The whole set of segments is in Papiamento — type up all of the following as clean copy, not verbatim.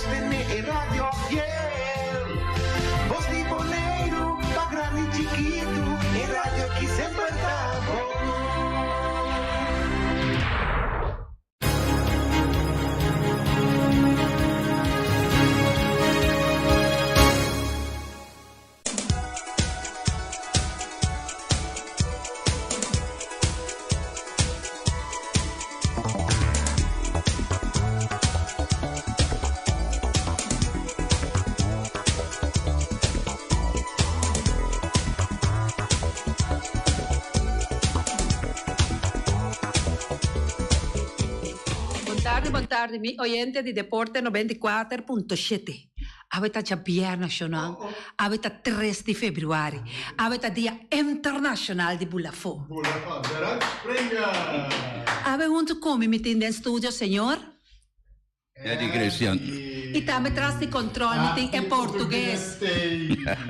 Tene e radio fiel. Bos di Boneiru, pa grandi i chikitu, e radio ki semper ta bon. Bon tardi, bon tardi, mi oyente di Deporte 94.7. Awe ta djabièrnè shonnan, awe ta tres di februari, awe ta dia internashonal di bulafó. Awe huntu ku mi mi tin den studio señor. Eddie Christian. I tambe tras di kòntròl mi tin e portugues.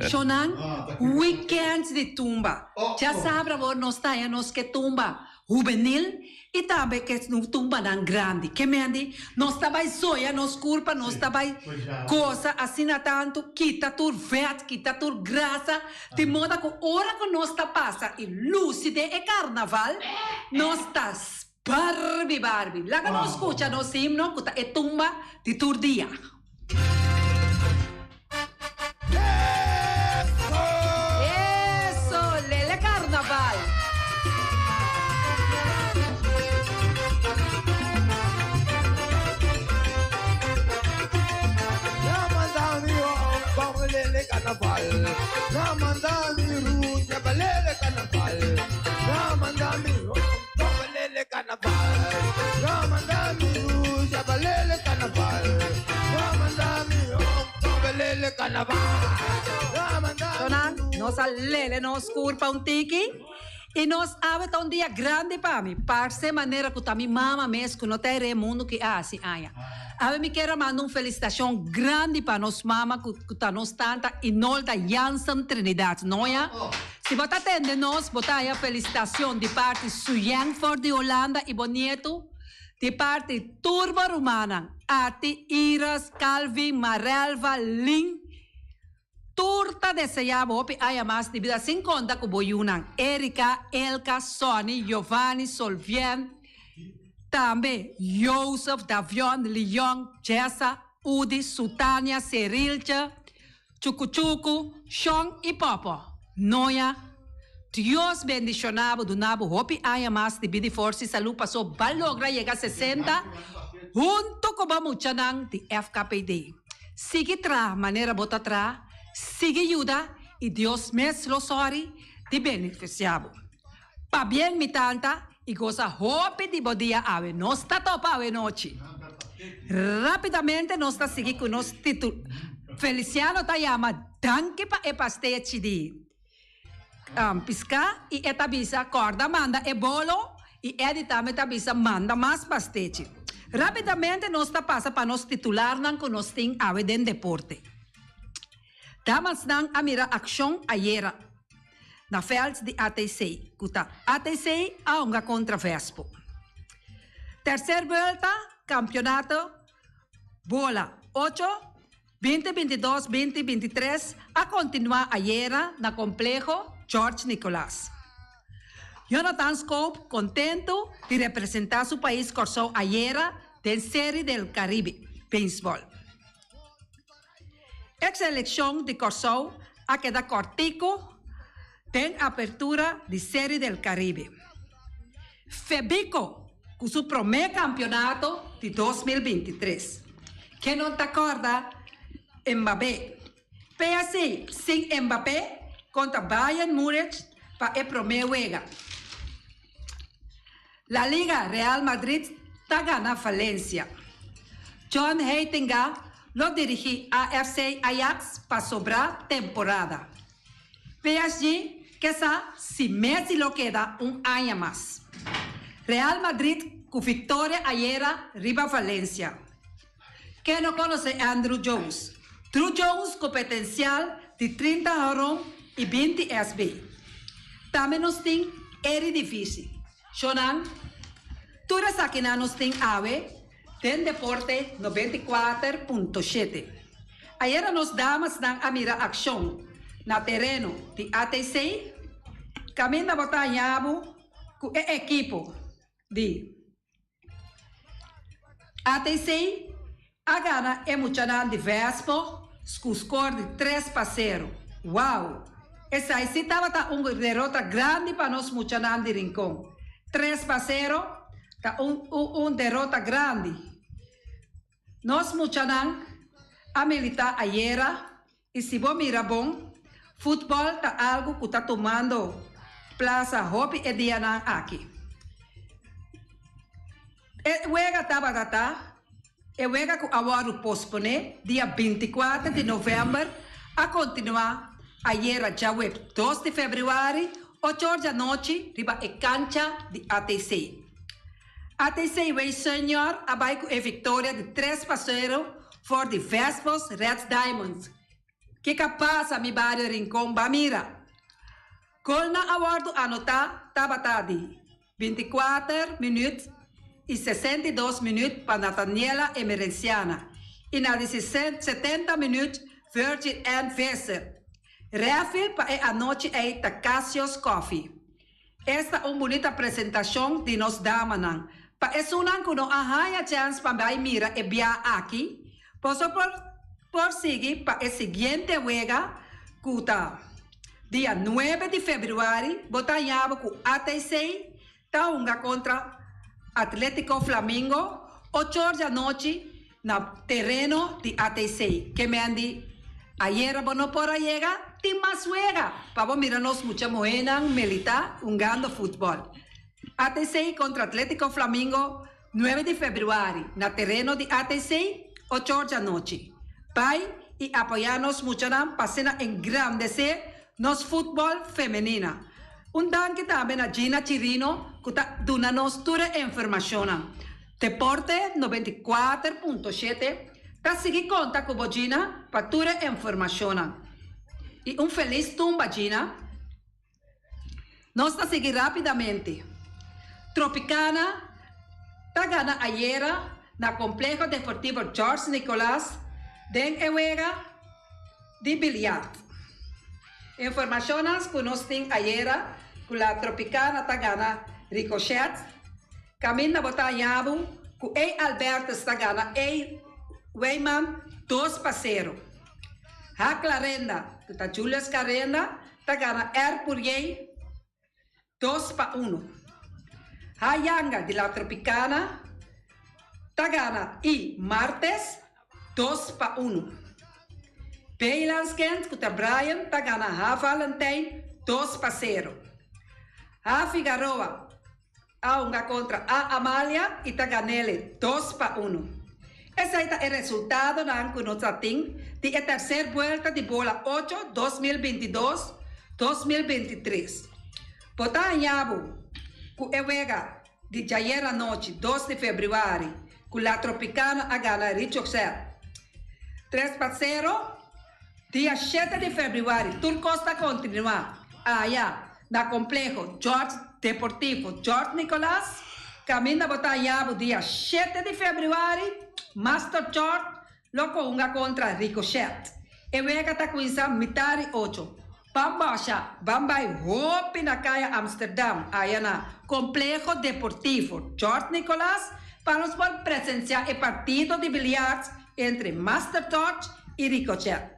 Shonnan, weekend di tumba. Djasabra awor nos ta haña nos ke tumba hubenil i tambe ke tumbanan grandi. Ke mendi nos ta bai zoya nos kurpa, nos ta bai gosa asina tantu, kita tur vèt, kita tur grasa, di moda ku ora ku nos ta pasa i lusi den e karnaval, nos ta sparbi barbi. Laga nos skucha nos himno ku ta e tumba di tur dia. Eso, lele carnaval. Tonan, nos a lele nos curpa un tiki y nos awe ta un dia grandi pa mi. Parce manera cu ta mi mama mes cu no ta e mundu ki a haci aña. Awe mi kier a manda un felicitacion grandi pa nos mama cu ta nos tanta Inolda Jansen Trinidad. Noya, si bo ta tende nos, bo ta haya felicitacion di parti Suyen for di Holanda y bo nieto di parti tur bo rumannan, Ati, Iris, Calvin, Marelva, Lin. Tur ta desea bo hopi aña mas di bida sin konta ku bo yunan, Erika, Elka, Sonny, Giovanni, Solvien, tambe Joseph, Davion, Leon, Jessa, Udi, Sutania, Seriltje, Chukuchuku, Shon i Popo. Noya, Dios bendiciona bo, duna bo hopi aña mas di bida i forsa i salud paso ba logra yega 60 hunto cu bo muchanan di FKPD. Sigui traha manera bo ta traha, sigui yuda i Dios mes lo sori di beneficia bo. Pabien mi tanta i gosa hopi di bo dia awe. Nos ta topa awe nochi. Rapidamente nos ta sigui cu nos titu. Feliciano ta yama danki pa e pastechi di pisca i e ta bisa corda manda e bolo i Eddie tambe ta bisa manda mas pastechi. Rapidamente nos ta pasa pa nos titularnan cu nos tin awe den deporte. Damasnan a mira accion ayera na veld di ATC cu ta ATC a hunga contra Vespo. Tercer buelta campeonato bola ocho, binti bintidos, binti bintitres a continua ayera na compleho George Nicolaas. Jonathan Scope contento di representa su pais Corsou ayera den Serie del Caribe Baseball. E selekshon di Kòrsou a keda kòrtiku den apertura di Serie del Caribe. Febiko ku su promé kampionato di 2023. Ken no ta kòrda Mbappé? PSG sin Mbappé kontra Bayern Munich pa e promé wega. La Liga, Real Madrid ta gana Valencia. John Heitinga lo dirigi AFC Ajax pa sobrá temporada. PSG ke sa si Messi lo keda un aña mas. Real Madrid ku viktoria ayera riba Valencia. Ken no konosé Andruw Jones? Drew Jones ku petensial di 30 horon i 20 SB. Tambe nos tin Eredivisie. Shonnan, tur esakinan nos tin awe Den Deporte 94.7. Ayera nos damasnan a mira akshon na tereno di ATC kaminda bo ta haña bo ku e ekipo di ATC a gana e muchanan di Vespo ku skor di 3-0. Wow! Esai si tabata un derota grandi pa nos muchanan di Rincon. 3-0 ta un un derota grandi. Nos muchanan a militá ayera i si bo mira bon, futbòl ta algu ku ta tumando plasa hopi e dianan aki. E wega tabata ta e wega ku a wòrdu posponé dia 24 di novèmber a kontinuá ayera djaweps 2 di febrüari ocho or djanochi riba e kancha di ATC. ATC Way Senior a bai ku e viktoria di 3-0 for di Vespos Red Diamonds. Kiko a pasa mi bario Rincon ba mira? Golnan a wòrdu anotá tabata di 24 minüt i 62 minüt pa Nathaniela Emerenciana i na di 70 minüt Virgil N. Visser. Rèfil pa e anochi ei ta Cassius Coffee. Esta un bunita presentashon di nos damanan. Pa esunnan ku no a haña chèns pa bai mira e bia aki, boso por por sigui pa e siguiente wega ku ta dia 9 di febrüari. Bo ta haña bo ku ATC ta hunga kontra Atletico Flamingo ocho or di anochi na tereno di ATC. Ke men di ayera bo no por a yega, tin mas wega pa bo mira nos mucha muhénan militá hungando futbòl. ATC kontra Atletico Flamingo 9 di febrüari na tereno di ATC ocho or di anochi. Bai i apoyá nos muchanan pa asina engrandesé nos futbòl femenina. Un danki tambe na Gina Chirino ku ta duna nos tur e informashonnan. Deporte 94.7 ta sigui konta ku bo Gina pa tur e informashonnan. I un felis tumba Gina. Nos ta sigui rápidamente. Tropicana ta gana ayera na Complejo Deportivo George Nicolaas den e wega di biliart. Informashonnan ku nos tin ayera ku la Tropicana ta gana Ricochet, kaminda bo ta haña bo ku E. Albertus ta gana E. Weyman 2-0. H. Clarenda, ku ta Julius Carenda, ta gana R. Purier 2-1. H. Yanga di la Tropicana ta gana I. Martes 2-1. B. Lanskent, ku ta Brian, ta gana H. Valentijn 2-0. H. Figaroa a hunga kontra A. Amalia i ta gan'ele 2-1. Esei ta e resultadonan ku nos a tin di e terser buelta di Bola 8 2022-2023. Bo ta haña bo ku e wega di djayer anochi 2 di febrüari ku La Tropicana a gana Ricochet 3-0. Dia 7 di febrüari tur kos ta kontinuá aya na Kompleho George Deportivo George Nicolaas. Kaminda bo ta haña bo dia 7 di febrüari Master George lo hunga kontra Ricochet. E wega ta kuminsá mitar di ocho. Ban basha, ban bai hopi na Kaya Amsterdam, aya na Kompleho Deportivo George Nicolaas, pa nos por presensiá e partido di biliart entre Master George i Ricochet.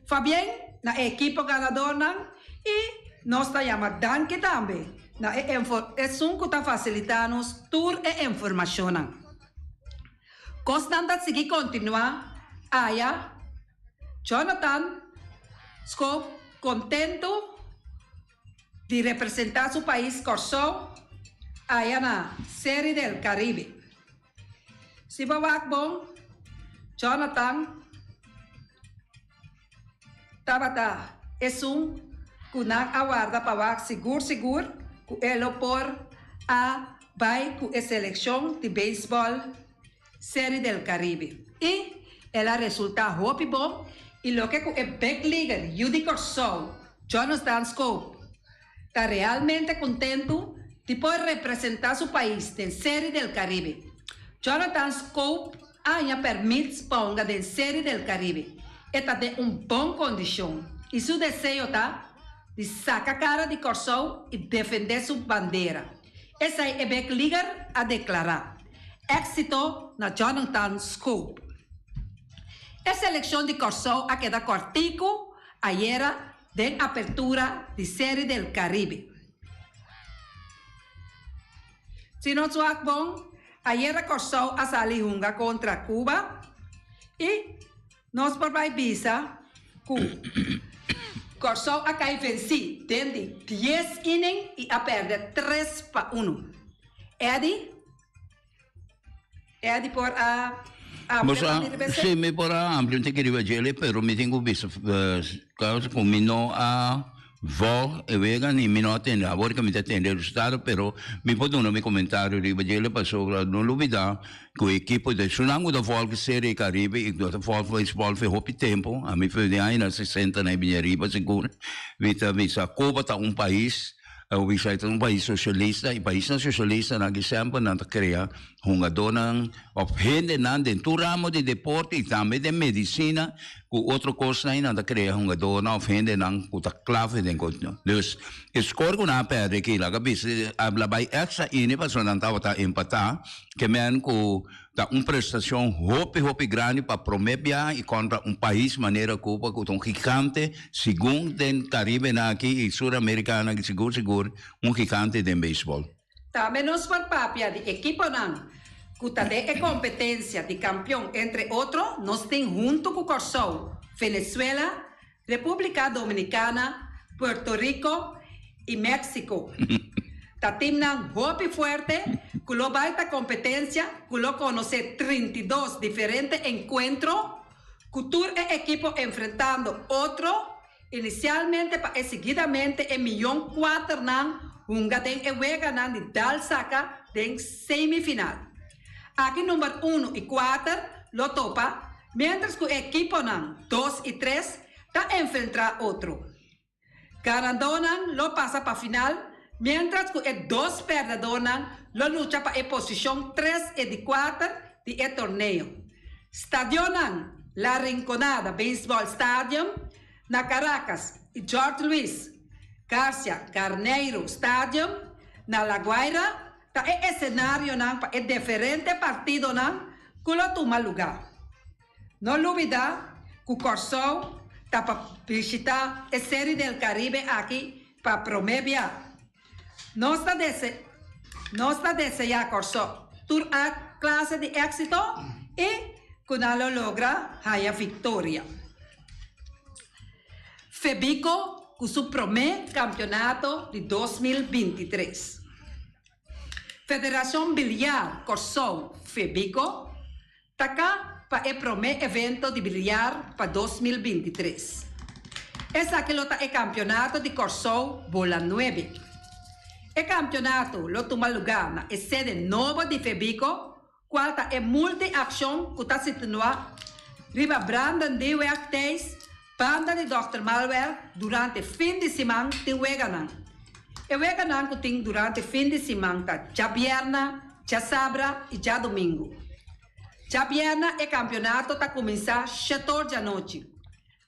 Fabien na e ekipo ganadornan i nos ta yama danki tambe na e esun ku ta fasilitá nos tur e informashonnan. Kosnan ta sigui kontinuá aya. Jonathan Schoop kontentu di representá su pais Kòrsou aya na Serie del Caribe. Si bo wak bon, Jonathan tabata esun ku nan a warda pa wak sigur sigur ku e lo por a bai ku e selekshon di beisbòl Serie del Caribe. I el a resultá hopi bon i loke ku e big leaguer yu di Kòrsou, Jonathan Schoop, ta realmente kontentu di por representá su pais den Serie del Caribe. Jonathan Schoop a haña pèrmit pa hunga den Serie del Caribe. E ta den un bon kondishon i su deseo ta di saka kara di Kòrsou i defendé su bandera. Esei e big leaguer a deklará. Éksito na Jonathan Schoop. E selekshon di Kòrsou a keda kòrtiku ayera den apertura di Serie del Caribe. Si nos wak bon, ayera Kòrsou a sali hunga kontra Cuba i nos por bai bisa ku Kòrsou a kai vensí den di dies inning i a pèrdè tres pa unu. Eddy? Eddy por a amplia tambe riba esei? Sí, mi por a amplia un tiki riba djele, pero mi tin ku bisa causa ku mi no a volg e wega ni mi no a tende. Awor ke mi ta tende e resultado, pero mi por duna mi komentario riba djele pasobra no lubida ku e ekipo de esunnan ku ta volg Serie Caribe i ku ta volg beisbòl for hopi tempu, ami for di añanan sesenta na e bini ariba sigur, mi ta bisa Cuba ta un pais. Bisa e ta un pais socialista y paisnan socialistanan aki semper nan ta crea hungadornan of hendenan den tur ramo di deporte y tambe den medicina cu otro cosnan y nan ta crea hungadornan of hendenan cu ta clave den cos. Dus e score cu nan a perde aki laga bisa a bay extra inning pasobra nan tabata empata ke men cu Ta un prestacion hopi hopi grandi pa prome biaha y contra un pais manera Cuba cu ta un gigante segun den Caribenan aki y Sur Americanan aki sigur sigur un gigante den beisbol. Tambe nos por papia di ekiponan cu ta den e competencia di campeon entre otro nos tin hunto cu Corsou, Venezuela, Republica Dominicana, Puerto Rico y Mexico. Ta teamnan hopi fuerte cu lo bay ta competencia cu lo conoce 32 diferente encuentro cu tur e ekipo enfrentando otro inicialmente pa e seguidamente e miyon cuaternan hunga den e weganan di dal saca den semifinal. Aki number uno y cuater lo topa Miéntras ku e ekiponan dos i tres ta enfrentrá otro. Ganadónan lo pasa pa final, miéntras ku e dos pèrdedónan lo lucha pa e posishon tres e di kuater di e torneo. Stadionnan La Rinconada Baseball Stadium na Caracas i Jorge Luis Garcia Garneiro Stadium na La Guaira ta e esenarionan pa e deferente partidonan ku lo tuma lugá. No lubidá ku Kòrsou ta pa bishitá e Serie del Caribe aki pa promé bia. Nos ta dese nos ta deseá Kòrsou tur a klase di éksito i ku nan lo logra haña viktoria. Febiko ku su promé kampionato di 2023. Federashon Biliar Kòrsou, Febiko, ta ka pa e promé evento di biliar pa 2023. Esaki lo ta e kampionato di Kòrsou Bola Nuebe. E kampionato lo tuma lugá na e sede nobo di Febiko, kual ta e multi-akshon ku ta situá riba Brandon Dieweg Thijs, Banda di Dòkter Malwell durante fin di siman tin weganan. E weganan ku tin durante fin di siman ta djabièrna, djasabra i djadumingu. Djabièrna e kampionato ta kuminsá shetor djanochi.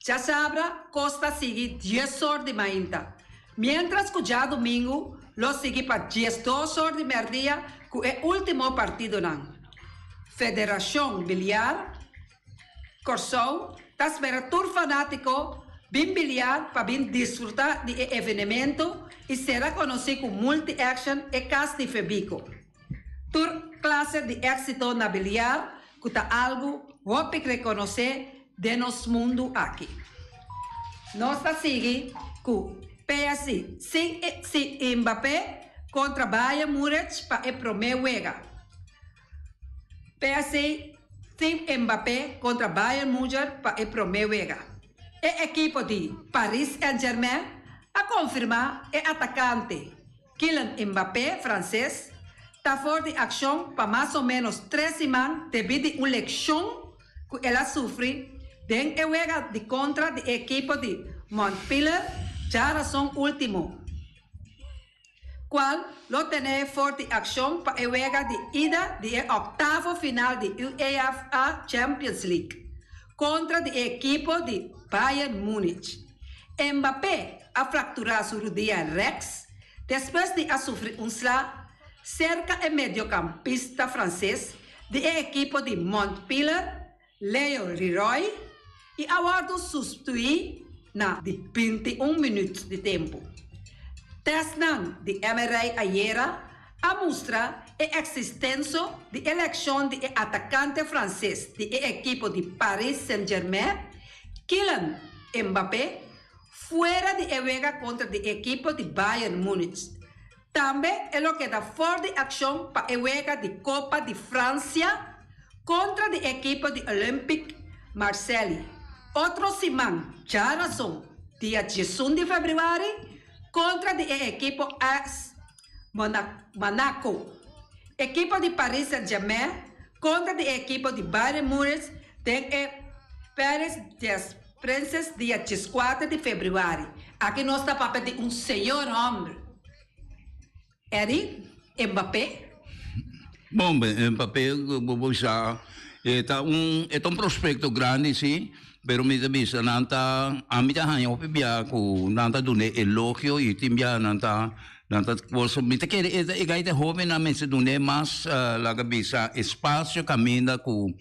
Djasabra kos ta sigui diesor di mainta, miéntras ku djadumingu lo sigui pa diesdosor di mèrdia ku e último partidonan. Federashon Biliar. Kòrsou ta spera tur fanátiko bin biliar pa bin disfrutá di e evenemento i sera konosí ku Multi Action e kas di Febiko. Tur klase di éksito na biliar ku ta algu hopi rekonosé den nos mundu aki. Nos ta sigui ku PSG sin sin Mbappé kontra Bayern Munich pa e promé wega. PSG tin Mbappé kontra Bayern Munchen pa e promé wega. E ekipo di Paris Saint-Germain a konfirmá e atakante Kylian Mbappé, franses, ta for di akshon pa mas o ménos tres siman debí di un lekshon ku el a sufri den e wega di kontra di e ekipo di Montpellier djarason último. cual lo tene for di accion pa e wega di ida di e octavo final di UEFA Champions League contra di e ekipo di Bayern Munich. Mbappé a fractura su rudia rechts despues di a sufri un sla cerca e mediocampista frances di e ekipo di Montpellier, Leo Leroy, y a wordo sustitui na di 21 minuut di tempo. Testnan di MRI ayera a mustra e existenso di e leccion di e atacante frances di e ekipo di Paris Saint-Germain, Kylian Mbappé, fuera di e wega contra di e ekipo di Bayern Munich. Tambe e lo keda for di accion pa e wega di Copa di Francia contra di e ekipo di Olympique Marseille otro siman djarason dia 11 di februari contra di e ekipo AS Monaco. Ekipo di Paris Saint-Germain contra di e ekipo di Bayern Munich den e Paris des Princes dia 14 di februari. Aki nos ta papia di un señor homber. Eddie, Mbappé. Bon, Mbappé, bo por bisa, e ta un, e ta un prospecto grandi si, pero mi ta bisa nan ta, ami ta haña hopi bia ku nan ta dun'é elogio i tin bia nan ta, nan ta cosa, mi ta kere e ta e gai ta hobennan mester dun'é mas laga bisa espacio kaminda ku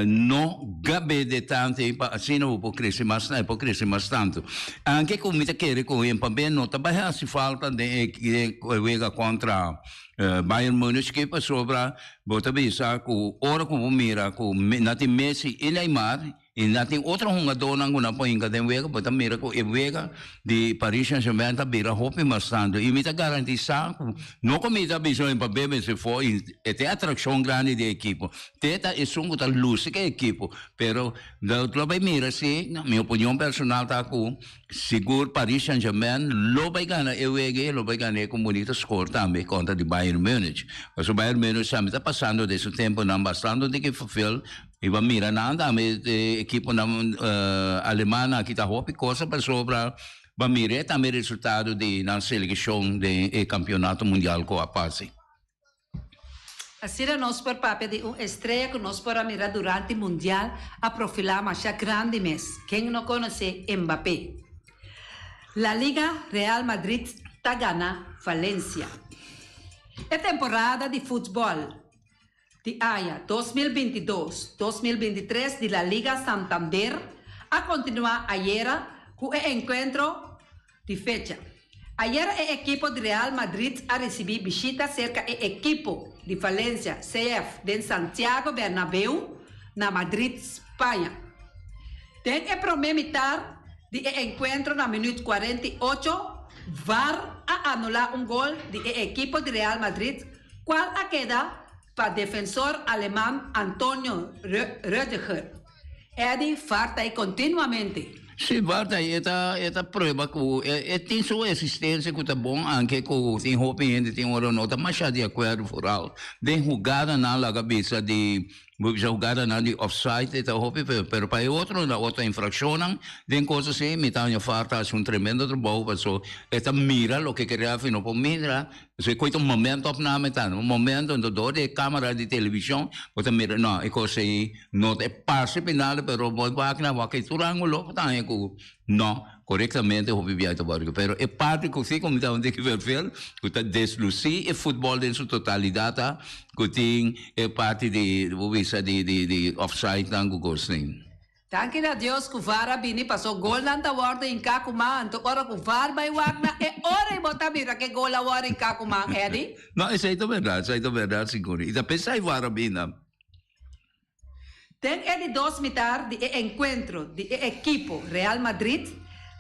No gabe de tantu ei pa asina bo por crece mas e por crece mas tantu. Anke cu mi ta kere cu Mbappé no ta bay haci falta den e wega contra Bayern Munich ke pasobra bo ta bisa cu ora cu bo mira cu nan tin Messi y Neymar y nan tin otro hungadornan cu nan por hinca den wega bo ta mira cu e wega di Paris Saint Germain ta bira hopi mas tantu y mi ta garantisa cu no cu mi ta bisa Mbappé mester for y e ta e atraccion grandi di e ekipo. Te ta esun ku ta lusi ku e ekipo, pero lo bai mira si, mi opinion personal ta ku sigur Paris Saint Germain lo bai gana e wega i lo bai gana e ku un bunita skor tambe kontra di Bayern Munich. Pasobra Bayern Munich tambe ta pasando den su temponan bastante di verveel i bo a mira nan tambe e ekiponan aleman aki ta hopi kosa pasobra bo a mira e tambe resultado di nan selekshon den e kampionato mundial ku a pasa. Asina nos por papia di un estrella cu nos por a mira durante Mundial a profila masha grandi mes. Ken no conoce Mbappé? La Liga Real Madrid ta gana Valencia. E temporada di futbol di aña 2022, 2023 di La Liga Santander a continua ayera cu e encuentro di fecha. Ayera e ekipo di Real Madrid a ricibi bishita cerca e ekipo di Valencia CF den Santiago Bernabeu na Madrid, Spaña. Den e prome mitar di e encuentro na minuut 48, VAR a anula un gol di e ekipo di Real Madrid cual a keda pa defensor aleman Antonio Rüdiger. Eddie, VAR ta ei continuamente. Sí, VAR ta ei. E ta, e ta prueba cu e, e tin su existencia cu ta bon, anke cu tin hopi hende tin ora no ta masha di acuerdo, vooral den hugadanan laga bisa di, bo bisa hugadanan di offside, e ta hopi feo. Pero pa e otro, na otro infraccionnan, den cos así, mi ta haña VAR ta haci un tremendo trabou, paso e ta mira loke ke refi no por mira. Pasobra e koe ta un momento opname ta, un momento enton door di e camera di television bo ta mira no e cos ei no ta e parse penal pero bo wak na wak tur angulo bo ta haña cu no corectamente hopi biaha ta worde pero e parti cu si cu mi tabata tin vervel cu ta desluci e futbol den su totalidad ta cu tin e parti di bo bisa di di offside nan cu cosnan. Danki na Dios ku var a bini paso golnan ta wordo hinká ku man anto ora ku var bai wak na e ora ei bo ta mira ke gol a wordo hinká ku man Eddie. No esei ta berdad esei ta berdad sigur i ta pensa ei var a bini. Den e di dos mitar di e enkuentro di e ekipo Real Madrid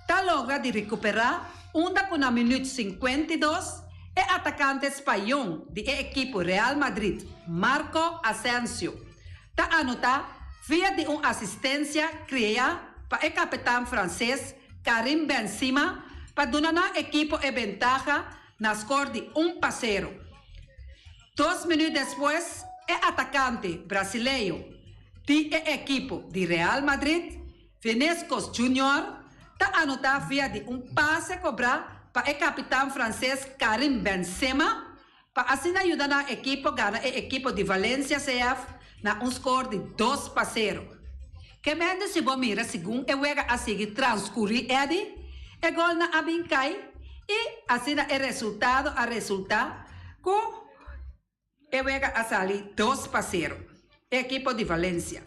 ta logra di rekuperá unda ku na minuut 52 e atakante spañon di e ekipo Real Madrid Marco Asensio ta anotá via di un asistensia krea pa e kapitan franses Karim Benzema pa duna nan ekipo e bentaha na skor di un pa sero. Dos minüt despues e atakante brasileño di e ekipo di Real Madrid, Vinícius Junior, ta anotá via di un pase kobrá. pa e kapitan franses Karim Benzema pa asina yuda nan ekipo gana e ekipo di Valencia CF na un skor di 2-0. Ke mende si bo mira segun e wega a sigui transkurí Eddy, e golnan a bin kai i asina e resultado a resultá ku E wega a sali 2-0. E ekipo di Valencia.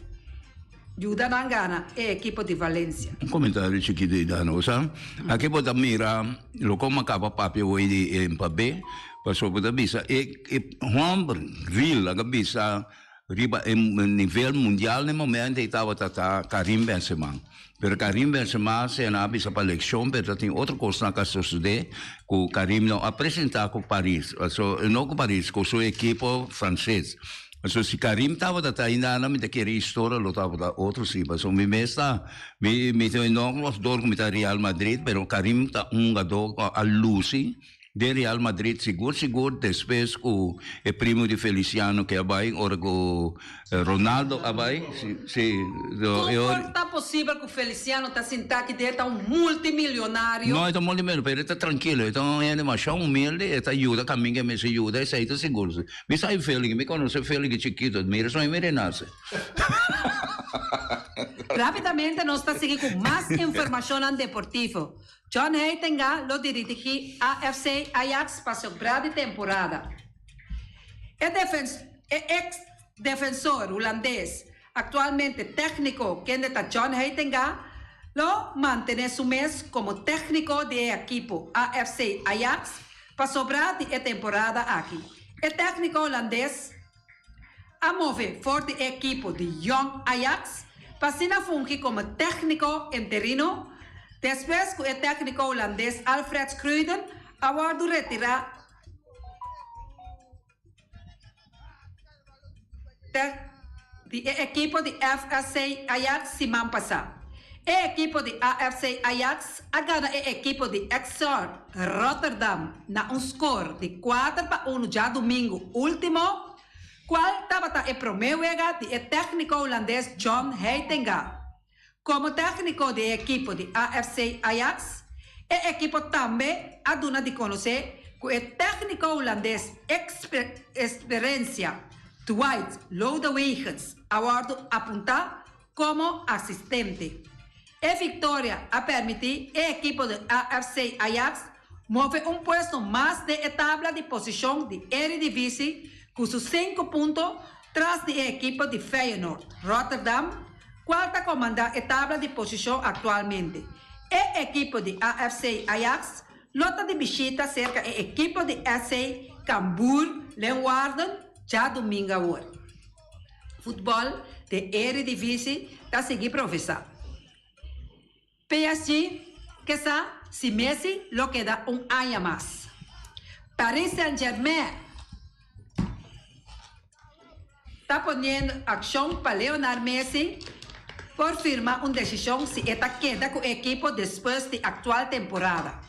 Yuda nan gana e ekipo di Valencia. Un comentario chikito di Dano, sa? Aki bo ta mira loke bo caba papia hoy di Mbappé, pasobra bo ta bisa e e homber real a bisa riba e nivel mundial na e momento ei tabata ta Karim Benzema. Pero Karim Benzema se nan a bisa pa leccion pero ta tin otro cosnan cu a sucede cu Karim no a presenta cu Paris, so no cu Paris, cu su ekipo Frances. So si Karim tabata ta ainda mi ta kere historia lo tabata otro si pasobra mi mes ta mi mi ta no los dor cu mi ta Real Madrid pero Karim ta un hungador cu a luci Den Real Madrid sigur sigur despues cu e primo di Feliciano ke a bay ora cu Ronaldo a bay si si Con por ta posibel cu Feliciano ta sinta aki den e ta un multimilionario? No e ta multimilionario pero e ta trankilo e ta un hende masha humilde e ta yuda caminda e mester yuda esey ta sigur si mi sa e Felix mi conoce Felix chikito mira soña mi renace. Rapidamente nos ta sigui cu mas informacionnan deportivo. John Heitinga lo dirigí AFC Ajax pa sobrá di temporada. E e eks defensor hulandes, aktualmente tékniko kende ta John Heitinga, lo mantené su mes komo tékniko di e ekipo AFC Ajax pa sobrá di e temporada aki. E tékniko hulandes a move for di e ekipo di Jong Ajax pa asina fungi komo tékniko interino despues ku e tékniko hulandes Alfred Schreuder a wòrdu retirá di e ekipo di FSC Ajax siman pasá. E ekipo di AFC Ajax a gana e ekipo di Exor Rotterdam na un skor di 4-1 djadumingu ultimo, kual tabata e promé wega di e tèkniko hulandes John Heitinga. Komo tèkniko di e ekipo di AFC Ajax, e ekipo tambe a duna di konosé ku e tèkniko hulandes eksperensia Dwight Lodewegens a wòrdu apuntá komo asistente. E viktoria a permití e ekipo di AFC Ajax move un puesto mas den e tabla di posishon di Eredivisie ku su sinku punto tras di e ekipo di Feyenoord Rotterdam kual ta komandá e tabla di posishon aktualmente. E ekipo di AFC Ajax lo ta di bishita serka e ekipo di SC Cambuur Leeuwarden djadumingu awor. Futbòl den Eredivisie ta sigui profesá. PSG ke sa si Messi lo keda un aña mas. Paris Saint-Germain ta poniendo akshon pa Leonard Messi por firma un desishon si e ta keda ku e ekipo despues di aktual temporada.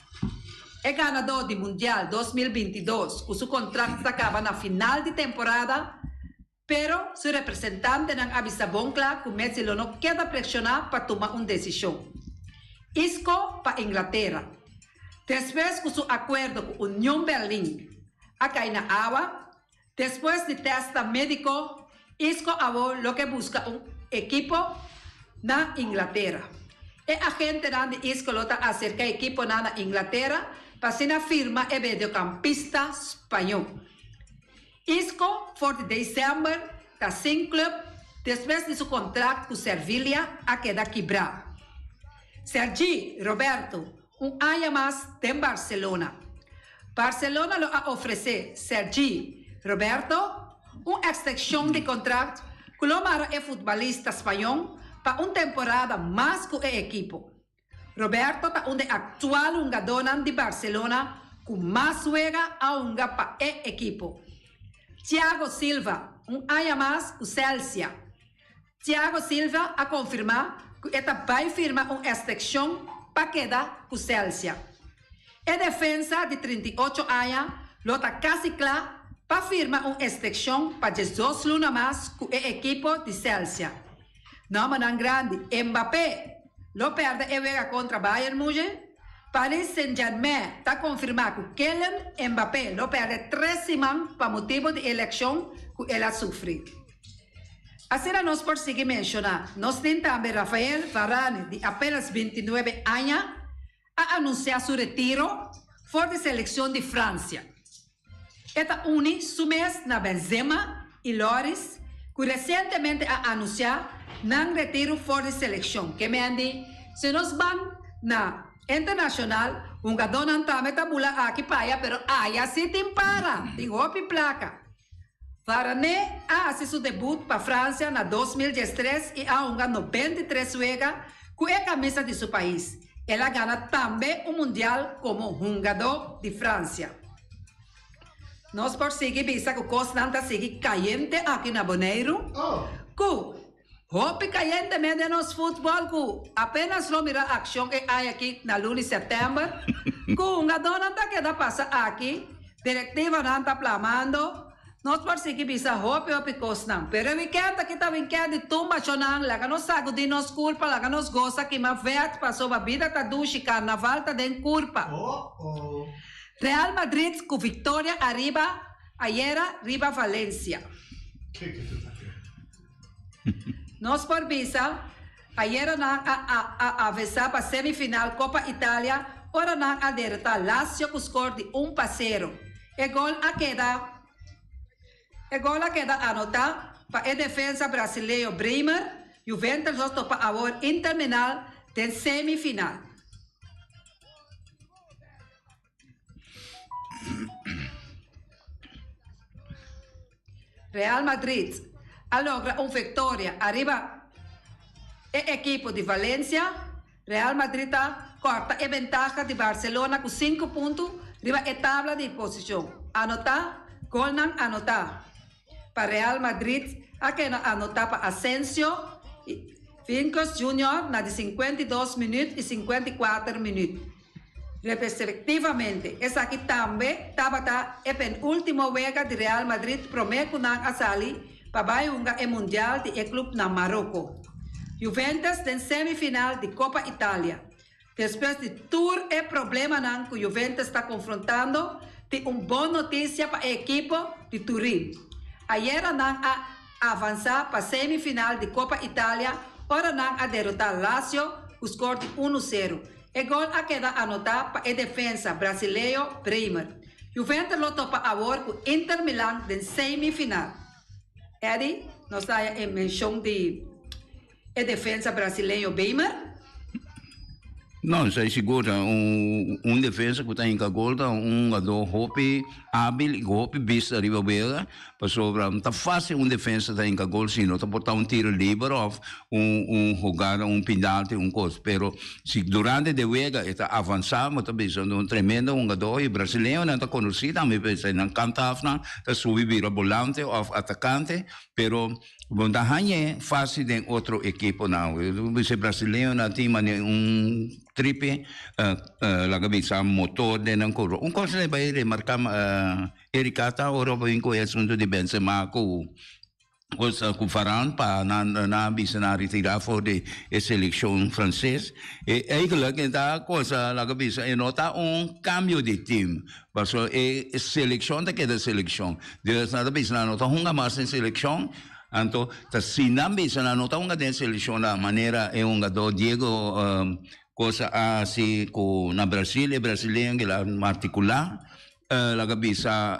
E ganadó di Mundial 2022 ku su kontrakt ta kaba na final di temporada, Pero su representantenan a bisa bon kla ku Messi lo no keda preshoná pa tuma un desishon. Isco pa Inglatera. Despues ku su akuerdo ku Union Berlin a kai na awa, despues di tèstnan médiko, Isco awor lo ke buska un ekipo na Inglatera. E agentenan di Isco lo ta aserká ekiponan na Inglatera pa asina firma e mediokampista spañó. Isco for di december ta sin club despues di su contract cu Servilia a keda kibra. Sergi Roberto un aña mas den Barcelona. Barcelona lo a ofrece Sergi Roberto un extension di contract cu lo mara e futbalista spañol pa un temporada mas cu e ekipo. Roberto ta un di aktual hungadónan di Barcelona ku mas wega a hunga pa e ekipo. Thiago Silva un aña mas ku Celsia. Thiago Silva a konfirmá ku e ta bai firma un estekshon pa keda ku Celsia. E defensa di 38 aña lo ta kasi kla pa firma un estekshon pa 12 luna mas ku e ekipo di Celsia. Nòmbernan grandi, Mbappé lo pèrdè e wega kontra Bayern Munchen. Paris Saint-Germain ta konfirmá ku Kylian Mbappé lo pèrdè tres siman pa motibu di e lekshon ku el a sufri. Asina nos por sigui menshoná, nos tin tambe Raphael Varane di apenas bintinuebe aña a anunsiá su retiro for di selekshon di Fransia. E ta uni su mes na Benzema y Lloris cu recientemente a anuncia nan retiro for di seleccion. Ke mendi si nos ban na internacional hungadornan tambe ta bula aki pa aya pero aya si tin para, tin hopi placa. Varane a haci su debut pa Francia na 2013 y a hunga 93 wega cu e camisa di su pais. El a gana tambe un mundial como hungador di Francia. Nos por sigui bisa ku kosnan ta sigui kayente aki na Boneiru. Ku hopi kayente mes den nos futbòl ku apenas lo mira akshon e aña aki na luna di sèptèmber. Ku hungadónan ta keda pasa aki, direktivanan ta plamando. Nos por sigui bisa hopi hopi kosnan. Pero e wikènt aki ta wikènt di tumbachonan, laga nos sagudí nos kurpa, laga nos gosa kima vèt pasobra bida ta dushi, karnaval ta den kurpa. Real Madrid ku viktoria ariba ayera riba Valencia. Nos por bisa ayera nan a a avesá pa semifinal Copa Italia ora nan a derotá Lazio ku skor di un pa sero. E gol a keda E gol a keda anotá pa e defensa brasileo Bremer. Juventus lo topa awor Inter Minal den semifinal. Real Madrid a logra un victoria ariba e ekipo di Valencia. Real Madrid ta corta e bentaha di Barcelona cu cinco punto riba e tabla di posicion. Anota golnan anota pa Real Madrid a keda anota pa Asensio y Vinicius Junior na di 52 minuut y 54 minuut. Respektivamente. Esaki tambe tabata e penultimo wega di Real Madrid prome ku nan a sali pa bai hunga e Mundial di e club na Maroko. Juventus den semifinal di Copa Italia. Despues di tur e problemanan ku Juventus ta konfrontando, tin un bon notisia pa e ekipo di Turin. Ayera nan a avansa pa semifinal di Copa Italia ora nan a derota Lazio ku skor di unu sero. E gol a keda anotá pa e defensa brasileo Bremer. Juventus lo topa awor ku Inter Milan den semifinal. Eddy, nos ta haya e menshon di e defensa brasileño Bremer. No, esei sigur ta un un defensa ku ta hinka gol ta un hungadó hopi ábil i ku hopi bista riba wega. Pasobra no ta fácil un defensa ta hinca gol si no ta por ta un tiro liber of un un hogada, un penalti, un cos. Pero si durante de wega e ta avansa bo ta bisa un tremendo hungador y brasileñonan ta conoci tambe pa esey. Nan canta af nan ta subi bira bolante of atacante pero bo no ta hañ'e fácil den otro ekiponan. Bo bisa e brasileñonan tin manera un tripe laga bisa motor den nan curva. Un cos nan bay remarca. Erika ta ora bo bin ku e asuntu di Benzema ku ku Varane pa nan nan a bisa nan a retira for di e selekshon franses. E eigenlijk e ta kosa laga bisa e no ta un kambio di team pasobra e selekshon ta keda selekshon. Dus nan ta bisa nan no ta hunga mas den selekshon anto ta si nan bisa nan no ta hunga den selekshon na manera e hungadó Diego kosa a hasi ku na Brasil e brasileño kila a artikulá. Laga bisa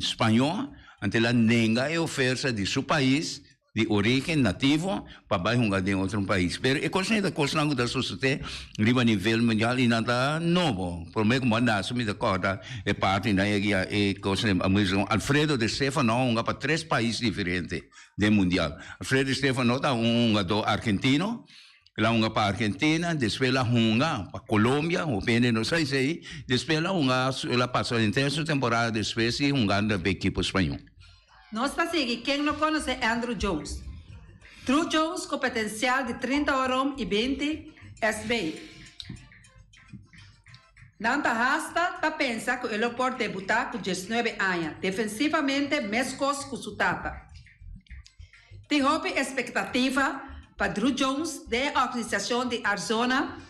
spañó, anto el a nenga e oferta di su pais di origen nativo pa bai hunga den otro pais. Pero e kosnan ei ta kosnan ku ta sosodé riba nivel mundial i nan ta nobo. Promé ku bo a nase mi ta kòrda e partinan ei aki e kosnan ei. Alfredo de Stefano a hunga pa tres pais diferente den mundial. Alfredo de Stefano ta un hungadó argentino. El a hunga pa Argentina, despues el a hunga pa Colombia, hopi hende no sa esei, despues el a hunga, el a pasa henter su temporada despues i hungando pa ekipo spañol. Nos ta sigui ken no konosé Andruw Jones. Druw Jones ku potensial di 30 orom i 20 SB. Nan ta hasta ta pensa ku e lo por debutá ku 19 aña, defensivamente meskos ku su tata. Tin hopi espektativa pa Druw Jones den e organisashon di Arizona.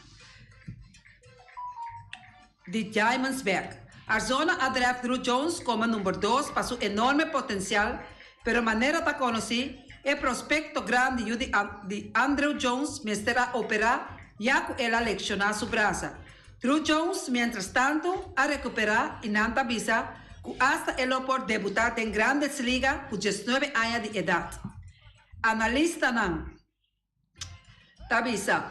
Di Diamondback. Arizona a draft Drew Jones komo number dos pa su enorme potensial, pero manera ta konosí, e prospekto grandi yu di di Andrew Jones mester a operá ya ku el a lekshoná su brasa. Drew Jones miéntras tantu a rekuperá i nan ta bisa ku asta e lo por debutá den Grandes Liga ku diesnuebe aña di edat. Analistanan. Ta bisa,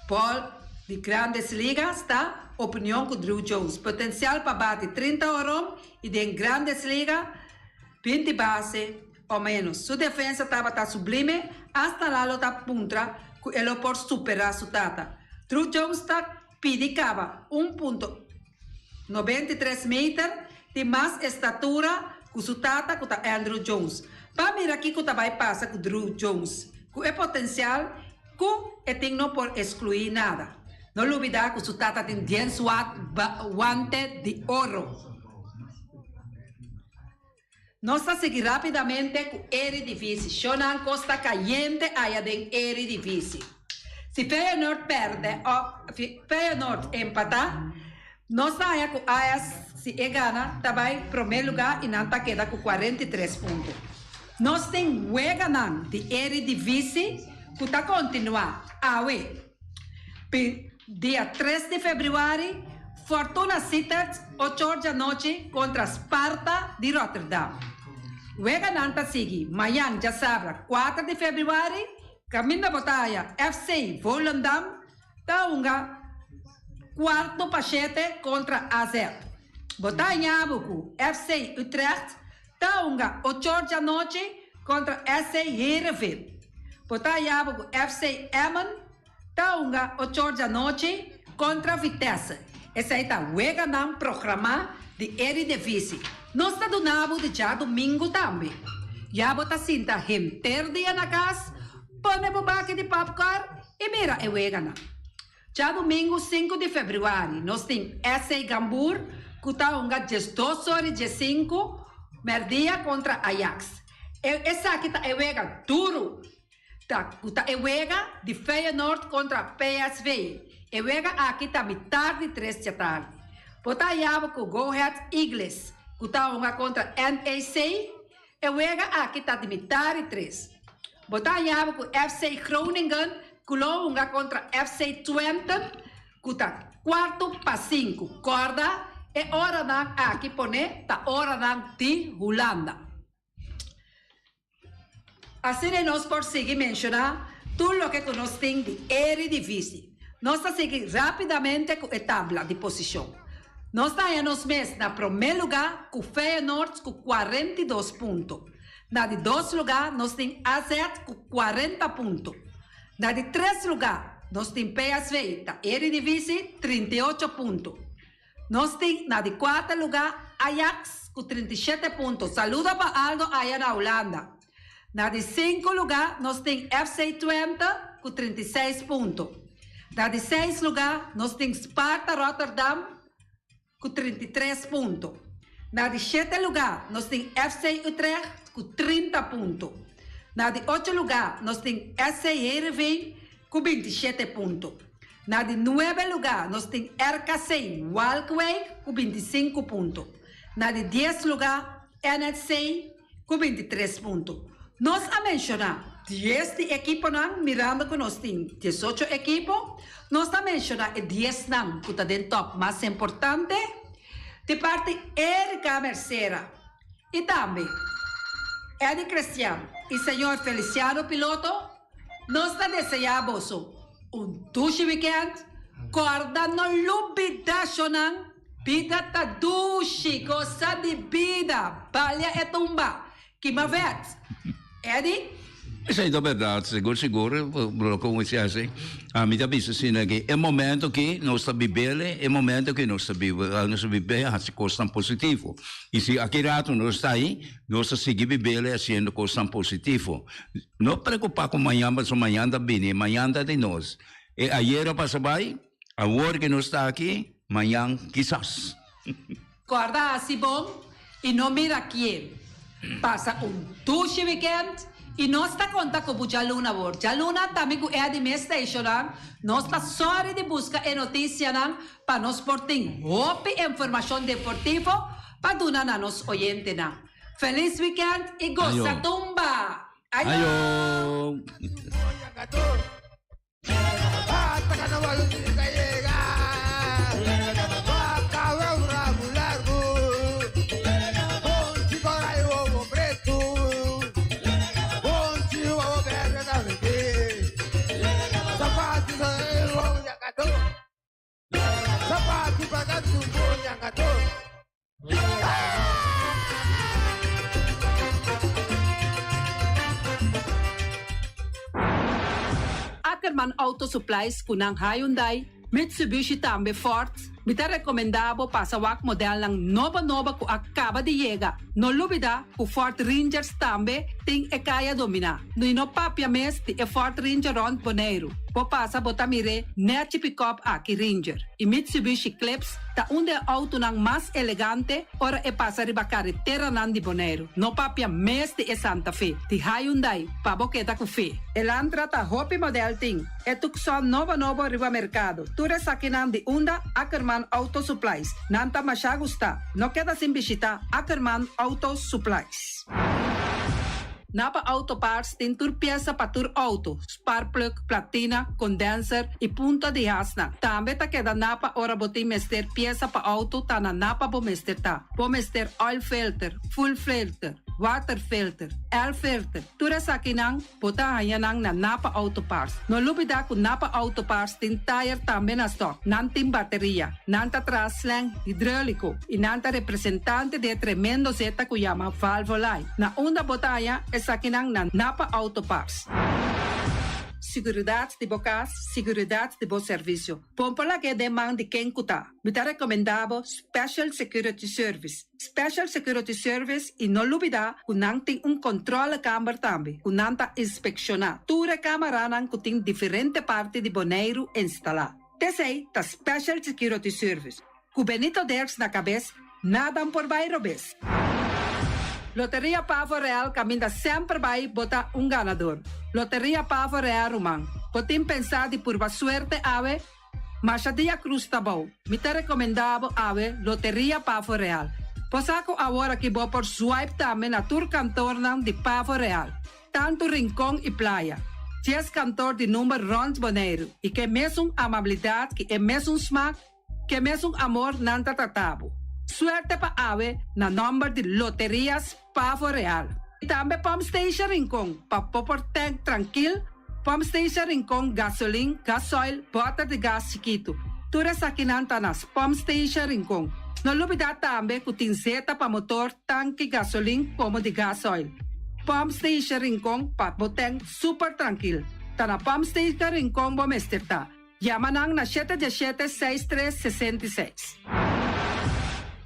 Paul di Grandes Ligas ta opinion ku Drew Jones potensial pa bati 30 horon i den Grandes Liga 20 base o menos. Su defensa tabata sublime, asta Lalo ta puntra ku e lo por supera su tata. Drew Jones ta pidi kaba 1.93 meter di mas estatura ku su tata ku ta Andruw Jones. Pa mira kiko ta bai pasa ku Druw Jones, ku e potensial ku e tin no por eskluí nada. No lubidá ku su tata tin diens wante di oro. Nos ta sigui rápidamente ku Eredivisie. Shonan kos ta kayente aya den Eredivisie. Si Feyenoord pèrdè òf Feyenoord empatá, Nos ta haña ku Ajax si e gana ta bai promé lugá i nan ta keda ku 43 punto. Nos tin weganan di Eredivisie ku ta kontinuá awe, dia 3 di febrüari, Fortuna Sittard ocho or djanochi kontra Sparta di Rotterdam. Weganan ta sigui mañan djasabra 4 di febrüari, kaminda bo ta haña FC Volendam Ta hunga kuarto pa shete kontra AZ. Bo ta haña bo ku FC Utrecht ta hunga ochor djanochi kontra SC Heerenveen. Bo ta haña bo ku FC Emmen ta hunga ochor djanochi kontra Vitesse. Esei ta weganan programá di Eredivisie. Nos ta duna bo di djadumingu tambe. Ya bo ta sinta henter dia na kas, pone bo baki di popcorn I mira e weganan. Djadumingu sinku di febrüari nos tin SC Gambur ku ta hunga 12 or i 15 mèrdia kontra Ajax. E esaki ta e wega duru ta ku ta e wega di Feyenoord kontra PSV. E wega aki ta mitar di tres djatardi. Bo ta haña bo ku Go Ahead Eagles ku ta hunga kontra NEC. E wega aki ta di mitar di tres. Bo ta haña bo ku FC Groningen ku lo hunga kontra FC Twente ku ta kuarto pa sinku. Kòrda e oranan aki pone ta oranan di Hulanda. Asina nos por sigui menshoná tur loke ku nos tin di Eredivisie. Nos ta sigui rápidamente ku e tabla di posishon. Nos ta haña nos mes na promé lugá ku Feyenoord ku 42 punto. Na di dos lugá nos tin AZ ku 40 punto. Na di tres lugá nos tin PSV ta Eredivisie 38 punto. Nos tin na di kuarta lugá Ajax ku 37 punto. Saludo pa Aldo aya na Hulanda. Na di sinku lugá nos tin FC Twente ku 36 punto. Na di seis lugá nos tin Sparta Rotterdam ku 33 punto. Na di shete lugá nos tin FC Utrecht ku 30 punto. Na di ocho lugá nos tin SC Heerenveen ku 27 punto. Na di nuebe lugá nos tin RKC Waalwijk ku 25 punto. Na di 10 lugá NEC ku 23 punto. Nos a menshoná 10 di ekiponan mirando ku nos tin 18 ekipo. Nos ta menshoná e 10 nan ku ta den tòp mas importante di parti Erika Mercera i tambe Eddie Crestian i señor Feliciano Piloto. Nos ta deseá boso un dushi wikènt. Kòrda no lubidá shonnan, bida ta dushi, gosa di bida, balia e tumba. Kima vèt. Eddie? Esei ta bèrdat, sigur sigur, loke un si hasi. Ami ta bisa asina ke e momento ki nos ta bibele, e momento ki nos ta biba, nos ta bib'é hasi kosnan positivo. I si aki rato nos ta ahí, nos ta sigui bibele hasiendo kosnan positivo. No preocupa cu mañan pasobra mañan ta bini, mañan ta di nos. E ayer a pasa bai, awor cu nos ta aki, mañan kisas. Corda haci bon y no mira kien. Pasa un dushi weekend. I nos ta konta ku bu djaluna awor. Djaluna ta mi ku Eddie mes stationan. Nos ta sòri di buska e notisianan pa nos por tin hopi informashon deportivo pa duna na nos oyentenan. Felis wikènt i gosa Ayo. tumba! Ayo! Ayo! Ackerman Auto Supplies ku nan Hyundai, Mitsubishi tambe Ford. Mi ta rekomendá bo pasa wak modelnan nobo nobo ku a kaba di yega. No lubidá ku Ford Rangers tambe tin e kaya dominá. I no papia mes di e Ford Ranger rònt Boneiru. Bo pasa bo ta mir'é nèchi pikòp aki Ranger. I Mitsubishi Eclipse ta un di e outonan mas elegante ora e pasa riba kareteranan di Boneiru. No papia mes di e Santa Fe, di Hyundai, pa bo keda ku fe. Elantra ta hopi model tin. E Tucson nobo nobo riba merkado. Tur esakinan di unda Ackerman Auto Supplies. Nan ta masha gusta. No keda sin bishita Ackerman Auto Supplies. Napa Auto Parts tin tur piesa pa tur auto, sparkplug, platina, condenser y punta di hasnan. Tambe ta keda Napa ora bo tin mester piesa pa auto ta na Napa bo mester ta. Bo mester oil filter, fuel filter, water filter, air filter, tur esakinan bo ta haña nan na Napa Auto Parts. No lubida cu Napa Auto Parts tin tire tambe na stock. Nan tin bateria, nan ta traha slang hidrolico y nan ta representante di e tremendo zeta cu yama Valvoline. Na unda bo ta haña esakinan na Napa Auto Parts. Siguridad di bo cas, siguridad di bo servicio. Pon por lag'é den man di ken cu ta. Mi ta recomenda bo Special Security Service. Special Security Service y no lubida cu nan tin un controlekamer tambe cu nan ta inspecciona tur e camaranan cu tin diferente parti di Boneiru instala. T'esey ta Special Security Service. Cu Benito Derks na cabes, nada por bay robes. Loteria Pavo Real caminda semper bay bo ta un ganador. Loteria Pavo Real ruman, bo tin pensa di purba suerte awe? Masha dia cruz ta bou. Mi ta recomenda bo awe Loteria Pavo Real. Bo sa cu awor aki bo por swipe tambe na tur kantoornan di Pavo Real, tanto Rincon y Playa. Dies kantoor di number rond Boneiru y ke mesun amabilidad ki e mesun smaak, Ke mesun amor nan ta trata bo. Suerte pa awe na nomber di Loterias Pavo Real. Y tambe Pump Station Rincon pa bo por tank trankil, Pump Station Rincon gasolin, gasoil, boter di gas chikitu. Tur esakinan ta na Pump Station Rincon. No lubida tambe cu tin zeta pa motor, tanki gasolin como di gasoil. Pump Station Rincon pa bo tank super trankil. Ta na Pump Station Rincon bo mester ta. Yama nan na shete diashete seis tres 66.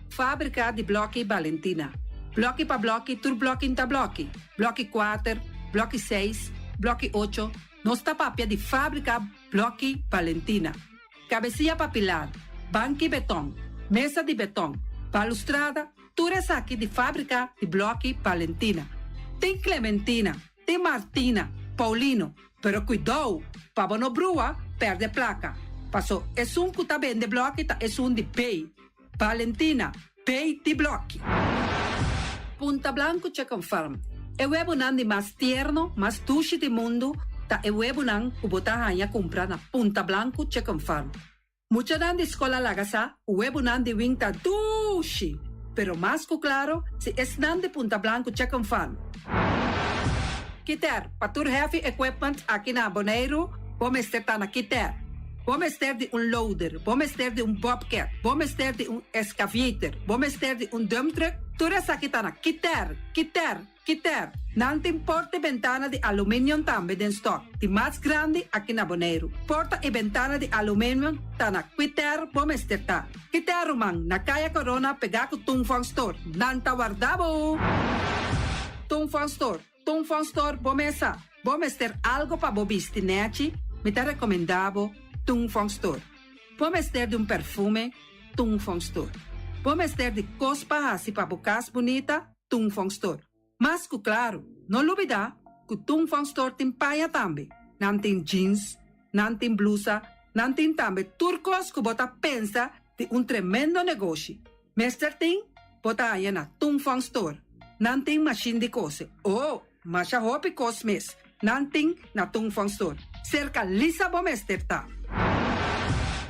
Fábrika di Blòki Balentina. Blòki pa blòki tur blòki n'ta blòki. Blòki kuater, blòki seis, blòki ocho, nos ta papia di Fábrika Blòki Balentina. Kabesia pa pilar, banki betòn, mesa di betòn, balustrada, tur esaki di Fábrika di Blòki Balentina. Tin Clementina, tin Martina, Paulino, Pero kuidou, pa bo no brua, pèrdè plaka. Paso esun ku ta bende blòki ta esun di bei. Valentina, bei di blòki. Punta Blanco Chicken Farm, E webunan di mas tierno, mas dushi di mundu ta e webunan ku bo ta haña kumpra na Punta Blanco Chicken Farm. Muchanan di skol a laga sa ku webunan di wing ta dushi, pero mas ku klaro si esnan di Punta Blanco Chicken Farm. Kiter, pa tur heavy equipment aki na Boneiru, bo mester ta na Kiter. Bo mester di un loader, bo mester di un bobcat, bo mester di un excavator, bo mester di un dump truck, tur esaki ta na Kiter, Kiter. Kiter, Nan tin porta i bentana di aluminium tambe den stock, di mas grandi aki na Boneiru. Porta i bentana di aluminium ta na Kiter bo mester ta. Kiter ruman, na Kaya Corona pegá ku Tung Fong Store. Nan ta warda bo! Tung Fong Store, Tung Fong Store bo mesa. Bo mester algo pa bo bisti nechi? Mi ta rekomendá bo Tung Fong Store. Bo mester di un perfume? Tung Fong Store. Bo mester di kos pa hasi pa bo kas bunita? Tung Fong Store. Mas ku klaru, no lubidá! ku Tung Fong Store tin paña tambe. Nan tin jeans, nan tin blusa, nan tin tambe tur kos ku bo ta pensa di un tremendo negoshi. Mester tin, bo ta haña na Tung Fong Store. Nan tin mashin di kose. Oh, masha hopi kos mes nan tin na Tung Fong Store. Serka Lisa bo mester ta.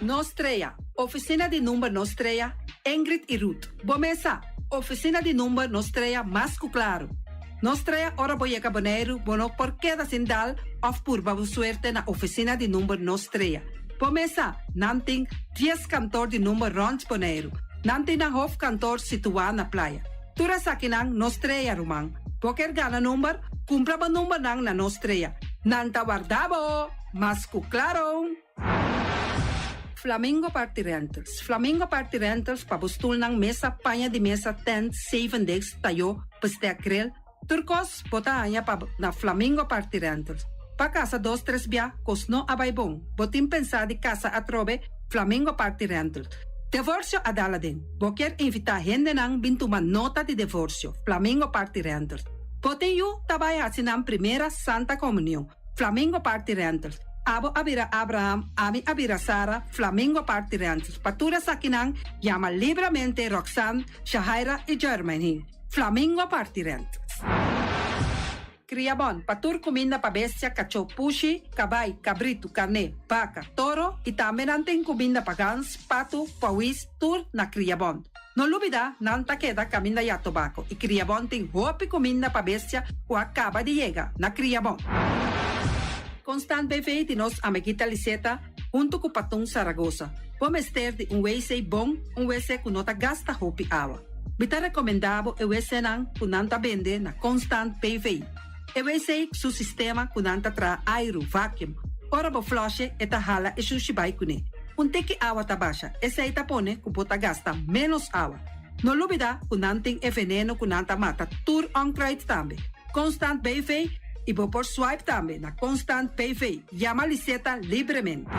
Nostrea, Ofisina di number Nostrea, Ingrid i Ruth. Bo mesa, Ofisina di number Nostrea mas ku klaru. Nostrea ora bo yega Boneiru bo no por keda sin dal òf purba bo suerte na ofisina di number Nostrea. Bo mesa, nan tin dies kantor di number rònt Boneiru. Nan tin nan hofkantor situá na Playa. Tur esakinan Nostrea, ruman. Bo kier gana number? Kumpra bo numbernan na Nostrea. Nan ta warda bo! Mas ku klaro! Flamingo Party Rentals Flamingo Party Rentals pa bo stulnan, mesa, paña di mesa, tent, zevendegs, tayó, bestek, grill, tur kos bo ta haña pa na Flamingo Party Rentals. Pa kasa dos tres bia kos no a bai bon, bo tin pensá di kasa atrobe? Flamingo Party Rentals. Devorsio a dal aden. Bo kier invitá hendenan bin tuma nota di devorsio? Flamingo Party Rentals. Bo tin yu ta bai hasi nan primera Santa Komunion? Flamingo Party Rentals. Abo a bira Abraham, ami a bira Sara, Flamingo Party Rentals. Pa tur esakinan, yama libramente Roxanne, Shahaira i Jermaine. Flamingo Party Rentals. Kriabon, pa tur kuminda pa bestia, kachó, pushi, kabai, kabritu, karné, baka, toro i tambe nan tin kuminda pa gans, patu, pawis, tur na Kriabon. No lubida, nan ta keda kaminda ya tobako i Kriabon tin hopi kuminda pa bestia ku a kaba di yega na Kriabon. Constant BV di nos amiguita Liseta huntu ku Patun Saragosa. Bo mester di un wc bon, un wc ku no ta gasta hopi awa. Mi ta rekomendá bo e wcnan ku nan ta bende na Constant BV. E wc su sistema ku nan ta traha airu, vacuum. Ora bo flush'e e ta hala e shushi bai kuné. Un tiki awa ta basha, esei ta pone ku bo ta gasta ménos awa. No lubidá ku nan tin e veneno ku nan ta mata tur onkruid tambe. Constant BV i bo por swipe tambe na Constant BV. Yama Liseta libremente.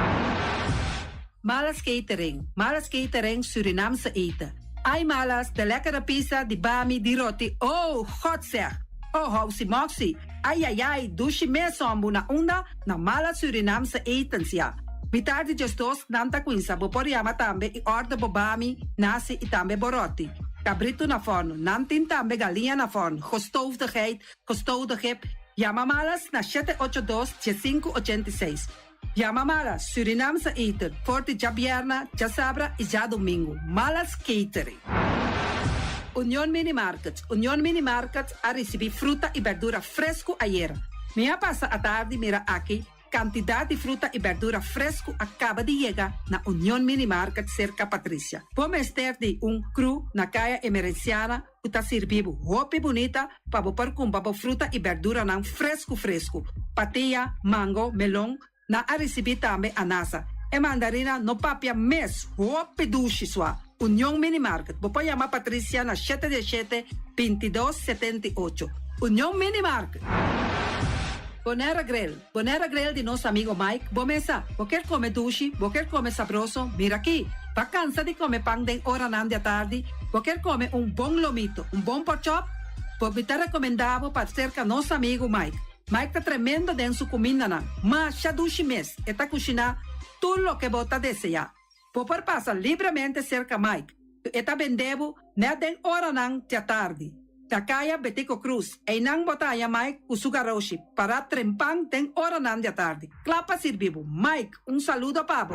Malas Catering, Malas Catering Surinaamse eten. Ai Malas, de lekkere pizza, di bami, di roti, oh, God zeg! Oh, housie moxie, ai ai ai, dushi mes hombu na unda? Na Malas Surinaamse etens, ya. Mitar di djesdos nan ta cuinsa, bo por yama tambe y order bo bami, nasi y tambe bo roti. Cabrito na forno, nan tin tambe galiña na forno, gestoofde geit, gestoofde kip. Yama Malas na shete ocho dos, diesinku ochenta i seis. Yama Malas Surinaamse eten for di djabierna, djasabra y djadomingo. Malas Catering. Union Mini Market Union Mini Market a ricibi fruta y berdura fresco ayera. Mi a pasa atardi mira aki cantidad di fruta y berdura fresco a caba di yega na Union Mini Market cerca Patricia. Bo mester di un crew na Caya Emerenciana ku ta sirbi bo hopi bunita pa bo por kumpra bo fruta i berduranan fresku fresku. Patia, mango, melon, nan a risibí tambe anasa. E mandarina no papia mes, hopi dushi sua. Union Mini Market, bo por yama Patricia na shete diesshete, bintidos, setenta i ocho. Union Mini Market. Bonaire Grill, Bonaire Grill di nos amigo Mike, bo mesa, bo kier come dushi, bo kier come sabroso, mira aki. Bo cansa di come pan den oranan di atardi, bo kier come un bon lomito, un bon porkchop, bo mi ta recomenda bo pa cerca nos amigo Mike. Mike ta tremendo den su cumindanan, masha dushi mes, e ta cushina tur loke bo ta desea. Bo por pasa libremente cerca Mike, e ta bende bo net den oranan di atardi. Na Caya Betico Croes, einan bo ta haya Mike cu su garoshi, para trempan den oranan di atardi. Cla pa sirbi bo. Mike, un saludo pa bo.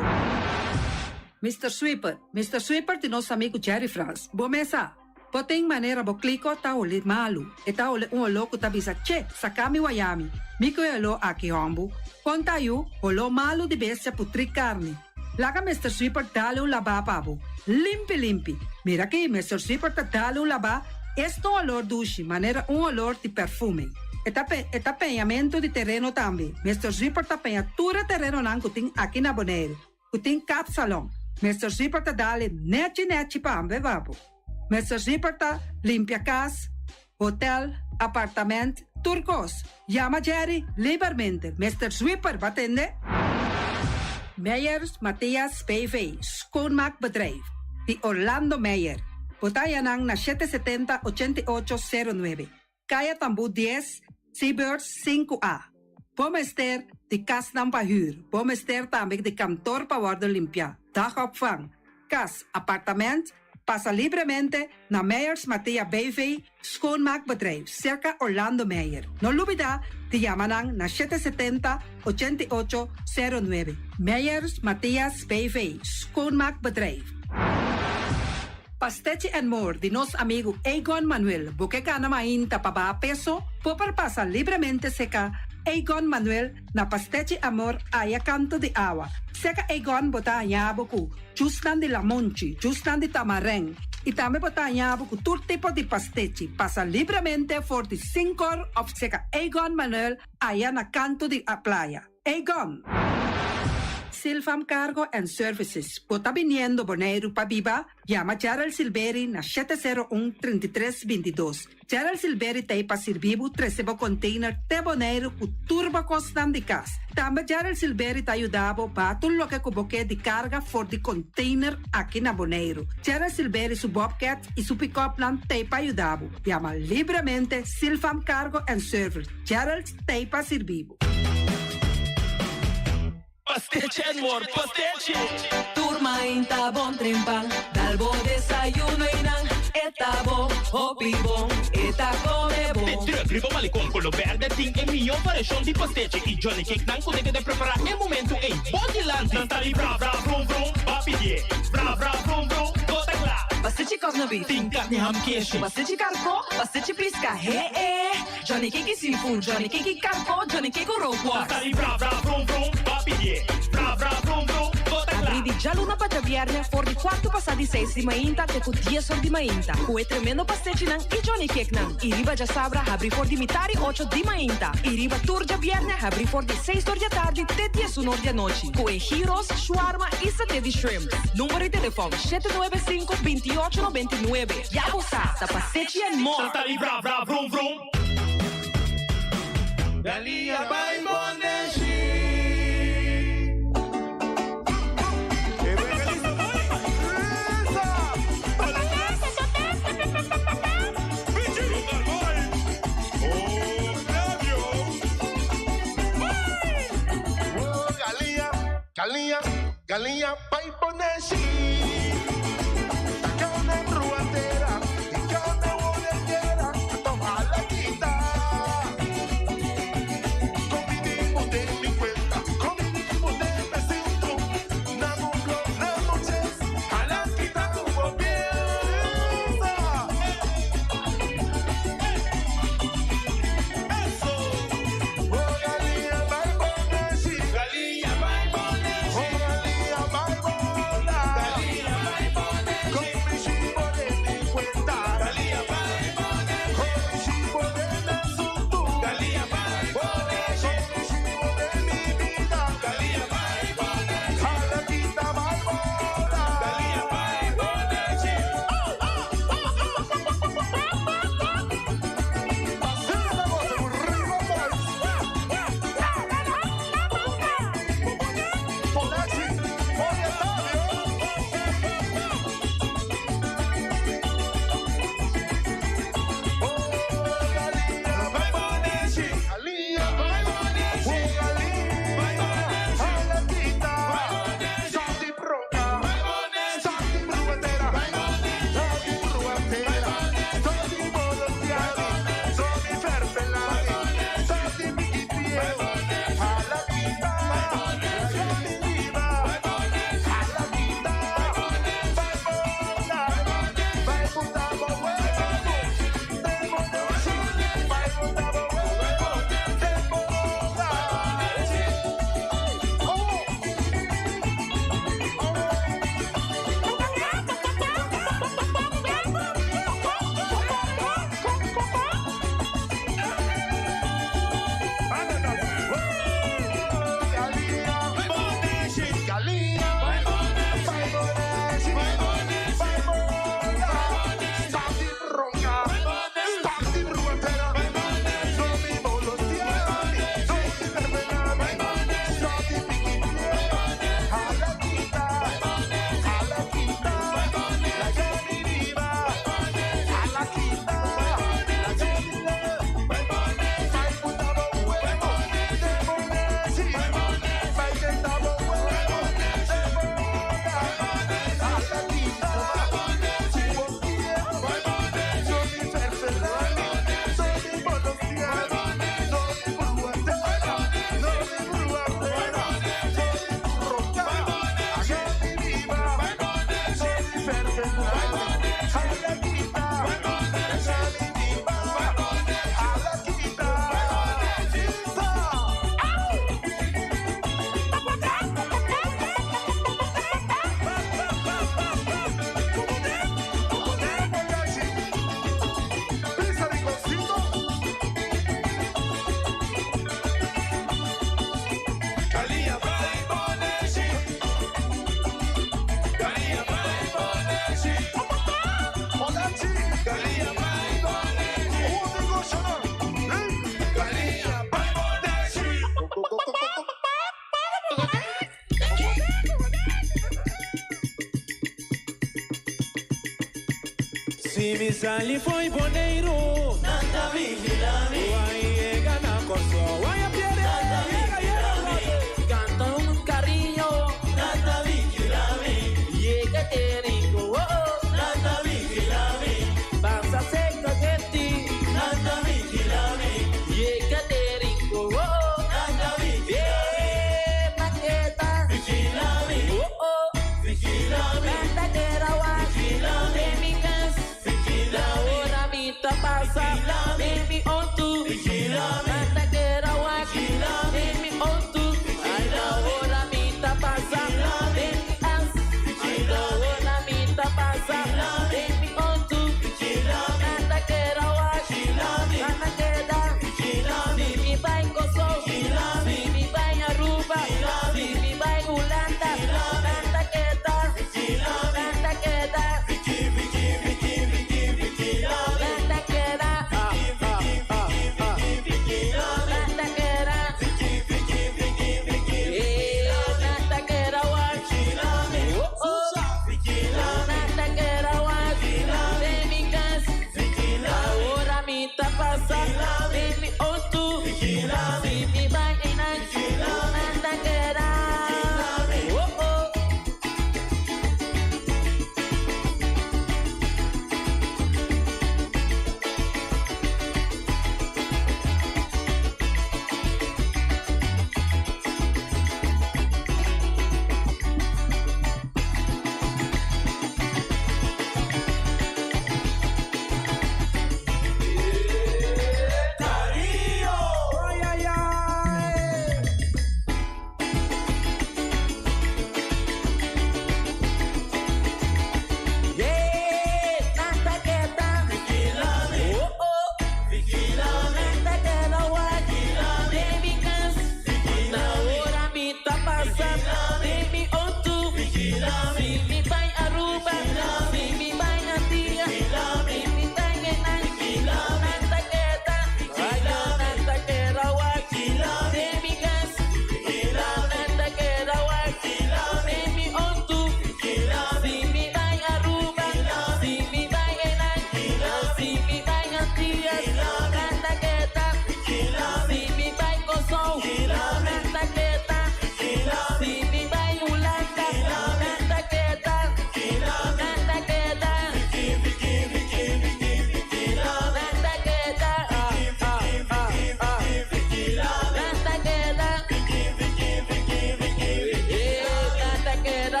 Mister Sweeper, Mister Sweeper di nos amigo Jerry Frans. Bo mesa, bo tin manera bo kliko ta holi malu. E ta holi un oló ku ta bisa, Che, saka mi wayami. Mi ku e oló aki hòmbu. Kon ta yu, holó malu di bestia putrí karni. Laga Mister Sweeper dale un labá pa bo. Limpi limpi. Mira aki, Mister Sweeper ta dale un labá, es ta un olor dushi, manera un olor di perfume. E ta e ta peñamentu di tereno tambe. Mister Sweeper ta peña tur e terenonan ku tin aki na Boneiru, ku tin kapsalon. Mister Sweeper ta dale nechi nechi pa ambe pa bo. Mister Sweeper ta limpia kas, hotel, apartament, tur kos. Yama Jerry libermente. Mister Sweeper, bo a tende? Meyers Mathias BV, Schoonmaakbedrijf, di Orlando Meyer. Bo ta haña nan na 770 88 09. Kaya Tambú 10. Seabirds 5A. Bo mester di kasnan pa hür, bo mester tambe di kantor pa wòrdu limpiá, dagopvang, kas, apartament, pasa libremente na Meyers Mathea BV Schoonmaakbedrijf, serka Orlando Meyer. No lubidá di yama nan na 770 88 09. Meyers Matheas BV Schoonmaakbedrijf. Pastechi and More di nos amigu Egon Manuel. Bo ke gana mainta pa baha peso? Bo por pasa libremente seka Egon Manuel na Pastechi Amor aya kanto di awa. Seka Egon bo ta haña bo ku jusnan di lamonchi, jusnan di tamarèn i tambe bo ta haña bo ku tur tipo di pastechi. Pasa libremente for di sinkor òf seka Egon Manuel aya na kanto di playa. Egon! Silfam Cargo and Services, Bo ta biniendo Boneiru pa biba? Yama Gerald Silberi na 701 33 22. Gerald Silberi ta ei pa sirbi bo trese bo container te Boneiru ku tur bo kosnan di kas. Tambe Gerald Silberi ta yuda bo baha tur loke ku bo ke di karga for di container aki na Boneiru. Gerald Silberi su bobcat i su pick-upnan ta ei pa yuda bo. Yama libremente Silfam Cargo and Service. Gerald ta ei pa sirbi bo. Pastechi and more, pastechi! Tur mainta bon trempan, dal bo desayuno y nan e ta bon, hopi bon, e ta come bon. De truck riba malecon colo berde tin e miyo variacion di pastechi y Johnny Cake nan cu den keda prepara e momento ey bo dilanti. Nan ta di bra bra vrum vrum, ba pidie, bra bra vrum vrum, bo ta cla. Pastechi cosna beef. Tin carni ham keshi. Pastechi carco, pastechi pisca, he e. Johnny Cake seafood, Johnny Cake carco, Johnny Cake rookworst. Nan ta di bra bra vrum vrum, ba pidie, bra bra vrum vrum, bo ta cla. Abri di djaluna pa djabierne for di kuartu pasá di seis di mainta te ku dies or di mainta ku e tremendo pastechinan i Johnny Cakenan. I riba djasabra habri for di mitari ocho di mainta i riba tur djabierne habri for di seis or di atardi te diesun or di anochi ku e gyros, shawarma i saté di shrimp. Number di telefòn, 795 28 99. Ya bo sa, ta pastechi and more! Nan ta di bra bra vrum vrum. Galinha bai Bondeshi. Galinha, galinha, galinha bai Bondeshi. Si mi sali fo'i Boneiru. Nan ta vigilá mi. Wai yega na Kòrsou. Wai a pierde. Nan ta vigilá mi. Kanta un kariño. Nan ta vigilá mi. Yega Jericho. Oh oh. Nan ta vigilá mi. Pasa seka genti. Nan ta vigilá mi. Yega Jericho. Oh oh. Nan ta vigilá mi. Eh, maketa. Vigilá mi. Oh oh. Vigilá mi. Nan ta keda wak. Vigilá mi. Den mi kas. Vigilá mi. Ora mi ta pasa. Vigilá mi. Den mi outo. Vigilá mi. Nan ta keda wak. Vigilá mi. Den mi outo. Vigilá mi. Ora mi ta pasa. Vigilá mi. Den mi kas. Vigilá mi. Ora mi ta pasa. Vigilá mi. Den mi outo. Vigilá mi. Nan ta keda wak. Vigilá mi. Nan ta keda. Vigilá mi. Si mi bai Kòrsou. Vigilá mi. Si mi bai Aruba. Vigilá mi. Si mi bai Hulanda. Vigilá mi. Nan ta keda. Vigilá mi. Nan ta keda. Vigi, vigi, vigi, vigi, vigilá mi. Nan ta keda. Vigi, vigi, vigi, vigi, vigilá mi. Nan ta keda. Vigi, vigi, vigi, vigi, vigilá mi. Nan ta keda wak. Vigilá mi. Oh oh. Vigilá mi. Nan ta keda wak. Vigilá mi. Den mi kas. Vigilá mi. Ora mi ta pasa. Vigilá mi. Den mi outo. Vigilá mi. Si mi bai einan. Vigilá mi. Nan ta keda. Vigilá mi. Oh oh.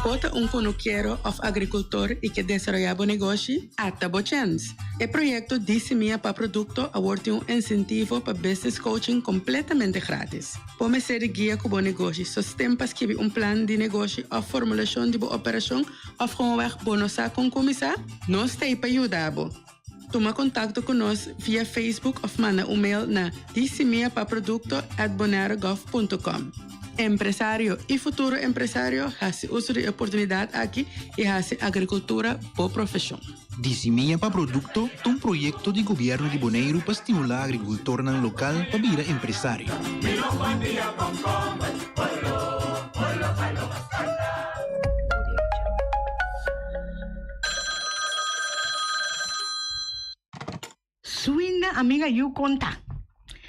Bo ta un kunukero òf agrikultor i ke desaroyá bo negoshi? Ata bo chèns! E proyekto Di Simia pa Produkto awor tin un insentivo pa business coaching kompletamente grátis. Bo mester di guia ku bo negoshi, sosten pa skibi un plan di negoshi òf formulashon di bo operashon òf gewoonweg bo no sa kon kuminsá? Nos ta ei pa yuda bo! Tuma kontakto ku nos via Facebook òf manda un mail na disimiapaprodukto@bonairogov.com. Empresario i futuro empresario, hasi uso di e oportunidat aki i hasi agrikultura bo profeshon. Di Simia pa Produkto ta un proyekto di gobièrnu di Boneiru pa stimulá agrikultornan lokal pa bira empresario. Swinda amiga yu konta.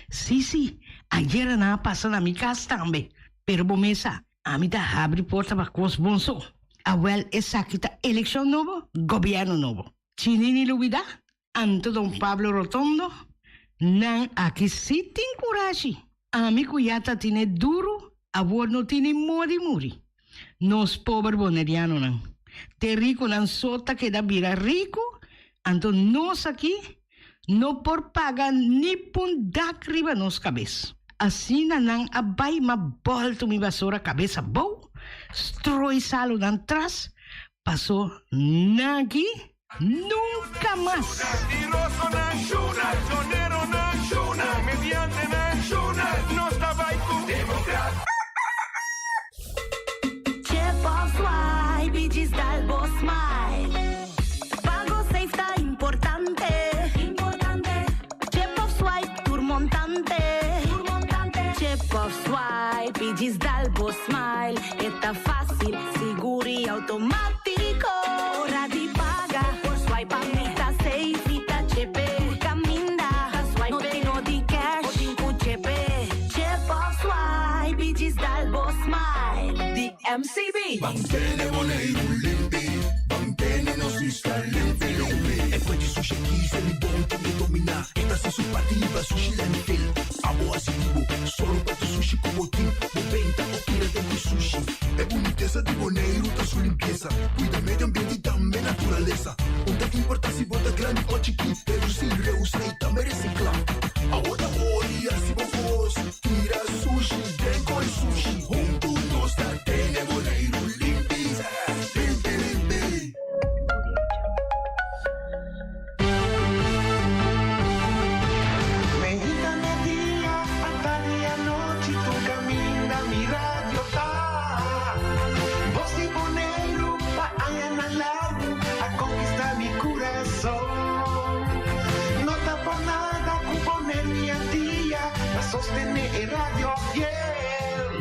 Si si, ayera nan a pasa na mi kas tambe, pero bo mes sa, ami ta habri porta pa kos bon so. Awel esaki ta elekshon nobo, gobièrnu nobo. Chinini lubidá? Anto don Pablo Rotondo, Nan aki si tin kurashi. Ami ku ya ta tine duru, awor no tini modi muri. Nos pober bonerianonan. Te rikunan so ta keda bira riku, anto nos aki no por paga ni pun dak riba nos kabes. Asina nan a bai ma bòltu mi basora kabes abou, stroi salu nan tras, paso nan aki Nunca mas! Automátiko. Ora di paga, por swipe pa mi ta safe, mi ta chepe. Tur kaminda, ta swipe, no tin no di cash, bo tin ku chepe. Chip of swipe i djis dal bo smile. Di MCB. Ban tene Boneiru limpi, ban tene nos isla limpi limpi. E kue di sushi aki se mi bon ta mi dominá. E ta hasi su parti riba sushi landfill. Abo hasi di bo, sòru pa tur sushi ku bo tin. Bo benta o tira den ku sushi. E bunitesa di Boneiru ta su limpiesa. Kuida medio ambiente i tambe naturalesa. Un ta importá si bo ta grandi o chikí. Redusí, reusá i tambe resiklá. Abo ta ori hasi bo kos. Tira sushi den koi sushi. Huntu nos ta tene Boneiru limpi. Limpi limpi. Meinta media, atardi anochi, tur caminda mi radio ta. Voz di Boneiru pa añanan largu a conquista mi curason. No ta por nada cu Boneiru y Antia ta sostene e radio fiel.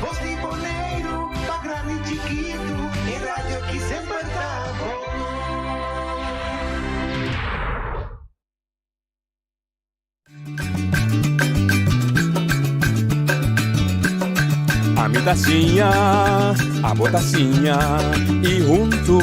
Voz di Boneiru pa grandi y chikitu, e radio aki semper ta bon. Ami ta siña, abo ta siña y huntu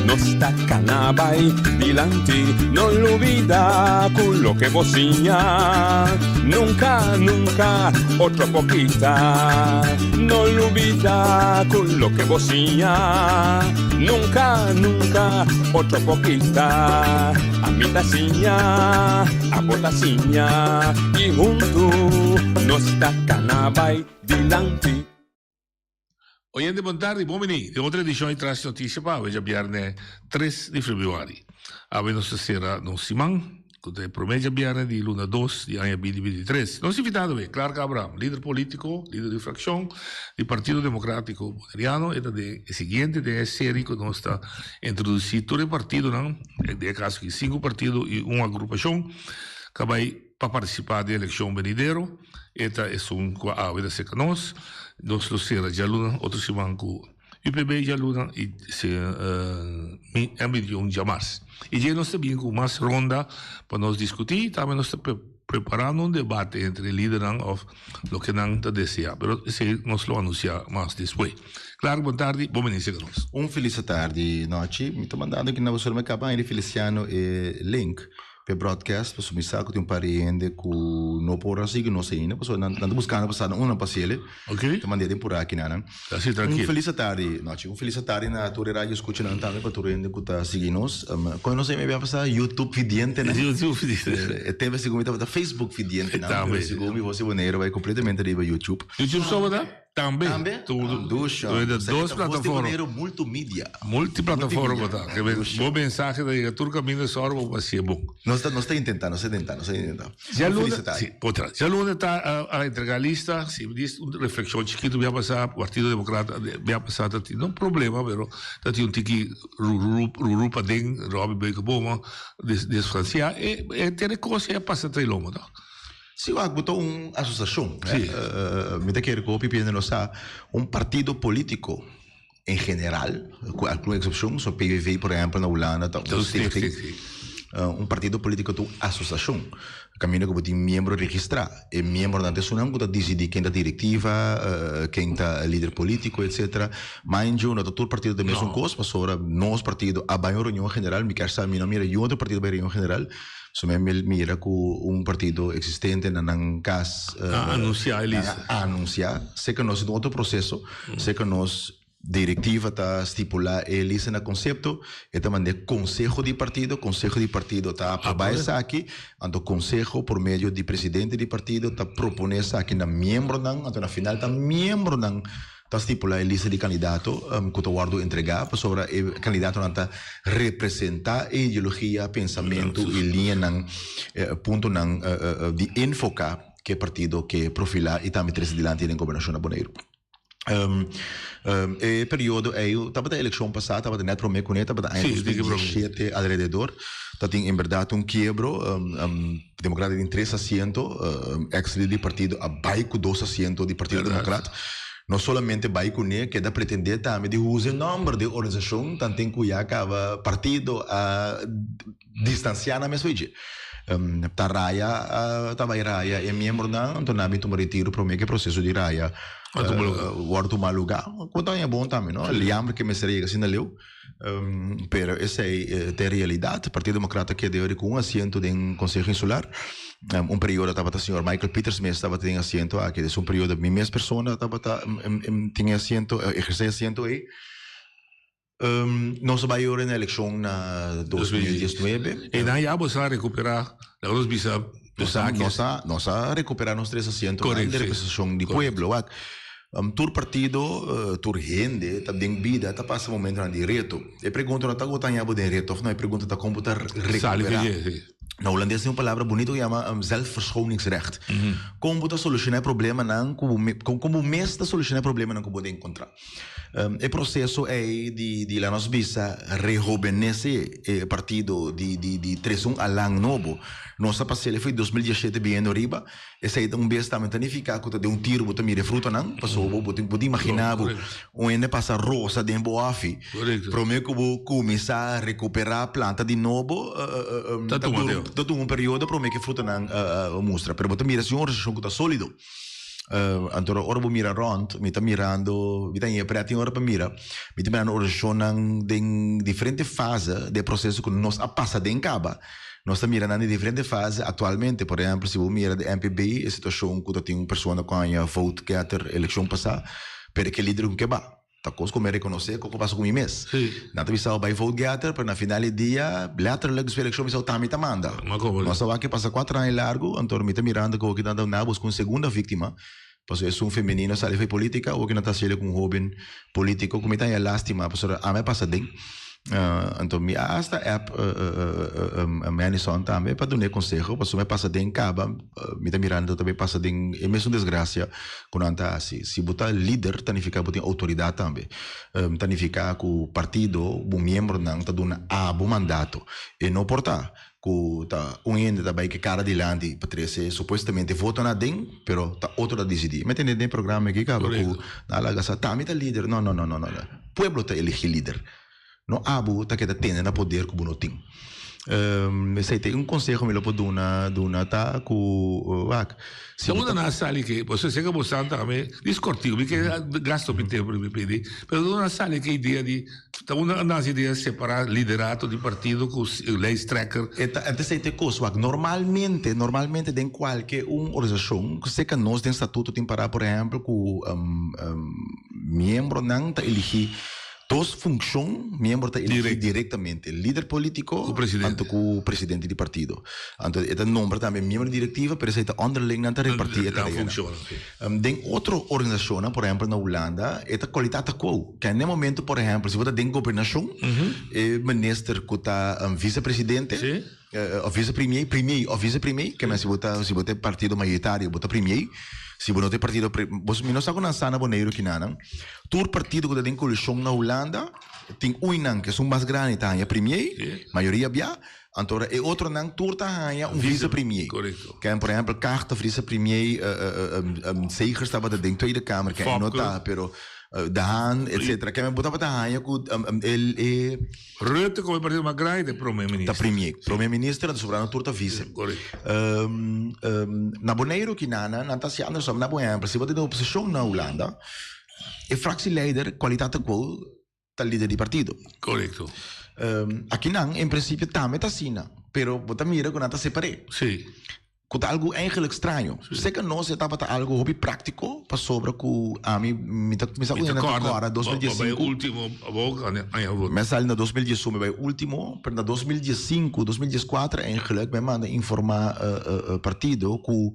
nos ta cana bay dilanti. No lubida cu loke bo siña nunca, nunca otro por kita. No lubida cu loke bo siña nunca, nunca otro por kita. Ami ta siña, abo ta siña y huntu nos ta cana bay dilanti. Oyente bon tardi, bon bini den otro edicion di Tras Noticia pa awe djabierne tres di februari. Awe nos ta cera nos siman cu ta e prome djabierne di luna dos di aña binti binti tres. Nos invitado awe, Clark Abraham, lider politico, lider di fraccion di Partido Democratico Boneriano. E ta den e siguiente den e serie cu nos ta introduci tur e partidonan, den e caso aki cinco partido y un agrupacion, ca bay pa participa den eleccion benidero. E ta esun cu awe ta cerca nos. Nos lo cera djaluna otro siman cu UPB djaluna y M21 djamars. Y dje nos ta bin cu mas ronda pa nos discuti. Tambe nos ta preparando un debate entre lidernan of loke nan ta desea. Pero esey nos lo anuncia mas despues. Clark, bon tardi. Bon bini cerca nos. Un felis atardi, Nochi. Mi ta mandando aki na boso mi caba Henry Feliciano e link. P'e broadcast pasobra mi sa ku tin un par di hende ku no por a sigui nos ainda pasobra nan ta buskando pa sa na unda nan pasiel Ok. Ta mand'é den purá aki nan. Así Un trankil. felis atardi nochi. Un felis atardi na tur e radio escuchanan tambe pa tur hende ku ta sigui nos. Kon nos a yama e bia pasá? YouTube vidientenan. YouTube vidientenan. E tempo segun mi tabata Facebook vidientenan Tambe. pero segun mi Jose Boneiru bai completamente riba YouTube. YouTube so bo ta? Tambe. Tambe? Tu, Dusha. tu e dos Voz di plataforma. Boneiru multimedia. Multiplataforma ta. Multimedia. Ke men, Dusha. bo mensahe ta yega tur kaminda sòru bo pa hasié bon. Nos ta, nos ta intentá, nos ta intentá, nos ta intentá. Un Djaluna, felis tardi. si, otra. Djaluna ta a, a entregá lista, si dis un reflekshon chikitu bia pasá, Partido Demokrat bia pasá ta tin, no problema, pero ta tin un tiki ruru, ruru paden, Robby Beukeboom des, desfransiá, e, e tere kos ei a pasa tra e lomo, tòg? Si wak bo ta un asosiashon, Sí. mi ta kere ku hopi piende no sa, un partido polítiko en general, ku algun eksepshon, so PVV por ehèmpel na Hulanda ta un stichting, un partido polítiko ta un asosiashon, kaminda ku bo tin miembro registrá. E miembronan ta esunnan ku ta disidí ken ta direktiva, ken ta lider polítiko, etsetera. Mind you, no ta tur partido ta mesun kos, pasobra nos partido a bai un reunion general, mi kier sa mi no mira yu otro partido bai reunion general. So mi a mira ku un partido eksistente na nan kas A anunsiá e lista. A anunsiá. Seka nos tin otro proseso. Seka nos direktiva ta stipulá e lista na konsepto, e ta mand'é konseho di partido, konseho di partido ta aprobá esaki, anto konseho por medio di presidente di partido ta proponé esaki na miembronan, anto na final ta miembronan Ta stipula e lista di kandidato ku ta wòrdu entregá pasobra e kandidatonan ta representá e ideologia, pensamentu i liñanan, puntonan di enfoká ku e partido ke profilá i tambe trese dilanti den gobernashon na Boneiru. E periodo ei tabata elekshon pasá, tabata nèt promé kuné, tabata aña 2017 alrededor, ta tin en bèrdat un kiebro, Demokrat tin tres asiento, ex lider di partido a bai ku dos asiento di Partido Demokrat. No solamente bai kuné, keda pretendé tambe di usa e nòmber di e organisashon tanten ku ya kaba partido a distansiá nan mes fo'i dje. Ta raya ta bai raya e miembronan, anto nan a bin tuma retiro promé ku e proseso di raya wòrdu tuma lugá. Ku ta haña bon tambe no, liamber ke mester a yega asina leu. Pero esei ta e realidat. Partido Democrat a keda yori ku un asiento den Konseho Insular. Un periodo tabata señor Michael Pieters mes tabata den asiento aki. Des un periodo mi mes persona tabata tin e asiento, ehersé e asiento ei. Nos a bai yori na elekshon na 2019. E nan ya boso a rekuperá, laga nos bisa, Nos a, nos a recupera nos tres asientonan di representacion di pueblo. Wak, tur partido, tur hende ta den bida ta pasa momentonan di reto. E pregunta no ta ku bo ta haña bo den reto of no, e pregunta ta kon bo ta recupera. Na hulandes tin un palabra bunito ku yama zelfverschoningsrecht. Kon bo ta soluciona e problemanan ku bo, kon bo mes ta soluciona e problemanan ku bo ta encontra. E proceso ei di di lanos bisa rehobenece e partido di di di trece un alan nobo. Nos a pas'el foi 2017 biniendo riba. Esei ta un bes tambe ta nifica cu ta den un tiro bo ta mira e frutanan, pasobra bo bo bo ta imagina bo un hende pasa rosa den bo hofi prome cu bo cuminsa recupera planta di nobo ta tuma un periodo prome cu e frutanan mustra. Pero bo ta mira si un organisacion cu ta solido. Anto ora bo mira rond, mi ta mirando, mi ta ñe pret tin ora pa mira, mi ta mirando organisashonnan den diferente fase di e proseso ku nos a pasa den kaba. Nos ta mira nan den diferente fase aktualmente. Por ehèmpel, si bo mira di MPB, e situashon ku ta tin un persona ku a haña vote getter elekshon pasá, pero e ke lider ku ke ba. Ta kos ku mi a rekonosé koko pasa ku mi mes. Nan ta bisa bo bai vote getter, pero na final di dia, letterlijk despues elekshon mi bisa bo ta mi ta manda. Nos a wak e pasa kuater aña largu, anto mi ta mirando ku awor nan ta na buska un segunda víktima, pasobra esun femenino a sali for e polítika, awor nan ta hasiel ku un hóben polítiko ku mi ta haña lástima pasobra ami a pasa den. Anto mi a hasta app Manison tambe pa dun'é konseho pasobra mi a pasa den kaba, mi ta mirando ta bay pasa den e mesun desgracia ku nan ta hasi. Si bo ta lider ta nifiká bo tin outoridat tambe. Ta nifiká ku partido, bo miembronan ta duna abo mandato. E no por ta ku ta un hende ta bay ke kara dilanti pa trese supuestamente votonan aden, pero ta otro ta disidí. Mi a tende den e programa aki kaba ku nan a laga sa ta mi ta lider. No, no, no, no, no. Pueblo ta eligí lider. No abo ta keda tene na poder ku bo no tin. Esei ta un konseho mi lo por duna duna ta ku wak si bo ta. Unda nan a sali ke bo sosega bo san tambe dis kortiku mi ke gasta hopi tempu riba e pidi pero unda nan a sali ke idea di ta unda a nase idea separa liderato di partido ku lijsttrekker. E ta esei ta e kos wak normalmente normalmente den kualke un organisashon seka nos den statuto tin para por ehempel ku miembronan ta eligi Dos funccion miembro ta eligi directamente, lider politico anto cu presidente di partido. Anto e ta nombra tambe miembro di directiva, pero esey ta onderling nan ta reparti e tareanan. Den otro organisacionnan, por ehempel na Hulanda, e ta cualidad ta cuo. Ke na e momento, por ehempel, si bo ta den gobernacion, e minister cu ta vicepresidente, of vicepremier, premier of vicepremier, ke men si bo ta si bo ta e partido mayoritario bo ta premier, si bo no ta e partido bo mi no sa ku nan sa na Boneiru kinanan, tur partido ku ta den koalishon na Hulanda tin uinan ku esun mas grandi ta haña premier, mayoria bia, anto ora e otronan tur ta haña un vicepremier. Ke por ehempel Kaag ta vicepremier, Segers tabata den Tweede Kamer ke e no ta, pero De Haan etcetera, ke men bo tabata haña ku el e. Rutte como e partido mas grandi ta e prome minister. Ta premier. Prome minister anto sobrando tur ta vice. Correcto. Na Boneiru kinana nan ta haci andersom. Na bo ehempel si bo ta den oposicion na Hulanda e fractieleider cualidad ta cual ta lider di partido. Correcto. Akinan en principio tambe ta asina pero bo ta mira cu nan ta separe. Si. Ku ta algu eigenlijk straño. Seka nos e tabata algu hopi práktiko pasobra ku ami mi ta mi sa Mi ta ku kòrda kòrda dos mil bo bai diesinku. último abo aña Mi a sali na 2011 mi bai último pero na 2015 2014 eigenlijk mi a manda informá partido ku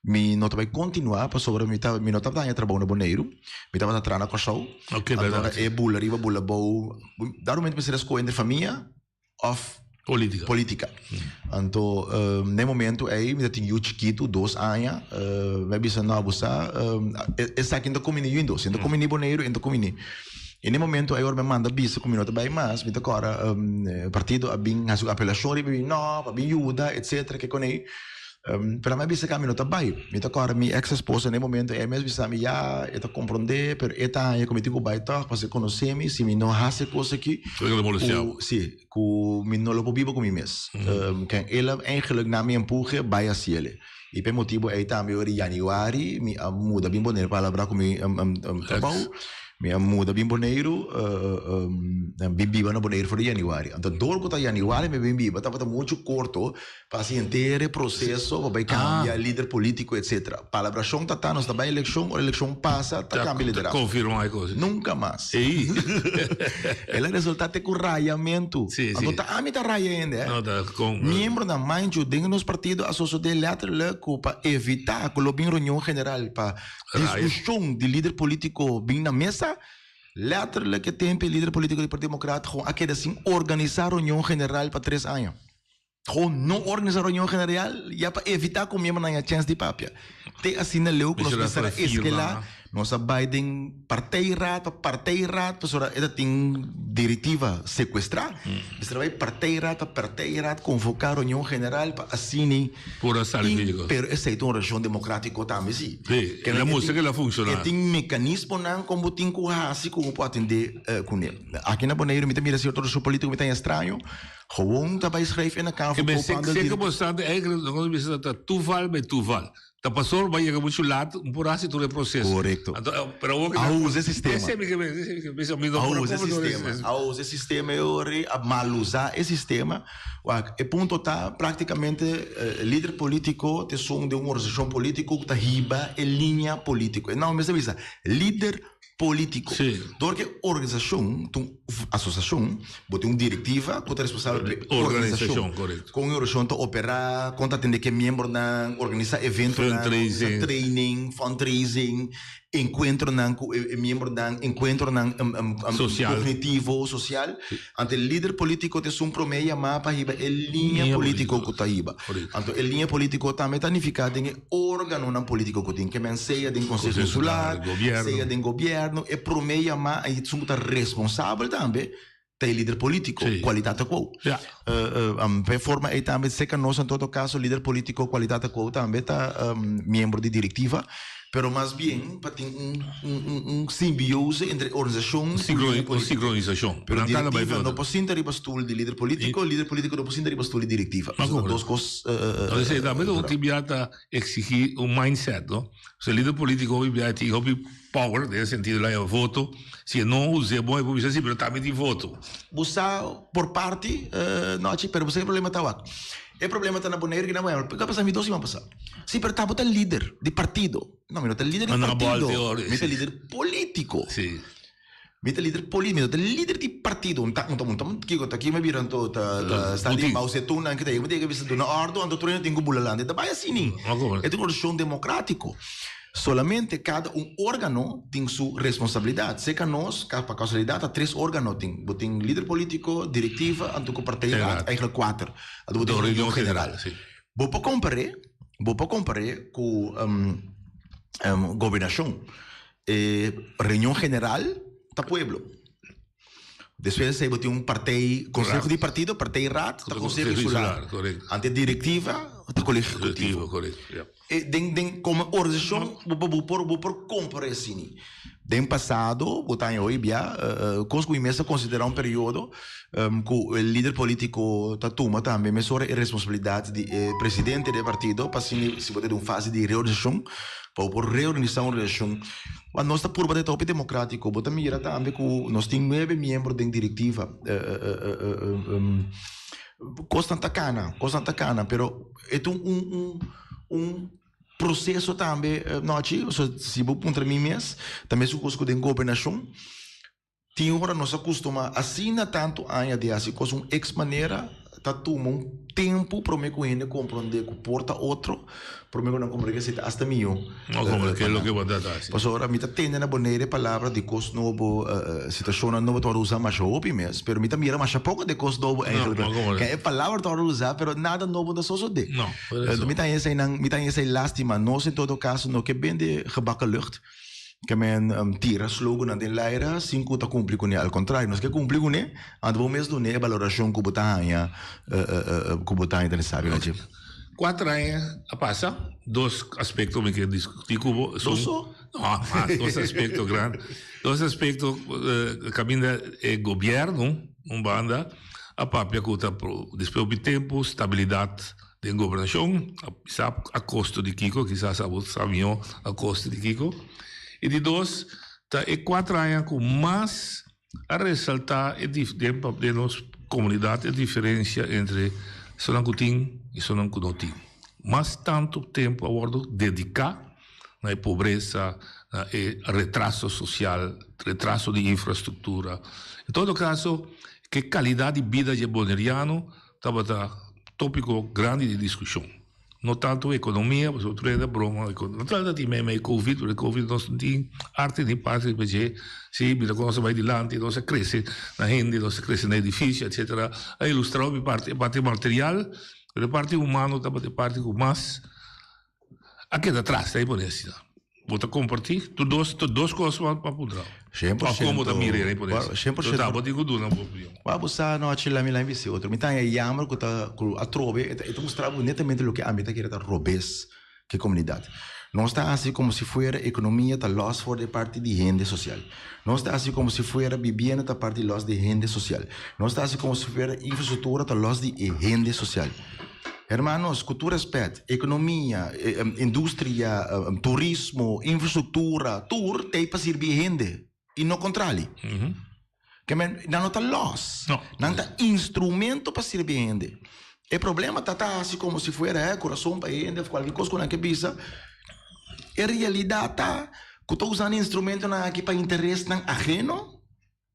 mi no ta bai kontinuá pasobra mi ta mi no tabata haña trabou na Boneiru mi tabata traha na Kòrsou. Oké Anto bèrdat. e bula riba bula abou dado momento mi mester a skohe entre famia of Politica. Politica. Anto na e momento ei mi ta tin yu chikitu, dos aña, mi a bisa no bo sa esaki no ta kumini yu indos, e no ta kumini Boneiru, e no ta kumini. I na e momento ei ora mi a manda bisa ku mi no ta bai mas, mi ta kòrda partido a bin hasi un apelashon riba mi, no pa bin yuda etcetera ke konei. Um, pero mi bisa kami no ta bai. Mi ta kòrda mi ex esposa na e momento ei mes bisa mi ya e ta komprondé pero e ta haña ku mi tin ku bai tòg pasobra e konosé mi si mi no hasi e kos aki ku si ku mi no lo por biba ku mi mes. Um, ken el a eigenlijk na mi empuje bai hasiel. I pa e motibu ei tambe ora di januari mi a muda bin Boneiru palabrá ku mi um, um, um, trabou. Mi a muda bin Boneiru, bin biba na Boneiru for di januari. Anto dor ku ta januari mi bin biba tabata muchu korto Pa hasi henter e proseso pa bai kambia lider politico etc. Palabrashon ta ta nos ta bai elekshon ora elekshon pasa ta kambia liderazgo. Konfirma e kos. Nunka mas. Ey. El a resulta te ku rayamentu. Si, si. Anto ta ami ta raya hende eh. No ta kon. Miembronan manchu den nos partido a sosode letterlijk ku pa evita ku lo bin reunion general pa diskushon di lider politico bin na mesa, letterlijk e tempo e lider politico di Partido Democraat gewoon a keda sin organisa reunion general pa tres aña. Gewoon no organisa reunion general ya pa evita cu miembronan haya chens di papia. Te asina leu cu nos mester a eskela, nos a bay den partijraad pa partijraad pasobra e ta tin directiva secuestra. Mester a bay partijraad pa partijraad convoca reunion general pa asina tin, pero esey ta un reunion democratico tambe si. E tin mecanismonan con bo tin cu haci cu bo por atende cune. Aki na Boneiru mi ta mira cierto reunion politico mi ta haña straño. Gewoon ta bai schrijf in de Kamer van Koophandel. Zeker bastante eigenlijk nos bisa ta toeval bij toeval. Ta pasó bai yega mucho laat, un por hasi tur e proceso. Correcto. Anto, eh, pero awor A usa e sistema. Ese mi ke ese mi ke bisa mi no A por usa e como sistema. A usa e sistema e ori, a malusa e sistema. Wak, e punto ta prácticamente eh, lider político te son de un organización político ku ta hiba e linea político. E nou mester bisa lider polítiko. Dor ku e organisashon ta un asosiashon, bo tin un direktiva ku ta responsabel pa e organisashon. Kon e organisashon ta operá, kon ta atendé ku e miembronan, organisá eventonan, organisá training, fundraising, enkuentronan ku e miembronan, enkuentronan kognitivo, sosial. Anto e lider polítiko ta esun promé yamá pa hiba e liña polítiko ku ta hiba. Anto e liña polítiko tambe ta nifiká den e órganonan polítiko ku tin, ke men sea den Konseho Insular, sea den gobièrnu, e promé yamá i esun ku ta responsabel tambe ta e lider polítiko, kualidat ta kou. Pa e forma ei tambe serka nos en todo kaso lider polítiko kualidat ta kou tambe ta miembro di direktiva. Pero mas bien pa tin un un un simbiose entre organisashon Un ku lider un polítiko. sinkronisashon. Pero Nan kada bai direktiva no otro. por sinta riba stul di lider polítiko, lider polítiko no por sinta riba stul di direktiva. Ma Esei ta komo? dos kos Entonces esei tambe ta un tin bia ta eksigí un mindset, no? Pasobra e lider polítiko hopi bia tin hopi power den e sentido el a haña voto, si e no us'é bon e por bisa si pero tambe tin voto. Bo sa por parti, Nochi, pero bo sa e problema ta wak. E problema ta na Boneiru ki na Miami. Por pasa mi dos siman pasa. Si, pero ta bo ta lider di partido. No, mi no ta lider di partido. Mi ta lider politico. Si. Mi ta lider politico, mi no ta lider di partido. Un ta, un ta, un ta, kiko ta ki mi bira anto ta, ta sta di Mao Zedong nan kita. Mi ta bisa duna ordo anto tur hende tin ku bula landa. E ta bai asina. E ta un organisashon democratico. Solamente kada un organo tin su responsabilidad. Serka nos, pa casualidad, ta tres organo tin. Bo tin lider politico, directiva, anto ku partijraad, eigenlijk kuater. Anto bo tin reunion general. Bo por kompar'é, bo por kompar'é ku gobernashon. E reunion general ta pueblo. Despues esei bo tin un partij, konseho di partido, partijraad, ta konseho insular. Anto e direktiva ta kolegio ehekutivo. E den den komo organisashon bo bo por bo por kompara esini. Den pasado bo ta haña hoy bia kos ku mi mes ta konsiderá un periodo ku e lider polítiko ta tuma tambe mesora e responsabilidat di e presidente di e partido pa asina si bo ta den un fase di reorganisashon pa bo por reorganisá un organisashon. Ma nos ta purba di ta hopi democratico. Bo ta mira tambe cu nos tin nuebe miembro den directiva. Cosnan ta cana, cosnan ta cana, pero e ta un, un, un proceso tambe, Nochi. So, si bo puntra mi mes, ta mesun cos cu den gobernacion. Tin ora nos a kustuma asina tantu aña di hasi kos un ex manera, ta tuma un tempu promé ku hende komprondé ku por ta otro, promé ku nan komprondé ku esei ta asta mihó. No komprondé ke loke bo ta hasi. Pasobra mi ta tende na Bonaire e palabra di kos nobo, situashonnan nobo ta wòrdu usá masha hopi mes, pero mi ta mira masha poko di kos nobo eigentlik. Ke e palabra ta wòrdu usá, pero nada nobo ta sosodé. Mi ta haña eseinan, mi ta haña esei lástima. Nos en todo kaso no ke bende gebakken lucht. Ke men tira slogannan den laira sin ku ta kumpli kuné. Al kontrario, nos ke kumpli kuné, anto bo mes dun'é e balorashon ku bo ta haña ku bo ta haña ta nesesario na dje. Cuater aña a pasa, dos aspecto mi kier discuti cu bo. Dos so? No, mas, dos aspecto grandi. Dos aspecto caminda e gobierno, un banda, a papia cu ta despues hopi tempo stabilidad den gobernacion, a bisa a costo di kico, kisas abo sa miho a costo di kico. Y di dos, ta e cuater aña cu mas a resalta e den den nos comunidad e diferencia entre esunnan cu tin y esunnan cu no tin. Mas tanto tempo a wordo dedica na e pobresa, na e retraso social, retraso di infrastructura. En todo caso, ke calidad di bida dje Boneriano tabata topico grandi di discusion. No tanto economia, pasobra otro hende a broma, no trata di mei mei covid, pero covid nos no tin arte ni parte di dje, si mira con nos a bay dilanti, nos a crece na hende, nos a crece na edificio, etcetera, a ilustra hopi parti, e parti material, pero e parti humano tabata e parti cu mas a keda atras, ta pone asina. Bo ta comparti? Tur dos, tur dos cos pa pa puntra. 100%. Of como ta mira e por eso. 100%. Ta bo tin cu duna bo opinion. Wa bo sa nochi lami lami bisi otro. Mi ta haña jammer cu ta cu atrobe e ta e ta mustra bo netamente loke ami ta kere ta robes ke comunidad. Nos ta haci como si fuera economia ta los for di parti di hende social. Nos ta haci como si fuera bibienda ta parti los di hende social. Nos ta haci como si fuera infrastructura ta los di e hende social. Hermanos, ku tur respet, ekonomia, industria, turismo, infrastruktura, tur ta ei pa sirbi e hende i no kontrali. Ke men, nan no ta lòs. Nan ta instrumento pa sirbi e hende. E problema ta ta hasi komo si fuera e kurason pa e hende òf kualke kos ku nan ke bisa. E realidat ta ku ta usando instrumentonan aki pa interesnan aheno.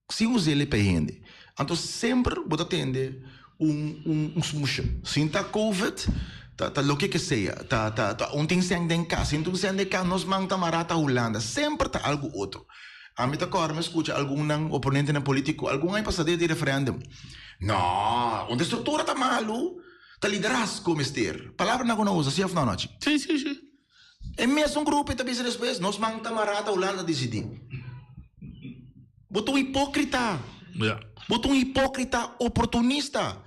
Sin us'el pa e hende. Anto semper bo ta tende un un un smusha. Sin ta covid, ta ta loke ke sea. Ta ta ta un tin sèn den kas. Sin tin sèn den kas nos man ta mará ta Hulanda. Semper ta algu otro. Ami ta kòrda mi skucha algunnan oponentenan polítiko algun aña pasá di referèndum. No, un struktura ta malu, ta liderazgo mester. Palabranan ku nan usa, si òf no, Nochi? Si, si, si. E mesun grupo e ta bisa despues, nos man ta mará ta Hulanda disidí. Bo ta un hipókrita. Bo ta un hipókrita oportunista.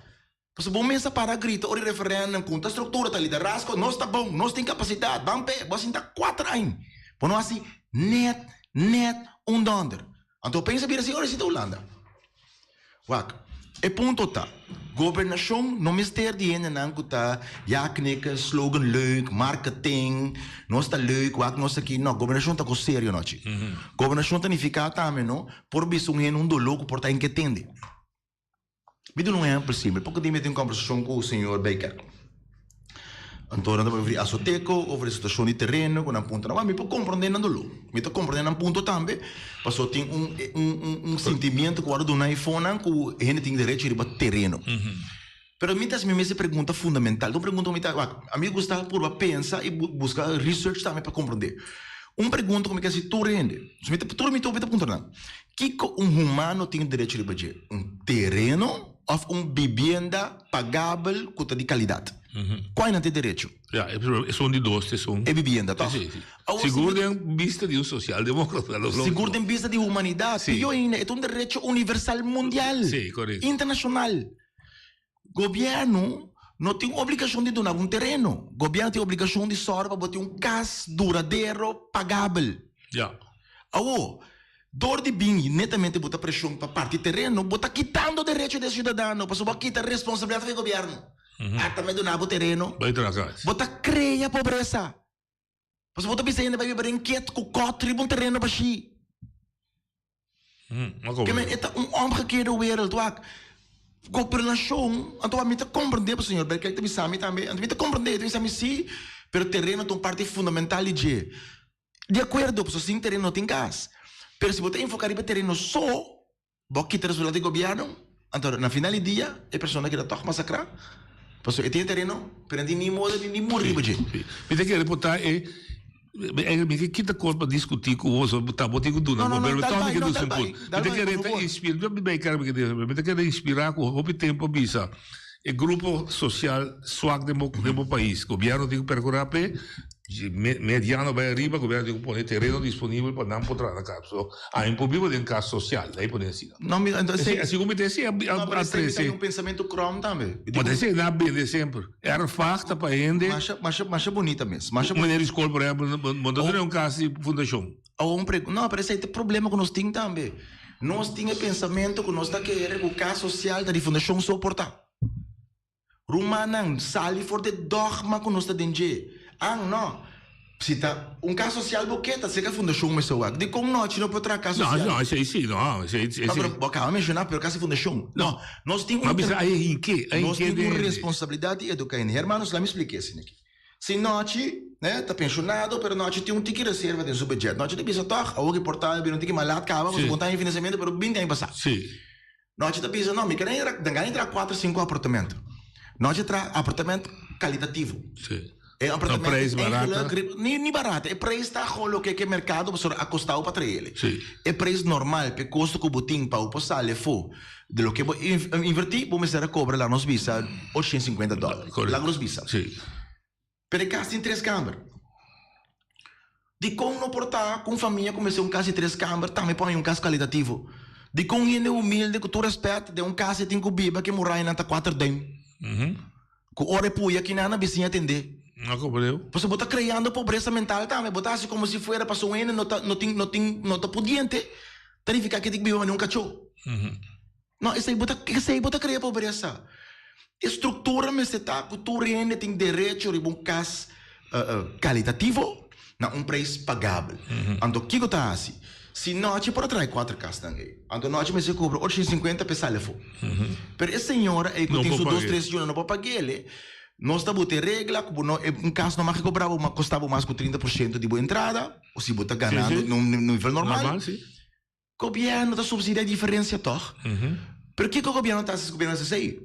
Pasobra bo mes a para grita ora e referèndum ku ta struktura, ta liderazgo, nos ta bon, nos tin kapasidat, ban p'e. Bo a sinta kuater aña. Bo no hasi nèt, nèt un dònder. Anto pensa bira si ora si ta Hulanda. Wak, e punto ta, gobernashon no mester di hendenan ku ta ja knikken, slogan leuk, marketing, nos ta leuk, wak nos aki. No, gobernashon ta kos serio nochi. Gobernashon ta nifiká tambe no por bisa un hende un doló ku por ta inketende. Mi duna un ehempel simpel. Poko dia mi tin un kombersashon ku señor Bijkerk. Anto nan ta papia over di Azoteko, over di situashon di tereno ku nan punta. Nan mi por komprondé nan doló. Mi ta komprondé nan punto tambe, pasobra tin un un un sentimiento ku wòrdu duna eifonan ku hende tin derecho riba tereno. Pero mi ta hasi mi mes e pregunta fundamental. Un pregunta ku mi ta wak, ami gusta purba pensa i buska research tambe pa komprondé. Un pregunta ku mi ke hasi tur hende, mi ta tur mi ta puntra nan, Kiko un humano tin derecho riba dje? Un tereno òf un bibienda pagabel ku ta di kalidat? Kua nan tin derecho? Ya, esun di dos ta esun. E bibienda, tòg? Si, si. Sigur den bista di un sosialdemókrata. Sigur den bista di humanidat. Si. Pió ainda, e ta un derecho universal mundial. Si, korekto. Internashonal. Gobièrnu no tin obligashon di duna bo un tereno. Gobièrnu tin obligashon di sòru pa bo tin un kas duradero pagabel. Ya. Awor, dor di bin netamente bo ta preshon pa parti tereno, bo ta kitando derecho di e siudadano pasobra bo a kita responsabilidat di gobièrnu. Ata mi a duna bo tereno. Bai traha kas. Bo ta krea pobresa. Pasobra bo ta bisa hende bai biba den ket ku kòt riba un tereno bashí. Ke men e ta un omgekeerde wereld wak. Gobernashon, anto mi ta komprendé pa señor Berkijk ta bisa mi tambe, anto mi ta komprendé, e ta bisa mi si, pero tereno ta un parti fundamental di dje. Di akuerdo, pasobra sin tereno no tin kas. Pero si bo ta enfoká riba e tereno so, bo a kita resultado di gobièrnu, anto na final di dia e persona keda tòg masakrá, pasobra e tin e tereno, pero e no tin ni moda ni muri riba dje. Mi ta kere por ta e Mi ke kita kos pa diskutí ku bo, so ta bo tin ku duna bo, pero tòg mi ke duna un punt. Mi ta kere ta inspirá, mi bai kere mi ke duna, mi ta kere inspirá ku hopi tempu a bisa e grupo sosial swak den bo den bo pais, gobièrnu tin ku perkurá p'e. Mediano bai ariba, gobierno tin ku pone tereno disponibel pa nan por traha na kas. So, ami por biba den kas sosial, lei pone asina. No, mi, entonces, Esei, así como te decía, no, pero a esei trece. ta un pensamiento krom tambe. Ma te esei na bende semper. Erfpacht ta pa hende. Masha, masha, masha bonita mes. Masha Meneer di skol, por ehempel, bo no ta tene un kas di fundashon. Awor un pregu, no, pero esei ta e problema ku nos tin tambe. Nos tin e pensamiento ku nos ta kere ku kas sosial ta di fundashon so por ta. Rumannan, sali for di e dogma ku nos ta den dje. An, no. Si ta un kas sosial bo ke, ta serka fundashon mester wak. Dikon nochi no por traha kas No, sosial? no, esei si, no. Esei, esei. No, pero bo akaba menshoná pero kas di fundashon. No, nos tin un. Ma bisa ai hinke, ai Nos hinke tin un den. responsabilidat di eduká hende. Hermanos, laat mi splika esei aki. Si nochi, ne, ta penshonado, pero nochi tin un tiki reserva den su budget. Nochi ta bisa tòg, awor ki por ta bira un tiki malat kaba, pasobra bo ta haña finansiamentu, pero binti aña pasá. Si. Nochi ta bisa, no, mi kere entra, den gana entra kuater, sinku apartamento. Nochi tra apartamento kalitativo. Sí. E apartamento No prijs barata. eigenlijk, ni, ni barata. E prijs ta gewoon loke ke merkado pasobra a kostao pa traele. Sí. E prijs normal p'e kosto ku bo tin pa bo por sali afó di loke bo invertí, bo mester a kobra laga nos bisa 850 dòler. Correcto. Laga nos bisa. Sí. Pero e kas tin tres kamber. Dikon no por ta ku un famia ku mester un kas di tres kamber tambe por haña un kas kalitativo? Dikon hende humilde ku tur rèspèt den un kas e tin ku biba ku e murayanan ta kuater duim? Ku ora e puya kinan na bisiña tendé? No komprendé. Pasobra bo ta kreando pobresa mental tambe. Bo ta hasi komo si fuera pasobra un hende no ta no tin no tin no ta pudiente ta nifiká ku e tin ku biba manera un kachó. No, esei bo ta esei bo ta krea pobresa. E struktura mester ta ku tur hende tin derecho riba un kas kalitativo na un preis pagabel. Anto kiko ta hasi? Si nochi por a traha e kuater kasnan ei, anto nochi mester kobra 850 pa e sali afó. Pero e señora ei ku No tin por su dos pag'é. tres yunan no por pag'é, nos ta buta e regla ku bo no e un kas no mag kobra bo kosta bo mas ku 30% di bo entrada, o si bo ta ganando Sí, sí. na un nivel normal. Normal, sí. Gobierno ta subsidia e diferencia toch? Pero kico gobierno ta haci si gobierno haci esey?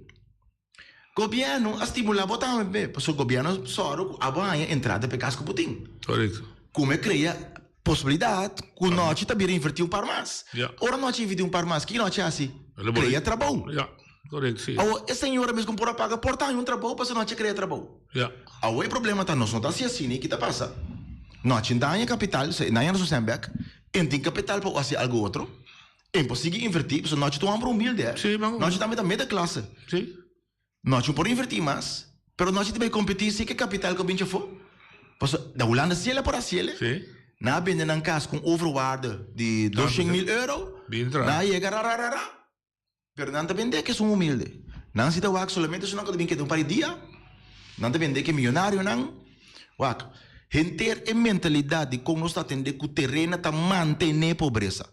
Gobierno a stimula bo tambe, pasobra gobierno sòru cu abo haña entrada pa e cas cu bo tin. Correcto. Come crea posibilidad cu nochi ta bira inverti un par mas. Ja. Ora nochi inverti un par mas, kico nochi haci? Crea trabou. Ja, correcto, si. Awo e señora mes cu por a paga por ta haña un trabou pasobra nochi a crea trabou. Ja. Awo e problema ta nos no ta haci asina y ki ta pasa? Nochi n'ta haña capital, n'ta haña nos sèn bek. En tin kapital pa hasi algu otro. En por sigui invertí, pasobra nochi ta un homber humilde, eh. Sí, man. Nochi tambe ta meda klase. Sí. Nochi por invertí mas, pero nochi ta bai kompetí si ke kapital ku a binchi afó. Pasobra na Hulanda si el a por hasi el. Sí. Nan a bende nan kas ku un overwaarde di doshen mil euro. Bin tra. Nan a yega ra ra ra ra. Pero nan ta bendé ke esun humilde. Nan si ta wak solamente esunnan ku ta bin keda un par di dia. Nan ta bendé ke miyonarionan. Wak, henter e mentalidat di kon nos ta atendé ku tereno ta mantené pobresa.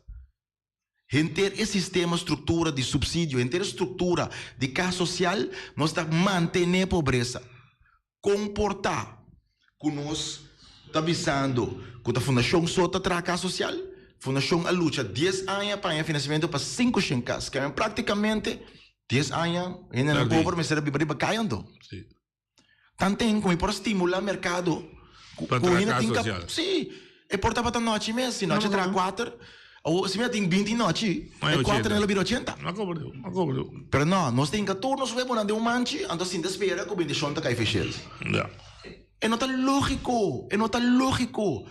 Henter e sistema, struktura di supsidio, henter e struktura di kas sosial, nos ta mantené pobresa. Kon por ta ku nos ta bisando ku ta fundashon so ta traha kas sosial? Fundashon a lucha dies aña pa haña finansiamentu pa sinku shen kas. Kèmen praktikamente dies aña hendenan pober mester a biba riba kaya anto. Tanten ku mi por a stimulá merkado ku Pa traha hende kas tin kap sosial. Sí, e por tabata nochi mes, si nochi traha kuater, awor si mi a tin binti nochi, e kuater nan lo bira ochenta. Pero no, nos tin kator nos webonan den un manchi, anto sinta spera ku bendishon ta kai feshel. E no ta lógiko, e no ta lógiko.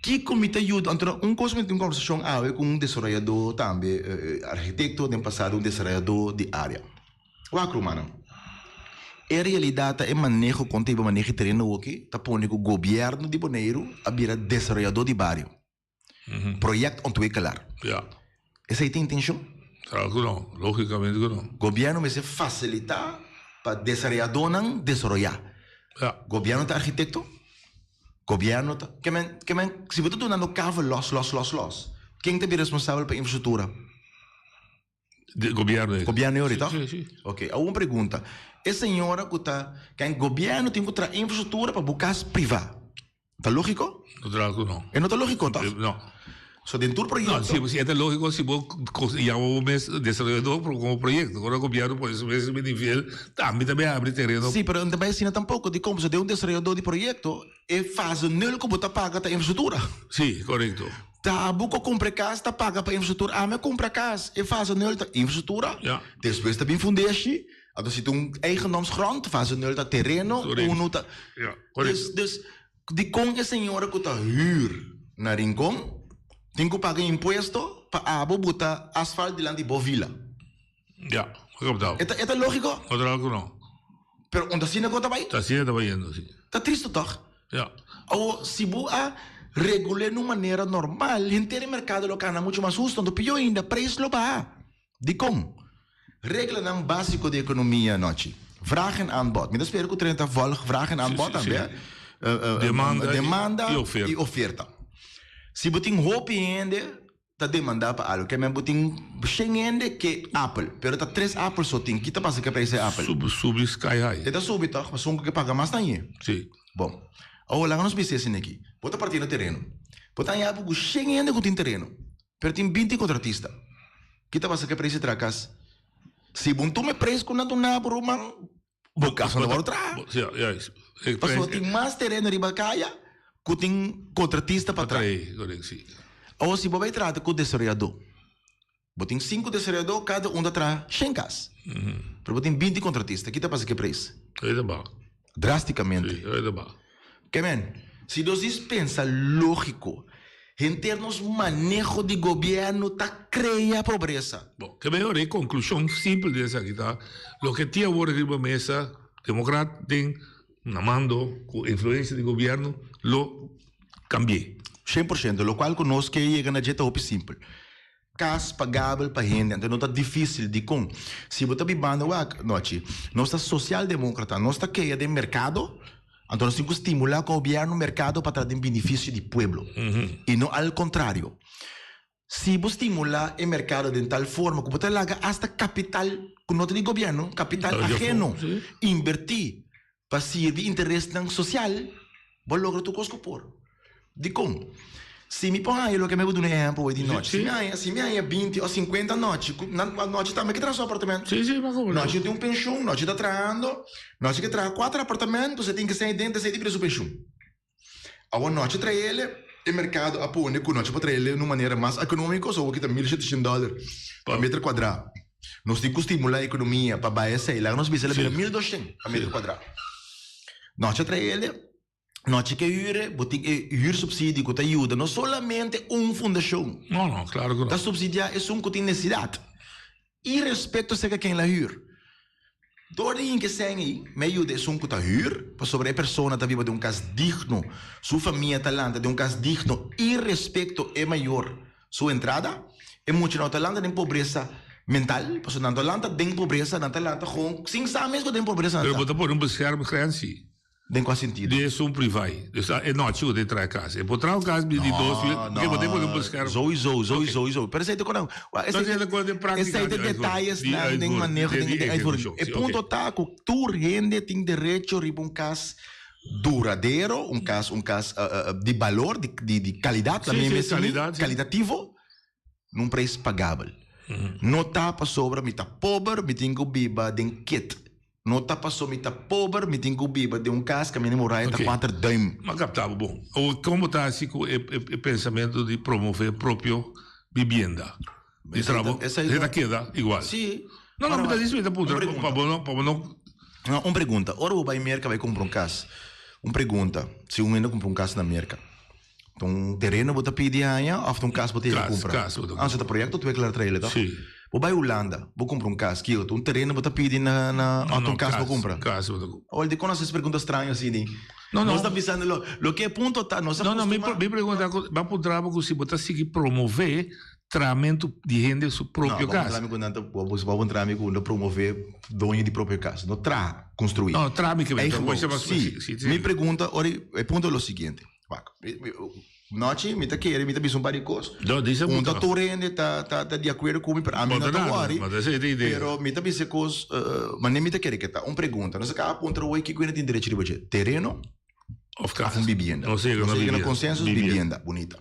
Kiko mi ta yuda? Anto un kos mi tin un kòmbersashon awe ku un desaroyadó tambe, arkitekto, den pasado un desaroyadó di área. Wak rumannan, e realidat ta e maneho kon ta hiba maneho e tereno awoki ta pone ku gobièrnu di Boneiru a bira desaroyadó di bario, projectontwikkelaar. Esei ta intenshon? Claro ku no, lógikamente ku no. Gobièrnu mester fasilitá pa desaroyadónan desaroyá. Gobièrnu ta arkitekto? Gobièrnu ta, ke men, ke men, si bo ta dunando kavel lòs, lòs, lòs, lòs, ken ta bira responsabel pa infrastruktura? De gobierno e. Gobierno e ahorita? Sí, sí. Ok, awor un pregunta. E señora ku ta, ken gobierno tin ku traha infrastruktura pa bo kas privá. Ta lógiko? No ta lógiko no. E no ta lógiko tòg? No. So den tur proyekto. No, si, si e ta lógiko si bo yama bo mes desaroyador komo proyekto. Ora gobierno pone su mes riba e nivel, tambe ta bay abri tereno. Sí, pero no ta bay asina tampoko. Dikon? Pasobra den un desaroyador di proyekto, e fase nul ku bo ta paga ta infrastruktura. Sí, korekto. Ta abo ku kumpra e kas ta paga pa infrastruktura. Ami a kumpra kas, e fase nul ta infrastruktura, despues ta bin fundeshi, anto si ta un eigendomsgrond, fase nul ta tereno, unu ta. Dus, dus. Di kon e señora ku ta hür na Rincon tin ku paga impuesto pa abo buta asfalt dilanti bo vila? Ja, klopt E ta, e ta lógiko? Otro ku no. Pero un ta asina ku ta bai? Ta asina ta bayendo, si. Ta tristu tòg? Ja. Awo, si bo a regul'é na un manera normal, henter e merkado lo kana muchu mas hustu, anto pió ainda, preis lo baha. Dikon? Reglanan básiko di ekonomia anochi. Vraag en aanbod. Mi ta spera ku 30 volg vraag en aanbod Sí, sí, tambe. sí. Demanda Demanda i oferta. i oferta. Si bo tin hopi hende ta demandá pa algu, ke men bo tin shen hende ke apel, pero ta tres apel so tin, ki ta pasa ku e preis di apel? Subi, subi sky high. E ta subi tòg, pasobra ku ke paga mas ta hañ'é. Sí. Bon, awor laga nos bisa esei aki. Bo ta partiendo tereno. Bo ta haña ku shen hende ku tin tereno. Pero tin 20 kontratista. Ki ta pasa ku e preis di traha kas? Si bo tuma e preis ku nan duna bo ruman, bo kas no ta wòrdu traha. Pasobra tin mas tereno riba kaya ku tin kontratista pa traha. Awor si bo bai trata ku desaroyadó, bo tin sinku desaroyadó, kada un ta traha shen kas. Pero bo tin 20 kontratista, ki ta pasa ku e preis? Drásticamente. Ke men, si nos dis pensa lógiko, henter nos maneho di gobièrnu ta krea pobresa. Bon, ke mehor e konklushon simpel di esaki ta, loke tin awor riba mesa, demokrat den na mando ku influensia di gobièrnu lo kambi'é. 100%, lokual ku nos ke yega na dje ta hopi simpel. Kas pagabel pa hende, anto no ta difísil. Dikon? Si bo ta bibando wak, nochi, nos ta sosialdemókrata, nos ta kea den merkado, anto nos tin ku stimulá gobièrnu merkado pa traha den benefisio di pueblo, i no al kontrario. Si bo stimulá e merkado den tal forma ku bo ta laga asta kapital ku no ta di gobièrnu, kapital aheno, inbertí pa sirbi interesnan sosial, bo logra tur kos ku por. Dikon? Si mi por haña loke mi a duna ehèmpel hoy di nochi, si mi haña, si mi haña binti òf sinkuenta nochi, ku nan nochi tambe ke traha su apartamento. Nochi tin un penshun, nochi ta trahando, nochi ke traha kuater apartamento, se tin ke sèi den, ta sèi di bira su penshun. Awor nochi traele, e merkado a pone ku nochi por traele na un manera mas ekonómiko, so awor kita 1700 dòler pa meter kuadrá. Nos tin ku stimulá ekonomia pa bai esei, laga nos bisa el a bira 1200 pa meter kuadrá. Nochi a traele. Nochi ke hure, bo tin e huursubsidie ku ta yuda no solamente un fundashon. No, no, klaro ku no. Ta supsidiá esun ku tin nesesidat i respekto serka ken la hür. Dor di hinka e sèn ei, mi a yuda esun ku ta hür, pasobra e persona ta biba den un kas digno, su famia ta lanta den un kas digno i respekto e mayor su entrada. E mucha no ta lanta den pobresa mental, pasobra nan ta lanta den pobresa, nan ta lanta gewoon sin sa mes ku den pobresa nan Pero ta. bo ta pone un beschermgrens si. Den kua sentido? Di esun privai. Dus e nochi ku ta traha kas. E por traha un kas di 2000, No, bo ta pone un bescherm. Sowieso, sowieso, sowieso. Pero esei ta konan, esei ta konan den práktika. Esei ta detayes nan den maneho den uitvoering. E punto ta ku tur hende tin derecho riba un kas duradero, un kas, un kas di balor, di kalidat, kalitativo, na un preis pagabel. No ta pasobra mi ta pober mi tin ku biba den kit. No ta paso mi ta pober, mi tin ku biba den un kas kaminda mi muraya ta kuater duim. M'a kapta bo bon. Awor kon bo ta hasi ku e e pensamentu di promové propio bibienda? Di trabou, Esei ta keda igual. Si. No, no, mi ta disi mi ta puntra pa bo no, pa bo no. No, un pregunta. Ora bo bai Merka bai kumpra un kas, un pregunta, si un hende kumpra un kas na Merka, ta un tereno bo ta pidi haña òf ta un kas bo ta yega kumpra? Kas, kas bo ta kumpra. Ah, so ta proyekto ontwikkelaar traha el'e tòg? Si. Bo bai Hulanda, bo kumpra un kas, kiko? Ta un tereno bo ta pidi na na òf ta un kas bo kumpra? Kas bo ta kumpra. Awor dikon nos hasi pregunta straño asina? No, no. Nos ta bisando lo loke e punto ta, nos a No, no, mi kustuma. mi pregunta ku, bo a puntra bo ku si bo ta sigui promové tramentu di hende su propio No, bo a kas. puntra mi ku nan ta, bo a puntra mi ku no promové doño di propio kas, no traha, konstruí. No, traha mi ke Eigen bo bouw, sa mas si. si, si. Mi pregunta, ora e punto ta lo siguiente. Wak, nochi mi ta kere, mi ta bisa un par di kos. No, disa Un ta puta. tur hende ta, ta, ta di akuerdo ku mi, pero ami Bo no ta ta nada, wòri. ma ta esei ta idea. Pero mi ta bisa e kos, manera mi ta kere ke ta. Un pregunta, nos a kaba puntra awor kiko hende tin derecho riba dje, tereno Of kas. of un bibienda? Nos a yega Nos na a yega na bibienda. konsensus, Bibienda. bibienda, bunita.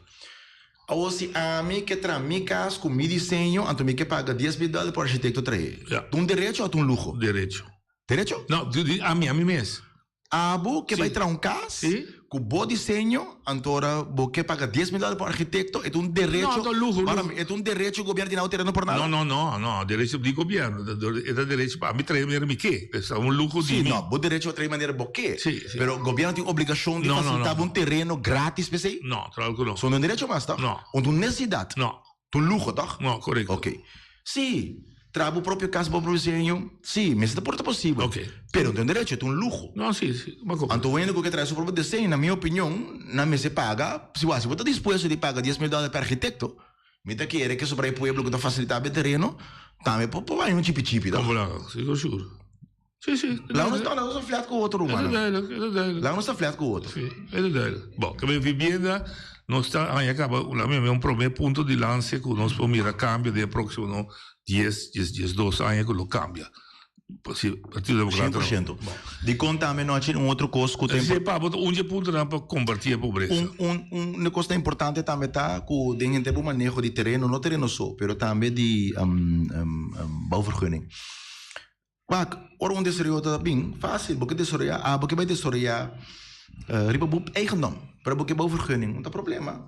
Awor si ami ke traha mi kas ku mi diseño, anto mi ke paga 10.000 dòler pa arkitekto trahe. Ja. Ta un derecho òf ta un luho? Derecho. Derecho? No, di, di, ami, ami mes. Abo ke bai traha un kas ku bo diseño, anto ora bo ke paga dies mil dòler pa un arkitekto, e ta un derecho, No, ta luho, para luho. mi, e ta un derecho ku gobièrnu tin awe tereno por nada. No, no, no, no, derecho di gobièrnu, e ta derecho pa ami traha manera mi ke, ta un luho di Sí, mi. no, bo derecho pa traha manera bo ke, Sí, sí. pero gobièrnu tin obligashon di No, no, fasilitá no. bo un tereno gratis p'esei? No, claro ku no. So no un derecho mas, tòg? No. Un ta un nesesidat? No. Ta un luho, tòg? No, korekto. Ok. Sí, traha bo propio kas, bo propio diseño, sí, mester ta por ta posibel. Ok. Pero no ta un derecho, ta un luho. No, sí, sí, bo a comprende. Anto hende ku ke traha su propio diseño, na mi opinion, nan mester paga, si bo ta dispuesto di paga dies mil dòler pa arkitekto, mi ta kere ke sobra e pueblo ku ta fasilitá bo e tereno, tambe por por baña un chipi chipi, tòg? Komprende, sigur, sigur. Sí, sí. Laga nos, laga nos ta flat ku otro, rumannan. E ta duidelijk, e ta duidelijk. Laga nos ta flat ku otro. Sí, e ta duidelijk. Bon, ke men vivienda, nos ta haña kaba, laga mi un promé punto di lanse ku nos por mira kambio den e próksimo no dies, dies, diesdos aña ku lo kambia. Si Partido Democrata. Shen por shento. Dikon tambe no haci un otro kos ku ta Esei pa bo ta un dje puntonan pa kombatí e pobresa. Un, un, un kos ta importante tambe ta ku den henter bo maneho di tereno, no tereno so, pero tambe di bouwvergunning. Wak, ora un desaroyador ta bin, fácil, bo ke desaroyá, abo ke bai desaroyá riba bo eigendom, pero bo ke bou vergunning, no ta problema.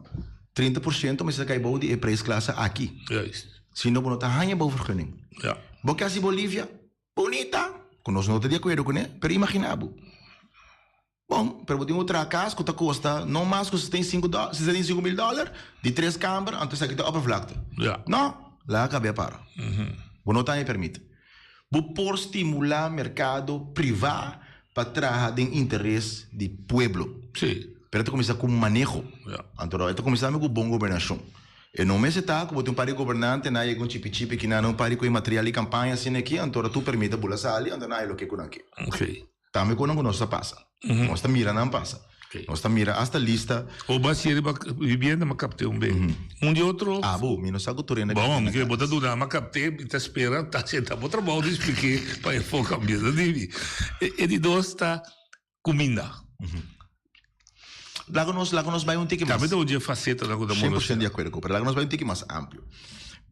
30 por shento mester kai bou di e prijsklasse aki. Juist. Si no, bo no ta haña bou vergunning. Ja. Bo ke hasi Bolivia, bunita, ku nos no ta di akuerdo kuné, pero imaginá bo. Bon, pero bo tin un traha kas ku ta kosta no mas ku 75 do, 75 mil dòler, di tres kamber, anto esaki ta oppervlakte. Ja. No, laga kabia para. Bo no ta haña permit. Bo por stimulá merkado privá pa traha den interes di pueblo. Sí. Pero e ta kuminsá ku maneho. Ja. Anto e ta kuminsá tambe ku bon gobernashon. E no mester ta ku bo tin un par di gobernante nan yega un chipi chipi ki nan un par di koe material di kampaña asina aki, anto ora tur permit a bula sali, anto nan haña loke ku nan ke. Oké. Tambe konan ku nos ta pasa. Nos ta mira nan pasa. Nos ta mira asta lista. O ba si riba vivienda ma kapte un be. Un di otro. Ah bo, mi no sa ku tur hende Bon, mi ke bo ta duna ma kapte, mi ta spera ta senta bo trabou di splike pa e foka ambiente di mi. E di dos ta kuminda. Laga nos, laga nos bai un tiki mas. Tambe ta un dje facetanan ku ta Shen por shen di akuerdo ku, pero laga nos bai un tiki mas amplio.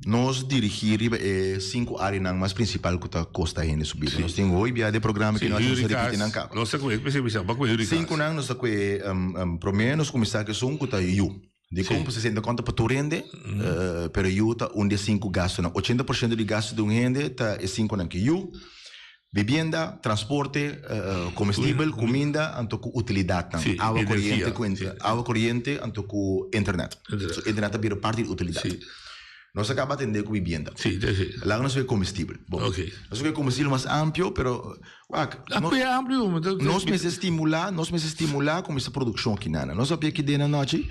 Nos dirigí riba e sinku áreanan mas prinsipal ku ta kosta hende su bida. Nos tin hoy bia den programa ki nos a ripití nan kaba. Nos ta kue, p'esei bisa, ba kue huri kas. Sinkunan nos ta kue, promé nos kuminsá ku esun ku ta yu. Dikon? Pasobra esei ta konta pa tur hende, pero yu ta un di e sinku gastunan. Ochenta por shento di gastu di un hende ta e sinkunan ki yu, bibienda, transporte, komestibel, kuminda, anto ku utilidatnan. Awa koriente ku awa koriente anto ku internet. So internet ta bira parti di utilidat. Nos a kaba atendé ku bibienda. Laga nos wak komestibel. Bon, nos wak komestibel mas amplio, pero Wak, nos mester stimulá, nos mester stimulá kuminsá produkshon aki nana. Nos papia aki den anochi,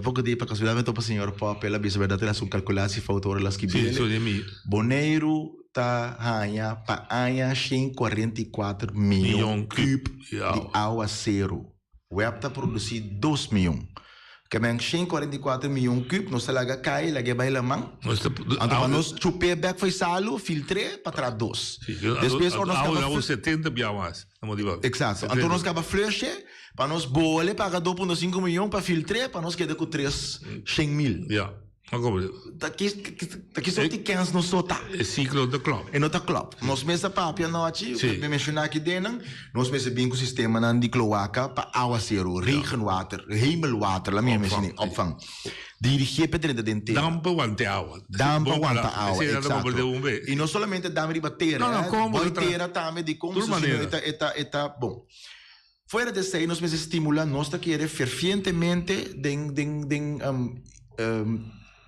poko dia pa kasualidad mi topa señor Pop, el a bisa bèrdat el a hasi un kalkulasi fout ora el a skibi el. Boneiru ta haña pa aña shen kuarenta i kuater miyon kub di awaseru. Web ta produsí dos miyon. Ke men 144 miyon kub nos ta laga kai, lag'é bai laman. Anto pa nos chup'é bèk fo'i salu, filtr'é pa traha dos. Despues ora nos kaba Awa 70 bia mas. Eksakto. Anto nos kaba flush'é pa nos bole paga 2.5 miyon pa filtr'é pa nos keda ku tres shen mil. Ya. Ta ki ta ki soort di kens nos so ta? E siklo no ta klòp. E no ta klòp. Nos mes a papia anochi, mi menshoná aki dennan, nos mester bin ku sistemanan di kloaka pa awaseru, regenwater, hemelwater, laat mi menshoné, opvang. Dirigié pa drenta den tera. Dam pa wanta awa. Dam pa wanta awa, eksakto. I no solamente dam riba tera, boi tera tambe dikon, sino e ta e ta bon. Fuera di esei nos mester stimula, nos ta kere fervientemente den den den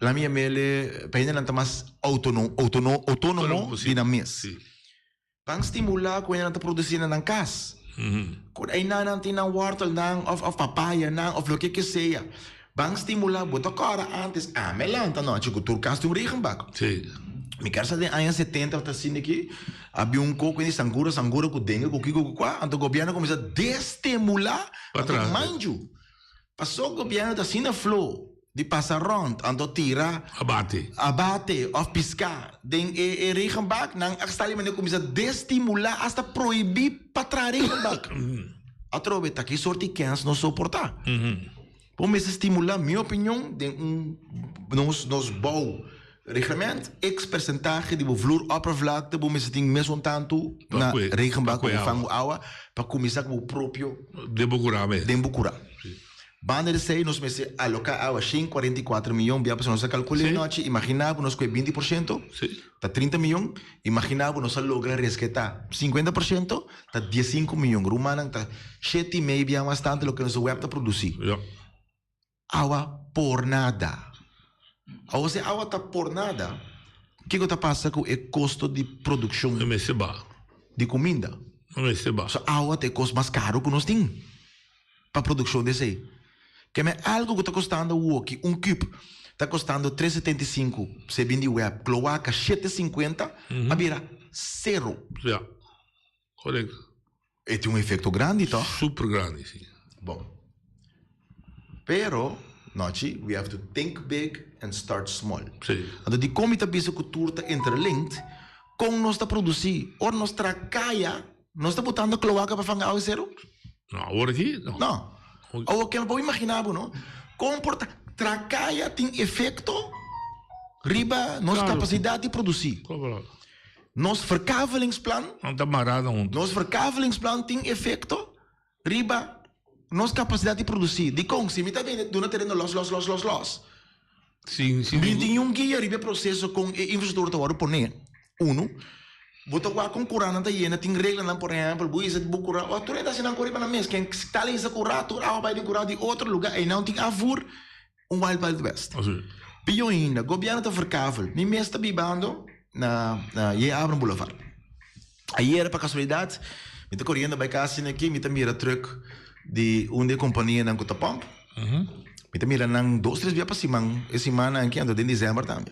la mi yam'ele pa hendenan ta mas autono autono autonomo di nan mes. Ban stimula ku hendenan ta produsi na nan kas. Ku einan nan tin nan wortelnan of of papayanan of loke ke sea. Ban stimula, bo ta kòrda antes, ami a lanta anochi ku tur kas tin un regenbak. Mi ker sa den aña setenta ta asina aki, habia un koko di sangura sangura ku dengue ku kiko ku kua, anto gobièrnu a kuminsá destemulá anto manju. Paso gobièrnu ta asina flo di pasa rònt anto tira Abate. abate òf piská den e e regenbak, nan a sta di manera kuminsá destimulá asta prohibí pa traha regenbak. Atrobe ta ki sort di kèns nos soportá. Bo mester stimulá, mi opinion, den un nos nos bou. Reglement, X percentahe di bo vloeroppervlakte bo mester tin mesun tantu Pa na kue- regenbak pa kue ku awa. fangu awa pa kuminsá ku bo propio Den bo kurá mes. den bo kurá. Banda di esei nos mester aloká awa 144 miyon bia pasobra nos a kalkul'é anochi, imaginá bo nos kue 20% ta 30 miyon, imaginá bo nos a logra resketá 50% ta 15 miyon. Rumannan ta shete i mei bia mas tantu loke nos web ta produsí. Awa por nada. Awor si awa ta por nada, kiko ta pasa ku e kosto di produkshon di kuminda? So awa ta e kos mas karu ku nos tin pa produkshon di esei. Keme algu ku ta kostando awoki un kùp ta kostando tres setenta i sinku, si e bin di web, kloaka shete sinkuenta, a bira sero. Ya, korekto. E tin un efecto grandi toch? Super grandi, si. Bon. Pero, Nochi, we have to think big and start small. Si. Anto dikon mi ta bisa ku tur ta interlinked? Kon nos ta produsí? Ora nos traha kaya, nos ta botando kloaka pa fanga awaseru? No, awor aki no. No. Awor ke bo imaginá bo, no? Kon por ta traha kaya tin efekto riba nos kapasidat di produsí? Claro. Nos verkavelingsplan. Nan ta mará na huntu. Nos verkavelingsplan tin efekto riba nos kapasidat di produsí. Dikon? Si mi ta bende duna tereno lòs, lòs, lòs, lòs, lòs. Sin, sin. Mi tin un guia riba e proseso kon e infrastruktura ta wòrdu poné. Unu, bo ta wak kon kuranan ta yena, tin reglanan, por ehèmpel, bo hisa bo kura, ò tur hende hasi nan kura riba nan mes. Ken tal hisa kura, tur awa bai den kura di otro lugá, einan tin afvoer. Un Wild Wild West. Pió ainda, gobièrnu ta verkavel. Mi mes ta bibando na na J. Abram Boulevard. Ayera pa kasualidat mi ta koriendo bai kas asina aki, mi ta mira trùk di un di e kompanianan ku ta pòmp. Mi ta mira nan dos tres bia pa siman, e simannan aki anto den desèmber tambe.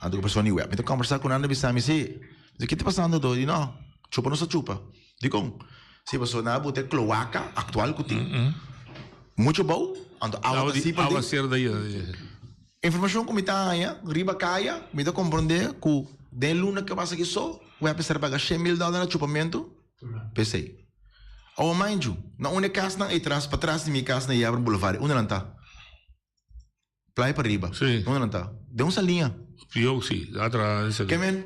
Anto ku persona di web. Mi ta kòmbersá ku nan, nan ta bisa mi, si, ki ta pasando do? Di no, chupa nos ta chupa. Dikon? Si pasobra nan a bota e kloaka aktual ku tin muchu bou, anto awa ta sipel Awa den. ser da yena. Informashon ku mi ta haña riba kaya, mi ta komprondé ku den luna ke pasa aki so, web mester a paga 100,000 dòler na chupamentu p'esei. Awa mind you, na un e kasnan ei tras, patras di mi kas na Yabran Boulevard, unda nan ta? Playa pariba. Sí. Unda nan ta? Den un saliña. Yo sí, atra den saliña. Ke men,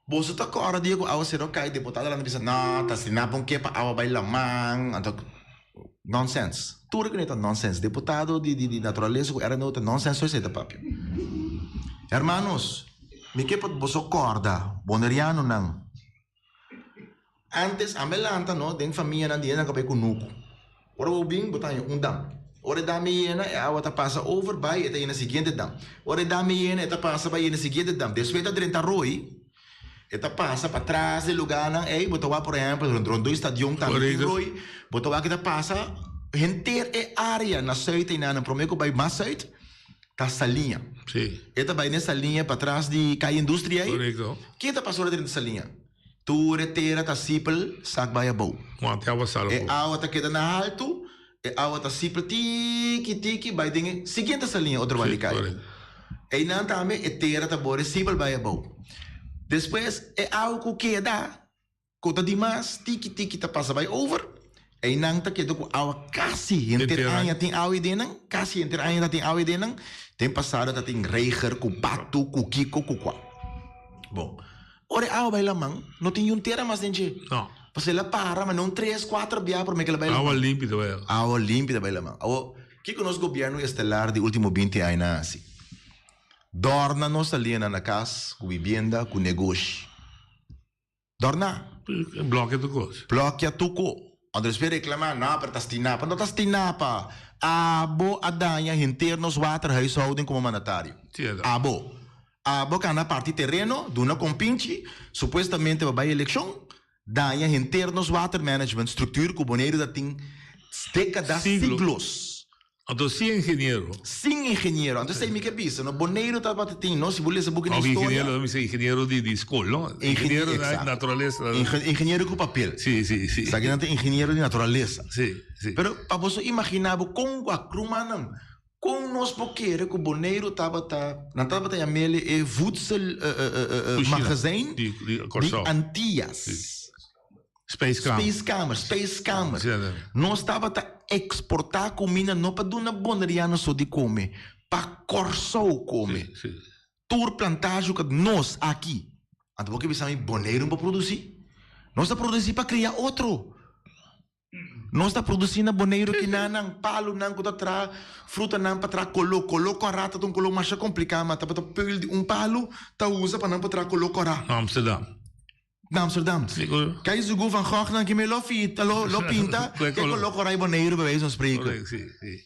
boso ta kòrda dia ku awa sero kai, deputadonan ta bisa, no, ta asina pon ke pa awa bai laman, anto nonsens. Tur e ta nonsens. Deputado di di di naturalesa ku RNO ta nonsens so esei ta papia. Hermanos, mi ke pa boso kòrda, bonerianonan, Antes a me lanta no den famianan di hende a bai kunuku. Ora bo bin bo ta haña un dam. Ora e dam e yena e awa ta pasa over bai e ta yena siguiente dam. Ora e dam e yena e ta pasa bai yena siguiente dam. Despues e ta drenta roi e ta pasa patras di lugarnan ey bo ta wak por ehempel rondó e stadion tambe tin roi bo ta wak e ta pasa henter e area na zuid eynan prome ku bai mas zuid ta Saliña. E ta bai den Saliña patras di Kaya Industria ey. Ke ta pasa ora drenta Saliña? Tur e tera ta sipel sak bai abou. Wante awa sal E abou. awa ta keda na haltu, e awa ta sipel tiki tiki bai den e siguiente saliña otro banda di kaya. Einan tambe e tera ta bore sipel bai abou. Despues e awa ku keda, ku ta dimas, tiki tiki ta pasa bai over. Einan ta keda ku awa kasi henter aña tin awa ei den nan, kasi henter aña ta tin awa ei den nan. Den pasado ta tin reiger ku batu, ku kiko, ku kua. Bon. Ora e awa bai laman, no tin yun tera mas den dje. No. Pasobra el a para, ma no un tres, kuater bia promé ku el a bai laman. Awa limpi ta bai. Awa limpi ta bai laman. Awor, kiko nos gobièrnu estelar di último binti aña a hasi? Dòrna nos salinan na kas, ku bibienda, ku negoshi. Dòrna. Blòkia tur kos. Blòkia tur kos. Anto despues reklamá, no, pero ta Stinapa. No ta Stinapa. Abo a daña henter nos waterhuishouding komo mandatario. Abo. Abo ka anda parti tereno, duna kompinchi, supuestamente pa bai elekshon, daña henter nos watermanagement structuur ku Boneiru ta tin dékadas, siglos. Anto sin ingeniero. Sin ingeniero. Anto esei mi ke bisa, no? Boneiru tabata tin, no? Si bo lesa buki na Of historia. ingeniero, mi bisa ingeniero di di skol, no? Ingeniero na naturalesa. Ingeniero ku papel. Si, si, si. Esaki nan ta ingeniero di naturalesa. Si, si. Pero pa boso imaginá bo kon wak rumannan, Kon nos por kere ku Boneiru tabata, nan tabata yam'el e voedsel magazijn Di di Kòrsou. Antias. Spijskamer. Spijskamer, spijskamer. Nos tabata eksportá kuminda no pa duna boneriano so di kome, pa Kòrsou kome. Tur plantage ku nos aki. Anto bo ke bisa mi Boneiru no por produsí? Nos ta produsí pa kria otro. Nos ta produsí na Boneiru kinanan, palunan ku ta traha frutanan pa traha koló. Koló kòrá ta un koló masha kompliká, ma tabata peul di un palu ta usa pa nan por traha koló kòrá. Na Amsterdam. Na Amsterdam. Kijk Zugu van Gogh nan kime lo fita, lo lo pinta ke koló kòrá di Boneiru bij wijze van spreken. Correct, si, si.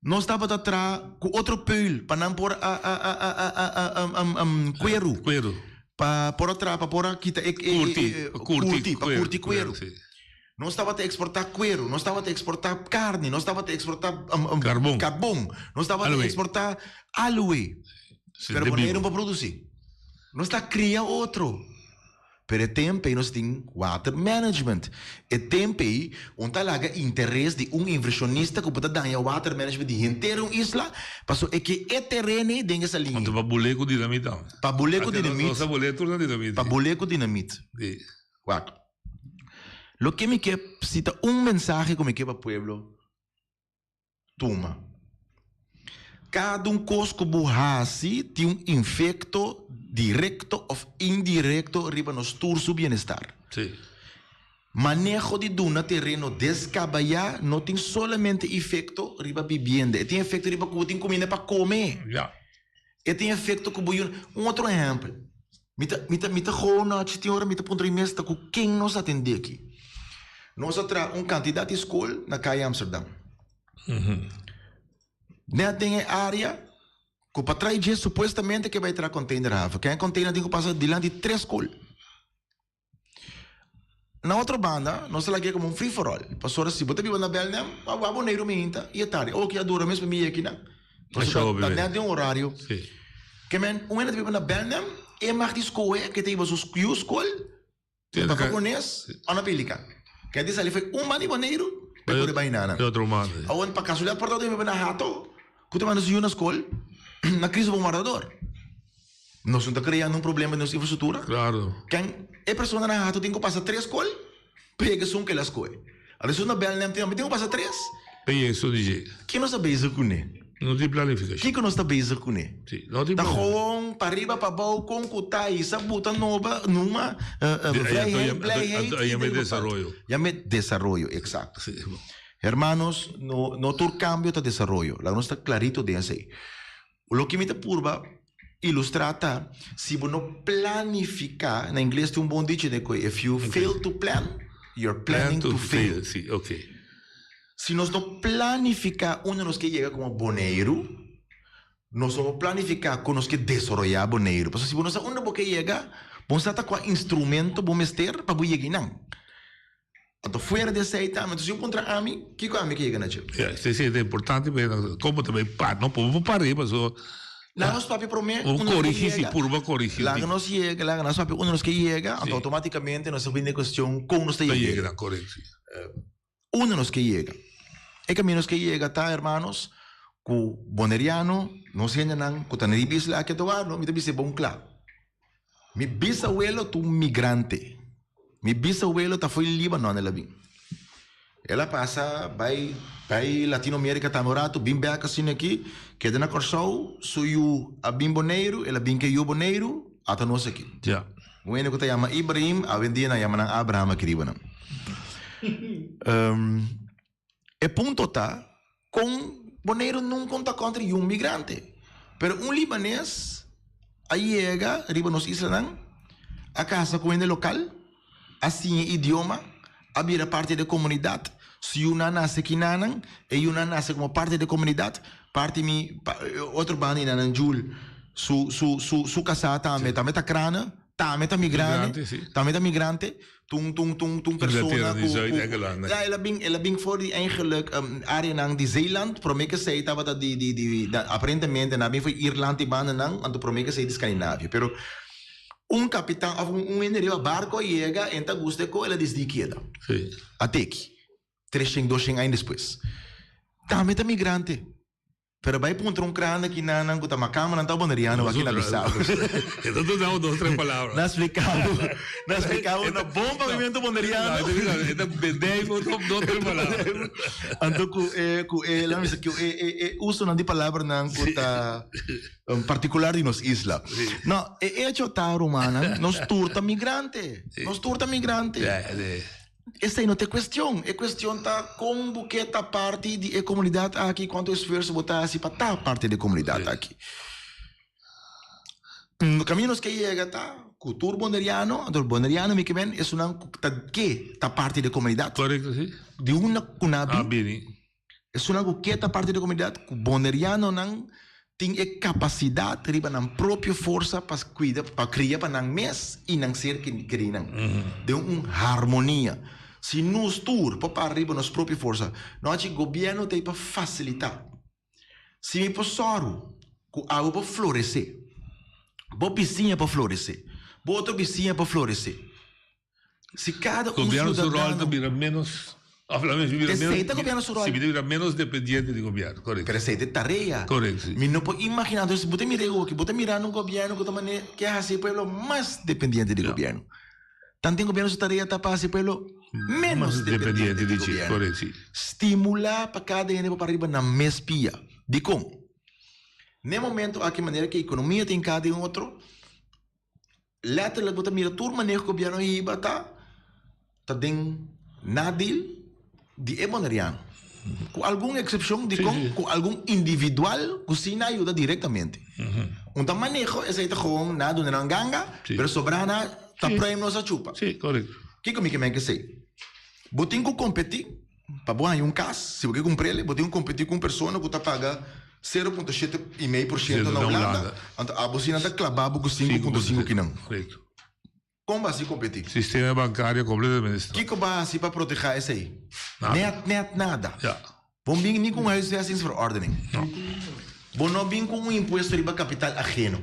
Nos tabata traha ku otro peul pa nan por a a a a a a a kueru. Kueru. Pa por a traha, pa por a kita e e Kurti, e pa kurti kurti, pa kueru, kurti kueru. si. Nos tabata eksportá kueru, nos tabata eksportá karni, nos tabata eksportá Karbon. karbon, nos tabata Aloe. eksportá aloe. Si, Pero de Boneiru bibu. no por produsí. Nos ta kria otro. Pero e temp ei nos tin water management. E temp ei un ta laga interes di un inversionista ku por ta daña water management di henter un isla, paso e ke e tereno ei den e salin ei. Anto pa bule ku dinamit tambe. Pa bule ku dinamit. Nos a bule tur na dinamit. Pa bule ku dinamit. Si. Wak. Loke mi ke, si ta un mensahe ku mi ke pa pueblo. Tuma. Kada un kos ku bo hasi tin un infekto direkto òf indirekto riba nos tur su bienestar. Sí. Maneho di duna tereno deskabayá no tin solamente efekto riba bibienda, e tin efekto riba ku bo tin kuminda pa kome. Ja. E tin efekto ku bo yuna. Un otro ehèmpel, mi ta mi ta mi ta gou nochi tin ora mi ta puntra mi mes ta ku ken nos a atendé aki. Nos a traha un kantidat di skol na Kaya Amsterdam. Nèt den e área ku pa traha dje supuestamente ke bai traha containerhaven. Ken e container tin ku pasa dilanti tres skol. Na otro banda, nos ta lag'é komo un free for all. Pasobra si bo ta biba na Belnem, bo a wak Boneiru minta i e tardi. Oke, a dura mes pa mi yega akinan. Pasobra ta nèt den un orario. Ke men, un hende ta biba na Belnem, e mag di skohe ke ta hiba su yu skol na Papones o na Pelican. Ke di sali fo'i un banda di Boneiru pa e kore bai nana. Awor, pa kasualidat por ta biba na Hato, ku ta manda su yu na skol na Cristo Bon Wardador. Nos no ta creando un problema den nos infrastructura? Claro. Ken e persona na Hato tin cu pasa tres scol pa yega esun cu el a scohe. Ora esun na Belnem tin tin cu pasa tres. Pa yega esun di dje. Kico nos ta bezig cune? No tin planificacion. Kico nos ta bezig cune? Si, no tin Ta planificacion. gewoon pa riba pa abou con cu ta hisa buta noba numa vrijheid, blijheid. Anto yama e desaroyo. Yama e desaroyo, exacto. Hermanos, no no tur cambio ta desaroyo. Laga nos ta clarito den esey. Loke mi ta purba ilustrá ta, si bo no planifiká, na ingles tin un bon dicho den koe, if you fail to plan, you're planning to fail. Sí, ok. Si nos no planifiká unda nos ke yega komo Boneiru, nos no por planifiká kon nos ke desaroyá Boneiru. Pasobra si bo no sa unda bo ke yega, bo no sa ta kua instrumento bo mester pa bo yega einan. Anto fuera di esei tambe, anto si un puntra ami, kiko ami ke yega na dje? Ja, esei si ta importante, pero komo ta bai pa, no por por para paso. Laga nos papia prome Por unda nos ke korigi si, yega. purba korigi. Laga nos yega, laga nos papia unda nos ke yega, anto automaticamente nos ta bini e cuestion kon nos ta Ta yega. yega na, correct, si. Unda nos ke yega? E camino nos ke yega ta, hermanos, ku Boneriano, nos hendenan ku ta na riba isla aki Eduardo, mi ta bisa e bon kla. Mi bisawelo ta un migrante. Mi bisawelo ta fo'i Libanon el a bin. El a pasa bai bai Latinoamerica tambe un ratu, bin bek asina aki, keda na Kòrsou, su yu a bin Boneiru, el a bin ku e yu Boneiru, ata nos aki. Ja. Un hende ku ta yama Ibrahim, awendia nan yama nan Abraham aki riba nan. E punto ta kon Boneiru nunka un ta kontra yu migrante. Pero un libanes a yega riba nos islanan, a kasa ku hende lokal, a siña idioma, a bira parti di e komunidat. Su yunan a nase kinanan, e yunan a nase komo parti di e komunidat. Parti mi otro banda di nan Jul su su su su kasá tambe tambe ta krana, tambe ta migrante, tambe ta migrante. Tun tun tun tun persona Inglaterra, ku di Zuid-Engeland. Ja, el a bin el a bin for di eigenlijk um, areanan di Zeeland, prome ke esei tabata di di di da, aparentemente nan a bin for Ierland i bandanan, anto prome ke esei di Scandinavia. Pero un kapitan of un un hende riba barko a yega en ta gusta e ko el a disdi keda. Sí. A teki. Treshen, doshen aña despues. Tambe ta migrante. Pero bai puntra un kranda ki nan nan ku ta makamba nan ta boneriano aki na Bissau. E ta duna bo dos tres palabra. Na splika bo, na splika bo na bon papiamento boneriano. E ta bendei bo dos tres palabra. Anto ku e ku e laat mi bisa ku e e e usonan di palabranan ku ta partikular di nos isla. No, e echo ta rumannan, nos tur ta migrante. Nos tur ta migrante. Esei no ta e kuestion. E kuestion ta kon bo ke ta parti di e komunidat aki, kuantu esfuerso bo ta hasi pa ta parti di e komunidat aki. Kaminda nos ke yega ta ku tur boneriano, anto boneriano mi ke men esunnan ku ta ke ta parti di e komunidat. Korekto, si. Di unda ku nan a bini. Esunnan ku ke ta parti di e komunidat, ku bonerianonan tin e kapasidat riba nan propio forsa pa kuida, pa kria pa nan mes i nan ser kerinan den un harmonia. Si nos tur por para riba nos propio forsa, no haci gobièrnu ta ei pa fasilitá. Si mi por sòru ku abo por floresé, bo bisiña por floresé, bo otro bisiña por floresé. Si kada un Gobierno su rol ta ciudadano. bira menos, of la mi bira Esey menos, ta gobierno su rol. Si bira menos dependiente di gobierno, correcto. Pero esey ta e tarea. Correcto, si. Mi no por imagina, entonces bo ta mira e oki, bo ta mira un gobierno cu ta mane ke haci e pueblo mas dependiente di gobierno. Tanten gobierno su tarea ta pa haci e pueblo menos Mas dependiente dependiente di di dje, gobierno. correcto, si. Stimula pa cada hende por para riba nan mes pia. Dicon? N'e momento aki manera cu e economia ta hinca den otro, Letterlijk bo ta mira tur maneho ku gobièrnu a hiba ta ta den nadeel di e boneriano. Ku algun eksepshon dikon ku algun individual ku si na yuda direktamente. Un ta maneho esei ta gewoon na duna nan ganga pero sobrá na ta pruim nos a chupa. Kiko mi ke men kesei? Bo tin ku kompetí. Pa bo haña un kas, si bo ke kumpr'el, bo tin ku kompetí ku un persona ku ta paga sero punto shete i mei por siento na Hulanda, anto abo si nan ta klabá bo ku 5.5 kinan. Kon bo hasi kompetí? Sistema bankario kompletamente stòp. Kiko bo a hasi pa protehá esei? Nèt nèt nada. Bo no bin ni ku un huisvestingsverordening. Bo no bin ku un impuesto riba kapital ageno.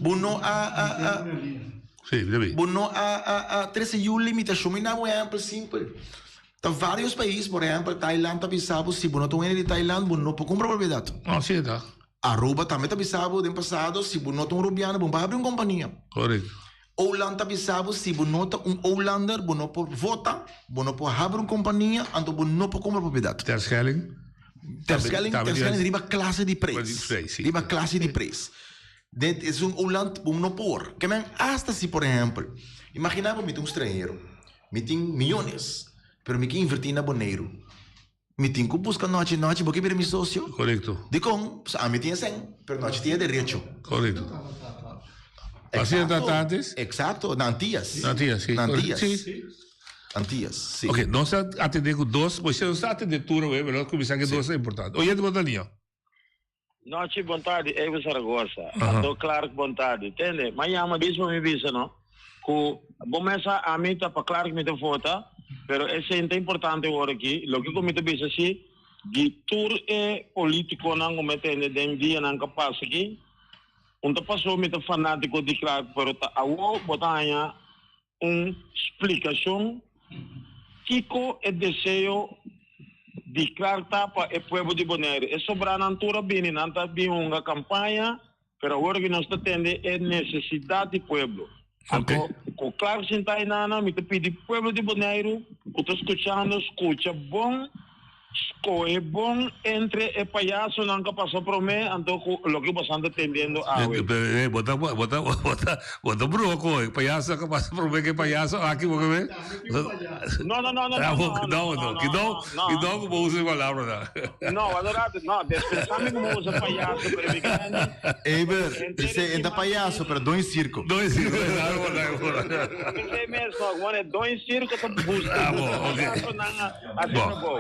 Bo no a a a Bo no a a a trese yu limitashon. Mi daba un ehèmpel simpel. Ta vários pais, por ehèmpel Thailand ta bisa bo si bo no ta un hende di Thailand bo no por kumpra propiedat. Aruba tambe ta bisa bo den pasado si bo no ta un Rubiano bo no por habri un kompania. Oland ta bisa bo si bo no ta un Olander bo no por vota, bo no por habri un kompania, anto bo no por kumpra propiedat. Terschelling? Terschelling, Terschelling riba klase di prijs. Riba klase di prijs. Den es un Oland bo no por. Ke men asta si por ehèmpel, imagina bo mi ta un stranhero, mi tin miyones, pero mi ke inverti na Boneiru. Mi tin ku buska nochi nochi bo ke bira mi sosio. Korekto. Dikon? Pasobra ami tin e sèn, pero nochi tin e derecho. Korekto. Asina ta ta antes? Eksakto, na Antias. Na Antias, si. Na Antias. Si. Antias, si. Oke, nos a atendé ku dos, bo nos a atendé tur awe, pero nos kuminsá ku e dos ta importante. Oyente bo ta liña. Nochi bon tardi Evo Zaragoza Anto Clark bon tardi tende ma yama dis pa mi bisa no ku bo mesa ami ta pa Clark mi ta vota pero esei ta importante ora aki loke ku mi ta bisa si di tur e politikonan ku mi a tende den dianan ku a pasa aki un ta paso mi ta fanatiko di Clark pero ta awo bo ta haña un splikashon kiko e deseo di Clark ta pa e pueblo di Bonaire. E sobranan tur a bini, nan ta bin hunga kampaña, pero awor ki nos ta tende e nesesidat di pueblo. Anto, ku Clark sinta einana, mi ta pidi pueblo di Boneiru ku ta skuchando, skucha bon. Skohe bon entre e payasonan ku a pasa promé anto ku loke bosan ta tendiendo awe. Bo ta bo ta bo ta bo ta bruha ku e payasonan ku a pasa promé ku e payaso aki bo ke ve? No no no no no no no no kidou kidou ku bo usa e palabranan. No wak un rato no despensá mi ku bo usa payaso pero mi grandi. Eber dice e ta payaso pero doño circo. Doño circo Esei mes no e doño circo ta buska payasonan. Asina bo.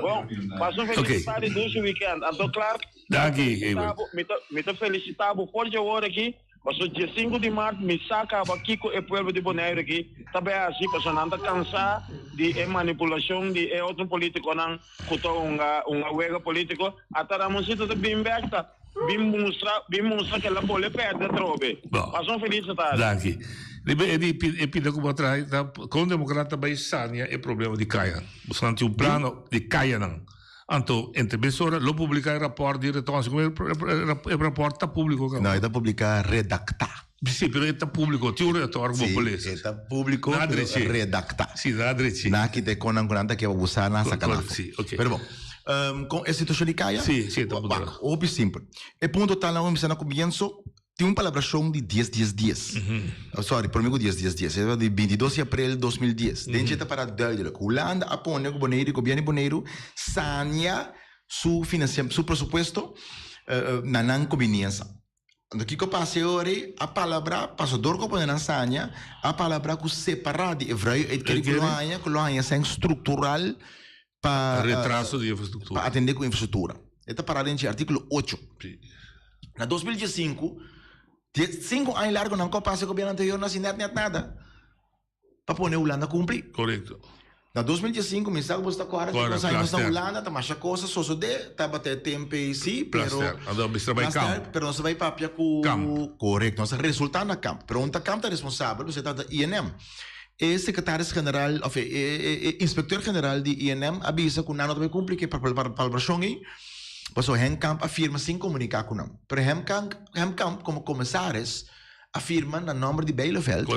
Bon, pasa un feliz tardi dushi weekend. Anto Clark, Danki, Eber. mi ta mi ta felicita bo for dje ora aki, paso dje sinku di mart mi sa kaba kiko e pueblo di Boneiru aki ta bay hasi, paso nan ta kansa di e manipulashon di e otro politikonan ku ta hunga hunga wega politiko. Ata Ramoncito ta bin bek ta bin mustra bin mustra ke la bole perde atrobe. Pasa un feliz tardi. Danki. Riba e di e pinta ku bo a traha ta kon demokrat ta bai sania e problema di kayanan. Boso nan tin un plano di kayanan. Anto, entre mesora lo publiká e rapòrt di Retonsi. Como e rapòrt ta públiko kaba? No, e ta publiká redaktá. Sí, pero e ta públiko. Tin un redaktor ku bo por lesa. Sí, e ta públiko, pero redaktá. Sí, nan a drechi. Nan a kita e konan ku nan ta ke abusá, nan a saka nan afó. Sí, oké. Pero bon, kon e situashon di kaya? Sí, sí, e ta puntra. Wak, hopi simpel. E punto ta, nan a bisa na komienso, Tin un palabrashon di dies dies dies. Sorry, prome ku dies dies dies. E ta di bintidos di aprel 2010. Den dje ta para duidelijk. Hulanda a pone ku Boneiru, gobièrnu di Boneiru sania su finansia, su presupuesto na nan kombiniensa. Anto kiko a pasa e ora ei? A palabrá, paso dor ku a pone nan sania, a palabrá ku separá di e vrije uitkering ku lo haña, ku lo haña sèn struktural pa Retraso di infrastruktura. pa atendé ku infrastruktura. E ta pará den dje artíkulo ocho. Na 2015, 5 aña largo nan ko pasa e gobierno anterior no hasi net net nada pa pone Hulanda kumpli. Korekto. Na 2015 mi sa ku boso ta kòrda Kòrda, ku nos a plaster. Hulanda ta masha kos a sosodé, tabata e tempu ei sí, pero Plaster. Anto mester bai plaster, kamp. pero nos a bai papia ku Kamp. Korekto, nos a resultá na kamp. Pero unda kamp ta responsabel, pasobra e tabata INM. E secretaris general of e inspecteur general di INM a bisa cu nan no ta bay cumpli cu e palabracion ey, pasobra Henkamp a firma sin comunica cu nan. Pero Hemkamp como commissaris a firma na nomber di Bijleveld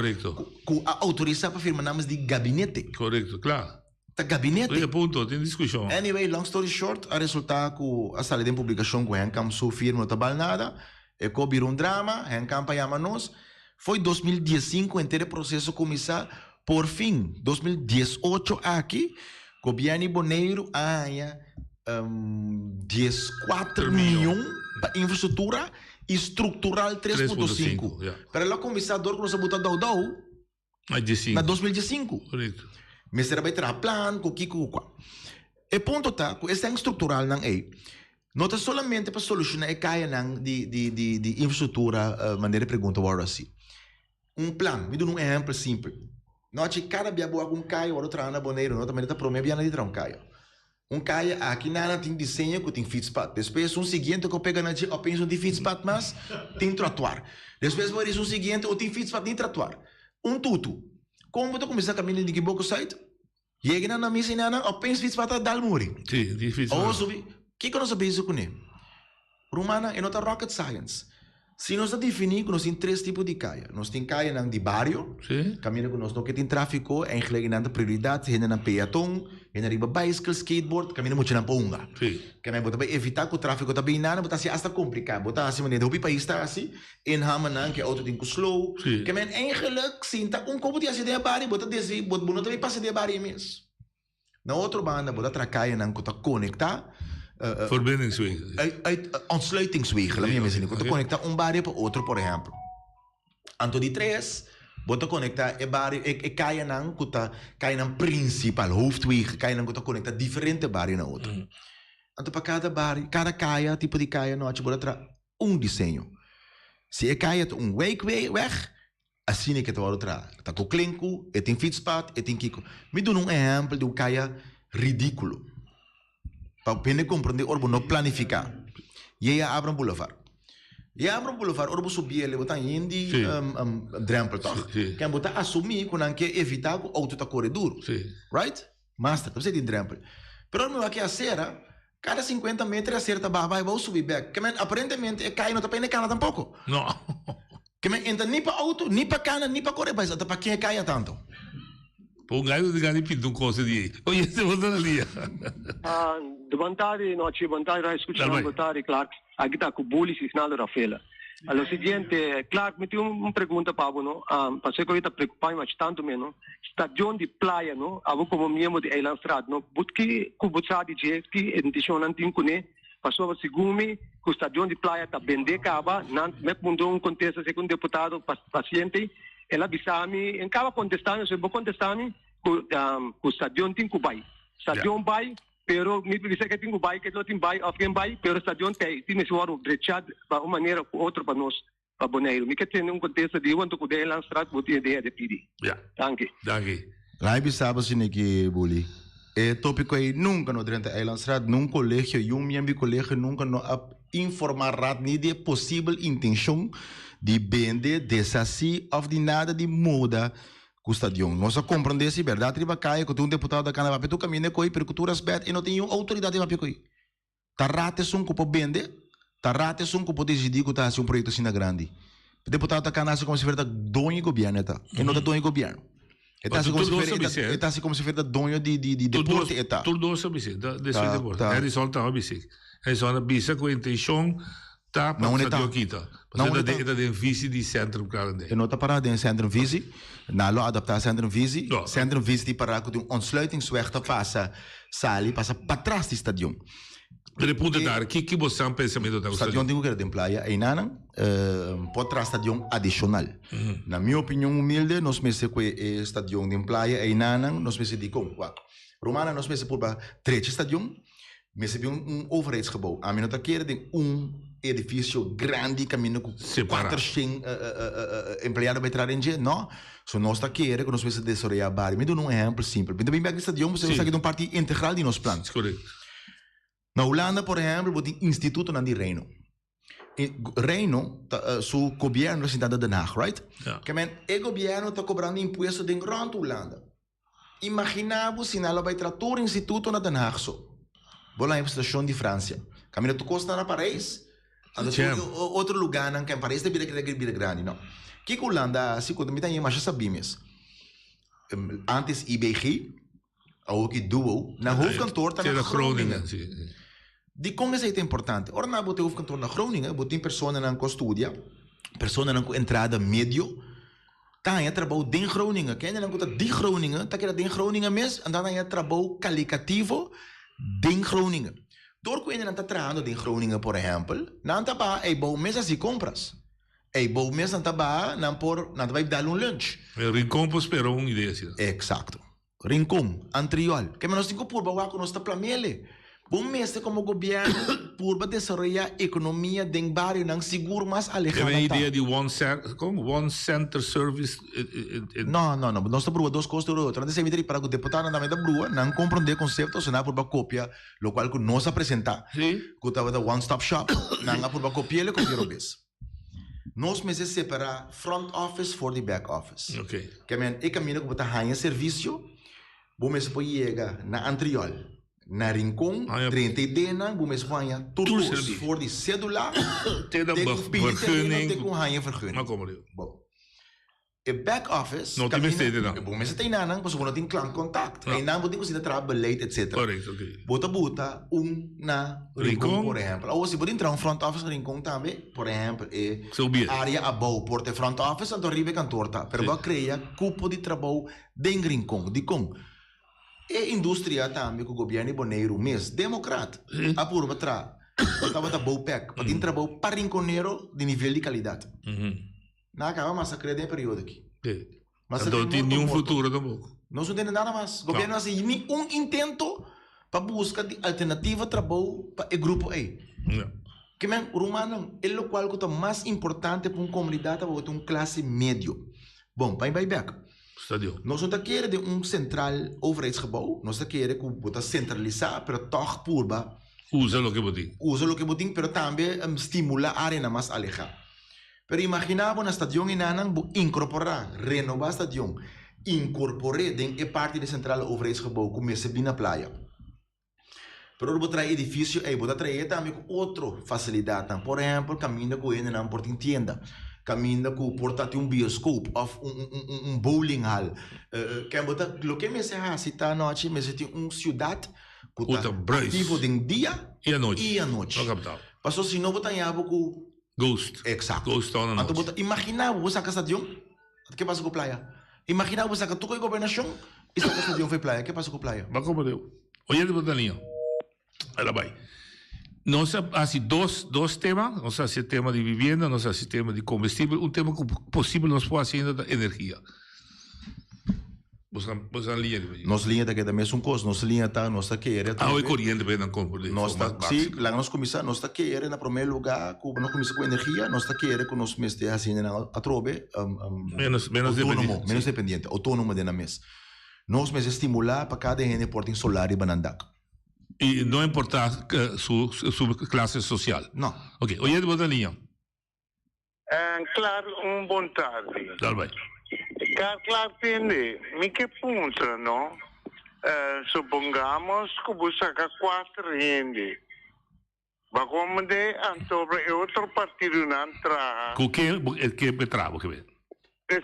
cu a autorisa pa firma namens di gabinete. Correcto, claro. Ta gabinete. E punto, tin discusion. Anyway, long story short, a resulta cu a sali den publicacion cu Henkamp su firma no ta bal nada. E ko bira un drama, Henkamp a yama nos. Foi 2015 henter e proceso cuminsa, por fin 2018 aki gobierno di Boneiru a haña 14 miyon pa infrastructura y structural 3.5. Pero el a cuminsa dor cu nos a buta dou dou na 2015. Mester a bay traha plan cu kico cu cua. E punto ta cu esnan structuralnan ey no ta solamente pa soluciona e cayanan di di di di infrastructura manera e pregunta worde haci. Un plan, mi duna un ehempel simpel. Nochi cada bia bo wak un caya worde traha na Boneiru no ta manera ta prome bia nan di traha un caya. Un kaya aki nana tin diseño ku tin fietspad. Despues un siguiente ku pega na dje opeens no tin fietspad mas, tin trotuar. Despues bo riba un siguiente o tin fietspad ni trotuar. Un tutu. Kon bo ta kuminsá kaminda di Kiboko Site? Yega nan na misa i nana opeens fietspad ta dal muri. Sí, tin fietspad. Awo subi, kiko nos a bezig kuné? Rumannan, e no ta rocket science. Si nos ta definí ku nos tin tres tipo di kaya. Nos tin kayanan di bario, kaminda ku nos no ke tin tráfiko, eigenlijk e nan ta prioridat, hendenan peaton, hende riba baiskel, skateboard, kaminda muchanan por hunga. Kende bo ta bai evitá ku tráfiko ta bin nan, bo ta hasi asta kompliká. Bo ta hasi manera hopi pais ta hasi, inhammernan ku e outo tin ku slow. Kende eigenlijk sinta un kopo di hasi den e bario, bo ta desvi, bo no ta bai pasa den e bario mes. Na otro banda bo ta traha kayanan ku ta konektá. Verbindingswegen. Ontsluitingswegen, laat mi yama esei, ku ta konektá un bario pa otro, por ehèmpel. Anto di tres, bo ta konektá e bario, e kayanan ku ta kayanan prinsipal, hoofdwegen, kayanan ku ta konektá diferente bario na otro. Anto pa kada bario, kada kaya, tipo di kaya nochi, bo ta traha un diseño. Si e kaya ta un wijkweg, Asina ke ta wòrdu traha. Ta ku klinku, e tin fietspad, e tin kiko. Mi duna un ehèmpel di un kaya ridíkulo. Pa hende komprondé ora bo no planifiká. Yea Abram Boulevard. Yea Abram Boulevard, ora bo subi el, bo ta yen di drèmpel tòg? Ken bo ta asumí ku nan ke evitá ku outo ta kore duru. Right? Master, ta bisa tin drèmpel. Pero ora mi wak e asera, kada sinkuenta meter e asera ta baha bai bou subi bèk. Ke men aparentemente e kaya no ta pende kana tampoko. No. Ke men entra ni pa outo, ni pa kana, ni pa kore bai. Ata pa ken e kaya tantu? Pa un gai no tin gana di pinta un kosa di ei. Oye, este bo ta na lia. Bon tardi, nochi, bon tardi, Radio Escucha, bon tardi, Clark. Aki ta ku Bully Signaldo Rafaela. Lo siguiente, Clark, mi tin un pregunta pa bo, no? Pasobra ku ta preocupa mi masha tantu mi, no? Stadion di Playa, no? Abo komo miembro di Eilandsraad, no? Bo ki ku bo sa di dje, ki intenshonan tin kuné? Pasobra segun mi, ku stadion di Playa ta bendé kaba, nan mep mundó un kontesta segun deputado paciente, el a bisa mi, en kaba kontesta mi, bo kontesta mi ku ku stadion tin ku bai. Stadion bai, Pero mi bisa ke tin ku bai, ke no tin bai òf ken bai, pero stadion t'ei, tin mester wòrdu drechá pa un manera ku otro pa nos, pa Boneiru. Mi ke tende un kontesta di wanto ku den e Landsraad bo tin idea di pidi. Ja. Danki. Danki. Lai bisa bo asina ki, Bully. E topiko ei nunka no drenta Eilandsraad, nun kolegio, yun miembro di kolegio nunka no a informa raad ni di e posibel intenshon di bende, deshasí òf di nada di muda. ku stadion. Nos a komprondé si bèrdat riba kaya ku tin un deputado a kana papia tur kaminda koi, pero ku tur rèspèt e no tin niun outoridat di papia koi. Ta rat esun ku por bende, ta rat esun ku por disidí ku ta hasi un proyekto asina grandi. E deputado ta kana hasi komo si fuera ta doño di gobièrnu e ta. E no ta doño di gobièrnu. E ta hasi komo si fuera e ta, e ta hasi komo si fuera ta doño di di di deporte e ta. Tur dos a bis'é, ta de su deporte. Harrison tambe a bis'é. Harrison a bisa ku e intenshon ta pa stadion kita. Pasobra e ta den visi di Centrum Kralendijk. E no ta pará den Centrum Visi. Nan lo adaptá Centrum Visi. Centrum Visi tin pará ku tin un ontsluitingsweg ta pasa sali pasa patras di stadion. Pero e punto ta, ki ki bo san pensamentu ta ku stadion? Stadion tin ku keda den playa einanan por traha stadion adishonal. Na mi opinion humilde nos mester ku e stadion den playa einanan nos mester dikon? Wak, rumannan nos mester purba drecha stadion. Mester bin un overheidsgebouw. Ami no ta kere den un edificio grandi caminda cu cuatershen empleado bay traha den dje. No. So nos ta kere cu nos mester desaroya bario. Mi duna un ehempel simpel. Mi ta bin bek di stadion pasobra esaki ta un parti integral di nos plan. Na Hulanda por ehempel bo tin institutonan di reino. E reino ta su gobierno ta sinta na Den Haag, right? Ke men e gobierno ta cobrando impuesto den rond Hulanda. Imagina bo si nan lo bai tra tur instituto na Den Haag so. Bo lo haña situacion di Francia. Caminda tur cos ta na Parijs, anto tur otro lugarnan ken Parijs ta bira bira grandi no. Kiko Hulanda a haci cu mi ta haña masha sabi mes. Antes IBG, awor ki Duo, nan hoofdkantoor ta na Groningen. Dikon esei ta importante? Ora nan bo tin hoofdkantoor na Groningen, bo tin personanan ku a studia, personanan ku entrada medio, ta haña trabou den Groningen. Kendenan ku ta di Groningen ta keda den Groningen mes, anto nan ta haña trabou kalikativo den Groningen. Dor ku hendenan ta trahando den Groningen, por ehèmpel, nan ta baha ei bou mes hasi kompras. Ei bou mes nan ta baha, nan por, nan ta bai dal un lunch. Rincon por spera un idea asina. Eksakto. Rincon, Antriol. Keme nos tin ku purba wak ku nos ta plamele. Bo mester komo gobièrnu purba desaroyá ekonomia den barionan sigur mas alehá Keme nan ta. idea di one cen kon one center service e. No, no, no. Nos ta purba dos kos tur otro. Nan ta semi ta ripara ku deputadonan tambe ta brua. Nan komprondé konsepto, so nan a purba kopia lokual ku nos a presentá. Ku tabata one stop shop. Nan a purba kopi'el e kopia robes. Nos mester separá front office for di back office. Ke men e kaminda ku bo ta haña servisio, bo mester por yega na Antriol, na Rincon, drenta e denan, bo mester por haña tur kos, for di sedula te ku pidi tereno te ku haña vergunning. Bon. E back office No tin mester di nan. Bo mester ta einan pasobra bo no tin klantcontact. Einan bo tin ku sinta traha beleid etc. Correct, ok. Bo ta buta un na Rincon por ehempel. Awor si bo tin traha un front office na Rincon tambe, por ehempel e area abou por ta e front office anto ariba e kantoor ta. Pero bo a krea kupo di trabou den Rincon. Dikon? E industria tambe ku gobièrnu di Boneiru mes, demokrat, a purba traha. Bo tabata bouwpek pa tin trabou pa rinconero di nivel di kalidat. Nan a kaba masakré den e periodo aki. Masakre morto tin niun morto. futuro tampoko. Nos no tende nada mas. Gobierno no hasi ni un intento pa buska di alternativa trabou pa e grupo ei. Ke men, rumannan, e lokual ku ta mas importante pa un komunidat ta ta un klase medio. Bon, pa mi bai bèk. Nos no ta kere den un sentral overheidsgebouw. Nos ta kere ku bo ta sentralisá, pero tòg purba. Usa loke bo tin. Usa loke bo tin, pero tambe stimulá áreanan mas alehá. Pero imaginá bo na stadion enanan bo inkorporá, renobá stadion, inkorpor'é den e parti di Centrale Overheidsgebouw ku mester bin na playa. Pero ora bo trae edifisio ei, bo ta trae tambe ku otro fasilidatnan. Por ehèmpel, kaminda ku hendenan por tin tienda, kaminda ku por ta tin un bioskop òf un bowlinghal. Ken bo ta, loke mester hasi ta anochi mester tin un siudat ku ta aktivo den dia i anochi. Pasobra si no bo ta haña bo ku Ghost. Exacto. Ghost town anochi. Anto bo ta imagina bo saca stadion, ke pasa cu playa? Imagina bo saca tur e gobernacion y saca stadion for e playa, ke pasa cu playa? Ba como deu. Oyente bo ta liña. Ela bai. Nos a haci dos, dos tema. Nos a haci e tema di vivienda, nos a haci tema di comestibel. Un tema cu posibel nos por haci ainda ta energia. Boso nan liña riba dje. Nos liña ta keda mesun kos. Nos liña ta, nos ta kere atrobe. Awe koriente pa nan kompra di Nos ta, forma si, básiko. laga nos kuminsá. Nos ta kere na promé lugá ku nos kuminsá ku energia, nos ta kere ku nos mester hasi hendenan atrobe Ménos, ménos outónomo, dependiente, ménos si. dependiente, outónomo den nan mes. Nos mester stimulá pa kada hende por tin solar riba nan dak. I no importá su su klase sosial. No. Oke, oyente bo ta liña. Klaar, un bon tardi. Dal bai. Clark, Clark, tende, mi ke puntra, no? Eh, supongamos ku bo saka kuater hende. Ba como de anto e otro partidonan traha. Ku ke bo ke e traha bo ke be?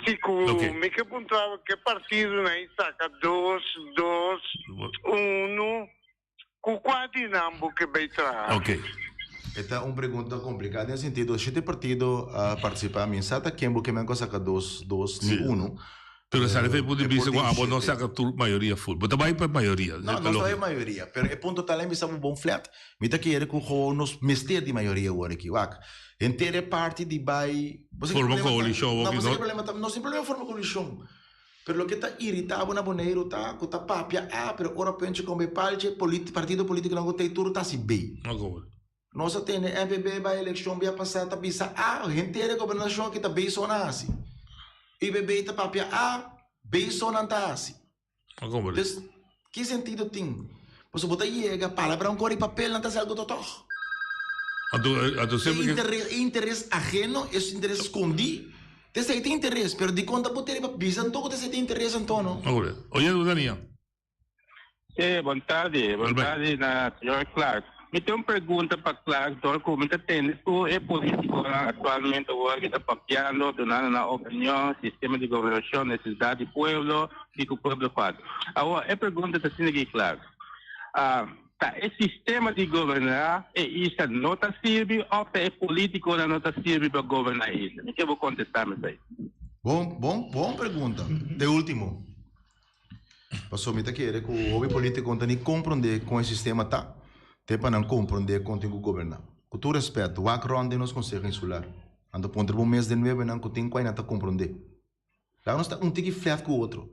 Si ku mi ke puntra bo ke partidonan i saka dos, dos, uno, ku kua di nan bo ke bay traha? Ok. E ta un pregunta kompliká den sentido shete partido a partisipá mi sa ta ken bo ke men ku a saka dos, dos ni uno. Pero sali fe punto di bista ku abo no saka tur mayoria ful. Bo ta bai pa mayoria. No, nos ta bai pa mayoria. Pero e punto ta lei mi sa bo bon flat. Mi ta kere ku gewoon nos mester di mayoria awor aki. Wak, henter e parti di bai. Forma koalishon. No, bo sa ke problema ta? No sin problema forma koalishon. Pero loke ta irita bo na Boneiru ta ku ta papia A, pero ora penchi kombe palchi, partido politikonan ku ta ei tur ta hasi B. Nos a tende MPB bai elekshon bia pasá ta bisa A, henter e gobernashon aki ta B so nan hasi. UPB ta papia A, B so nan ta hasi. Dus, ki sentido tin? Pasobra bo ta yega, palabra un kor i papel nan ta hasi algu tòg. E interes aheno, e interes skondí, ta esei ta interes, pero dikon ta bo tene pa bisa anto ku ta esei ta interes anto no? Oye, Daniel. Sí, bon tardi. Bon tardi na señor Clark. Mi tin un pregunta pa Clark dor ku mi ta tende tur e politikonan aktualmente awor ki ta papiando, dunando nan opinion, sistema di gobernashon, nesesidat di pueblo, kiko pueblo falta. Awor e pregunta ta asina aki Clark, ta e sistema di goberná e isla no ta sirbi òf ta e politikonan no ta sirbi pa goberná e isla? Mi ke bo kontestá mi esei. Bon, bon, bon pregunta. De ultimo. Pasobra mi ta kere ku hopi politikonan ta ni komprondé kon e sistema ta, te pa nan komprondé kon tin ku goberná. Ku tur rèspèt, wak rònt den nos Konseho Insular. Nan ta puntra bo mes den nuevenan ku tin kuai nan ta komprondé. Laga nos ta un tiki flèt ku otro.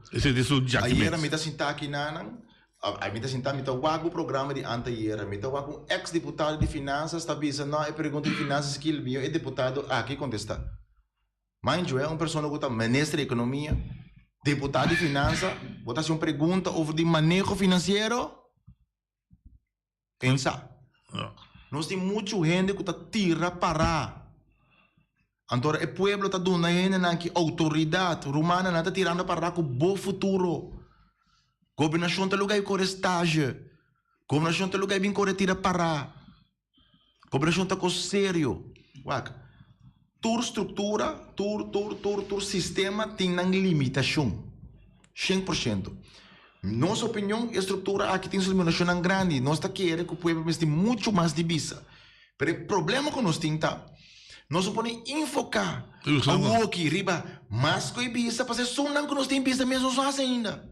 Ayera mi ta sintá aki nanan, mi ta sintá mi ta wak bo programa di antayera, mi ta wak un eks diputado di finansas ta bisa, no e pregunta di finansas kil mihó e diputado aki kontestá. Mind you, un persona ku ta minister di ekonomia, deputado di finansa, bo ta hasi un pregunta over di maneho finansiero? Pensa. Nos tin muchu hende ku ta tira pará. Anto e pueblo ta duna hendenan ki outoridat. Rumannan, nan ta tirando pará ku bo futuro. Gobernashon ta luga i kore stage. Gobernashon ta luga i bin kore tira pará. Gobernacion ta cos serio. Wak, tur structura, tur, tur, tur, tur sistema tin nan limitacion. Shen por shento. Nos opinion, e structura aki tin su limitacionnan grandi. Nos ta kere cu pueblo mester tin mucho mas di bisa. Pero e problema cu nos tin ta, nos no por enfoca awoki riba mas cu e bisa, pasobra esunnan cu nos tin bisa mes nos no haci ainda.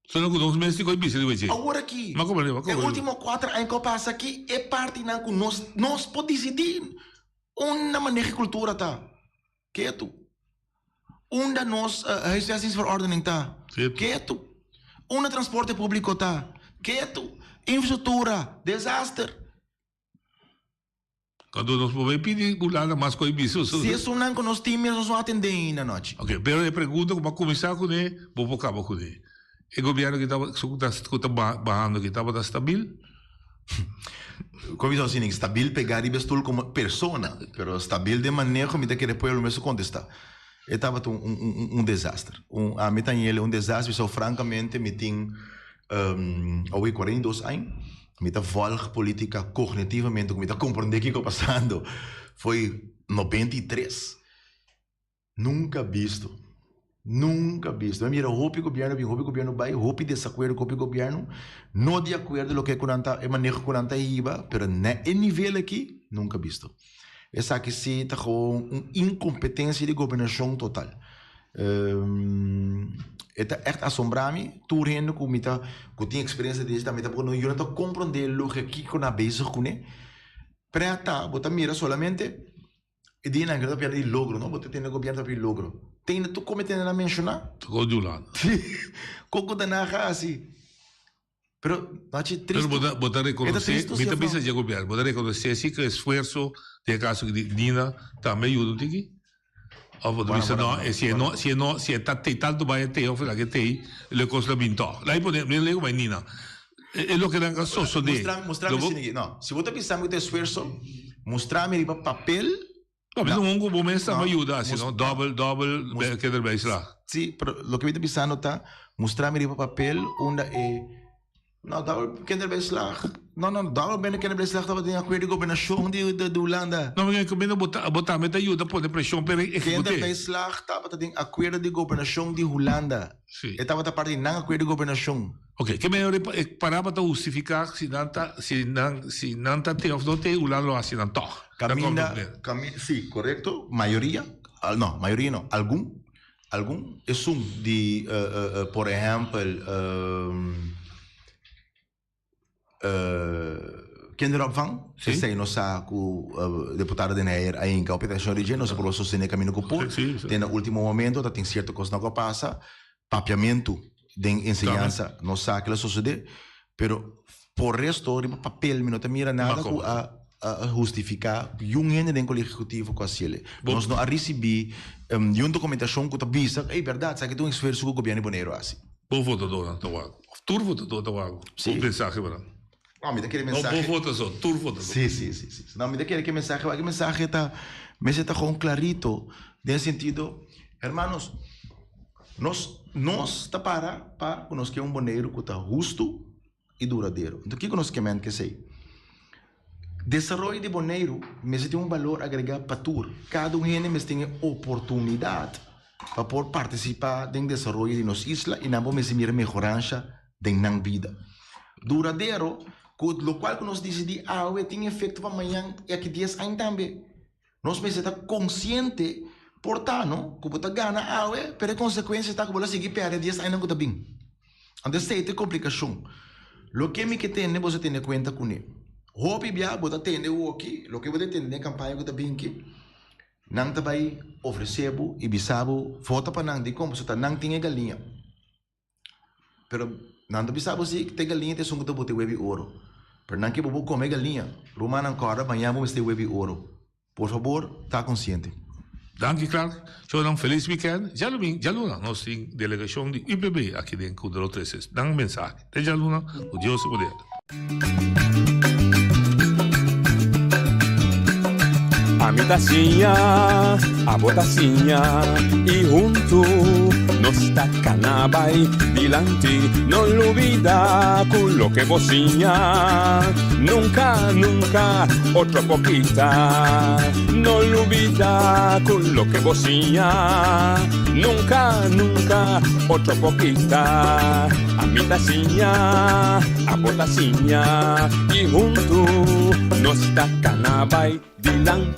Solo ku nos mes tin ku e bisa riba dje. Awor aki, e ultimo kuater aña ku a pasa aki, e partinan ku nos nos por disidí unda maneho e kultura ta, ketu. Unda nos huisvestingsverordening ta, ketu. Unda transporte públiko ta, ketu. Infrastruktura, desaster. Cuando nos por bay pidi Hulanda mas cu e bisa. Si esunnan cu nos tin mes nos no atende ainda anochi. Ok, pero e pregunta cu bo a cuminsa cune, bo por caba cune. E gobierno ki taba, cu ta bahando aki tabata stabil? Como mi ta asina, stabil pega riba e stoel como persona, pero stabil den maneho mi ta kere pueblo mes contesta. E tabata un, un, un desaster. Un, ami ta yele un desaster, so francamente mi tin awe 42 aña. Mi ta volg politica cognitivamente cu mi ta comprende kico pasando foi 93. Nunca bisto. Nunca bisto. Mi mira hopi gobierno bin, hopi gobierno bay, hopi desacuerdo cu hopi gobierno. No di acuerdo loke cu nan ta, e maneho cu nan ta hiba, pero na e nivel aki, nunca bisto. Esaki si ta gewoon un incompetencia di gobernacion total. E ta echt asombra mi, tur hende cu mi ta, cu tin experiencia den esaki, mi ta pone, yo no ta comprende loke kico nan a bezig cune. Preta, bo ta mira solamente e dianan cu ta papia di logro, no? Bo ta tende gobierno ta papia di logro. Tende tur come tende nan menciona. Tocó di un lado. Con cu ta nan a haci? Pero, Nachi, tristo. Pero bo ta reconoce, mi ta bisa dje gobierno, bo ta reconoce si cu esfuerzo den e caso di Nina tambe a yuda un tiki? Of bo ta bisa no, si e no, si e no, si e ta tey tanto bay e tey of la ke tey, lo e cos lo bin toch. Lai pone, mi lego bay Nina. E loke nan a sosode. Mustra, mustra mi asina aki. No, si bo ta bisa mi cu ta esfuerzo, mustra mi riba papel. No, mi un ku bo mes ta yuda, si no double double kinderbijslag. Sí, pero loke mi ta bisando ta mustra mi riba papel unda e no double kinderbijslag. No, no, double bende kinderbijslag tabata den akuerdo di gobernashon di di Hulanda. No, mi ku bo ta bo tambe ta yuda pone preshon pero ehekut'é. Kinderbijslag tabata den akuerdo di gobernashon di Hulanda. Sí. E tabata parti di nan akuerdo di gobernashon. Ok, ke mehor e paraba ta hustifiká si nan ta si nan si nan ta te òf no te, Hulanda lo hasi nan tòg. Kaminda, kaminda, sí, korekto, mayoria, no, mayoria no, algun, algun, esun di por ehèmpel kinderopvang, esei nos sa ku deputado Den Heyer a hinka hopi atenshon di dje, nos a proba sostené kaminda ku por, te na último momento ta tin sierto kosnan ku a pasa, papiamentu den enseñansa no sa kila sosode, pero por resto riba papel mi no ta mira nada ku a hustifiká yun hende den Kolegio Ejecutivo ku a hasiel. Nos no a risibí yun dokumentashon ku ta bisa, ey bèrdat esaki ta un esfuerso ku gobièrnu di Boneiru a hasi. Bo votadónan ta wak òf tur votadó ta wak bo mensahe pa nan? No, mi ta kere mensahe. No bo vota so, tur votadó. Sí, sí, sí, sí. No, mi ta kere ke mensahe wak, e mensahe ta mester ta gewoon klarito den sentido, hermanos, Nos nos ta para pa ku nos ke un Boneiru ku ta hustu i duradero. Enton kiko nos ke ment ku esei? Desaroyo di Boneiru mester tin un balor agregá pa tur. Kada un hende mester tin e oportunidat pa por partisipá den desaroyo di nos isla i nan por mester mira mehoransha den nan bida. Duradero, ku lokual ku nos disidí awe tin efekto pa mañan i aki dies aña tambe. Nos mester ta konsiente por ta no ku bo ta gana awe pero e konsekuensia ta ku bo lo sigui pèrdè dies añanan ku ta bin. Anto esei ta e komplikashon. Loke mi ke tende boso tene kuenta kuné. Hopi bia bo ta tende woki loke bo ta tende den e kampaña ku ta bin ki nan ta bai ofresé bo i bisa bo vota pa nan dikon pasobra ta nan tin e galiña. Pero nan ta bisa bo si te galiña ta esun ku ta bota e webi oro. Pero nan ke bo bo kome e galiña. Rumannan kòrda mañana bo mester e webi oro. Por fabor ta konsiente. Danki Clark. Shownan felis weekend. Djaluming, djaluna nos tin delegashon di UPB aki den Kudro Treses. Nan mensahe. Te djaluna ku Dios su poder. Ami ta siña, abo ta siña y huntu nos ta cana bay dilanti. No lubida cu loke bo siña nunca, nunca otro por kita. No lubida cu loke bo siña nunca, nunca otro por kita. Ami ta siña. Abo ta siña y huntu nos ta cana bay dilanti.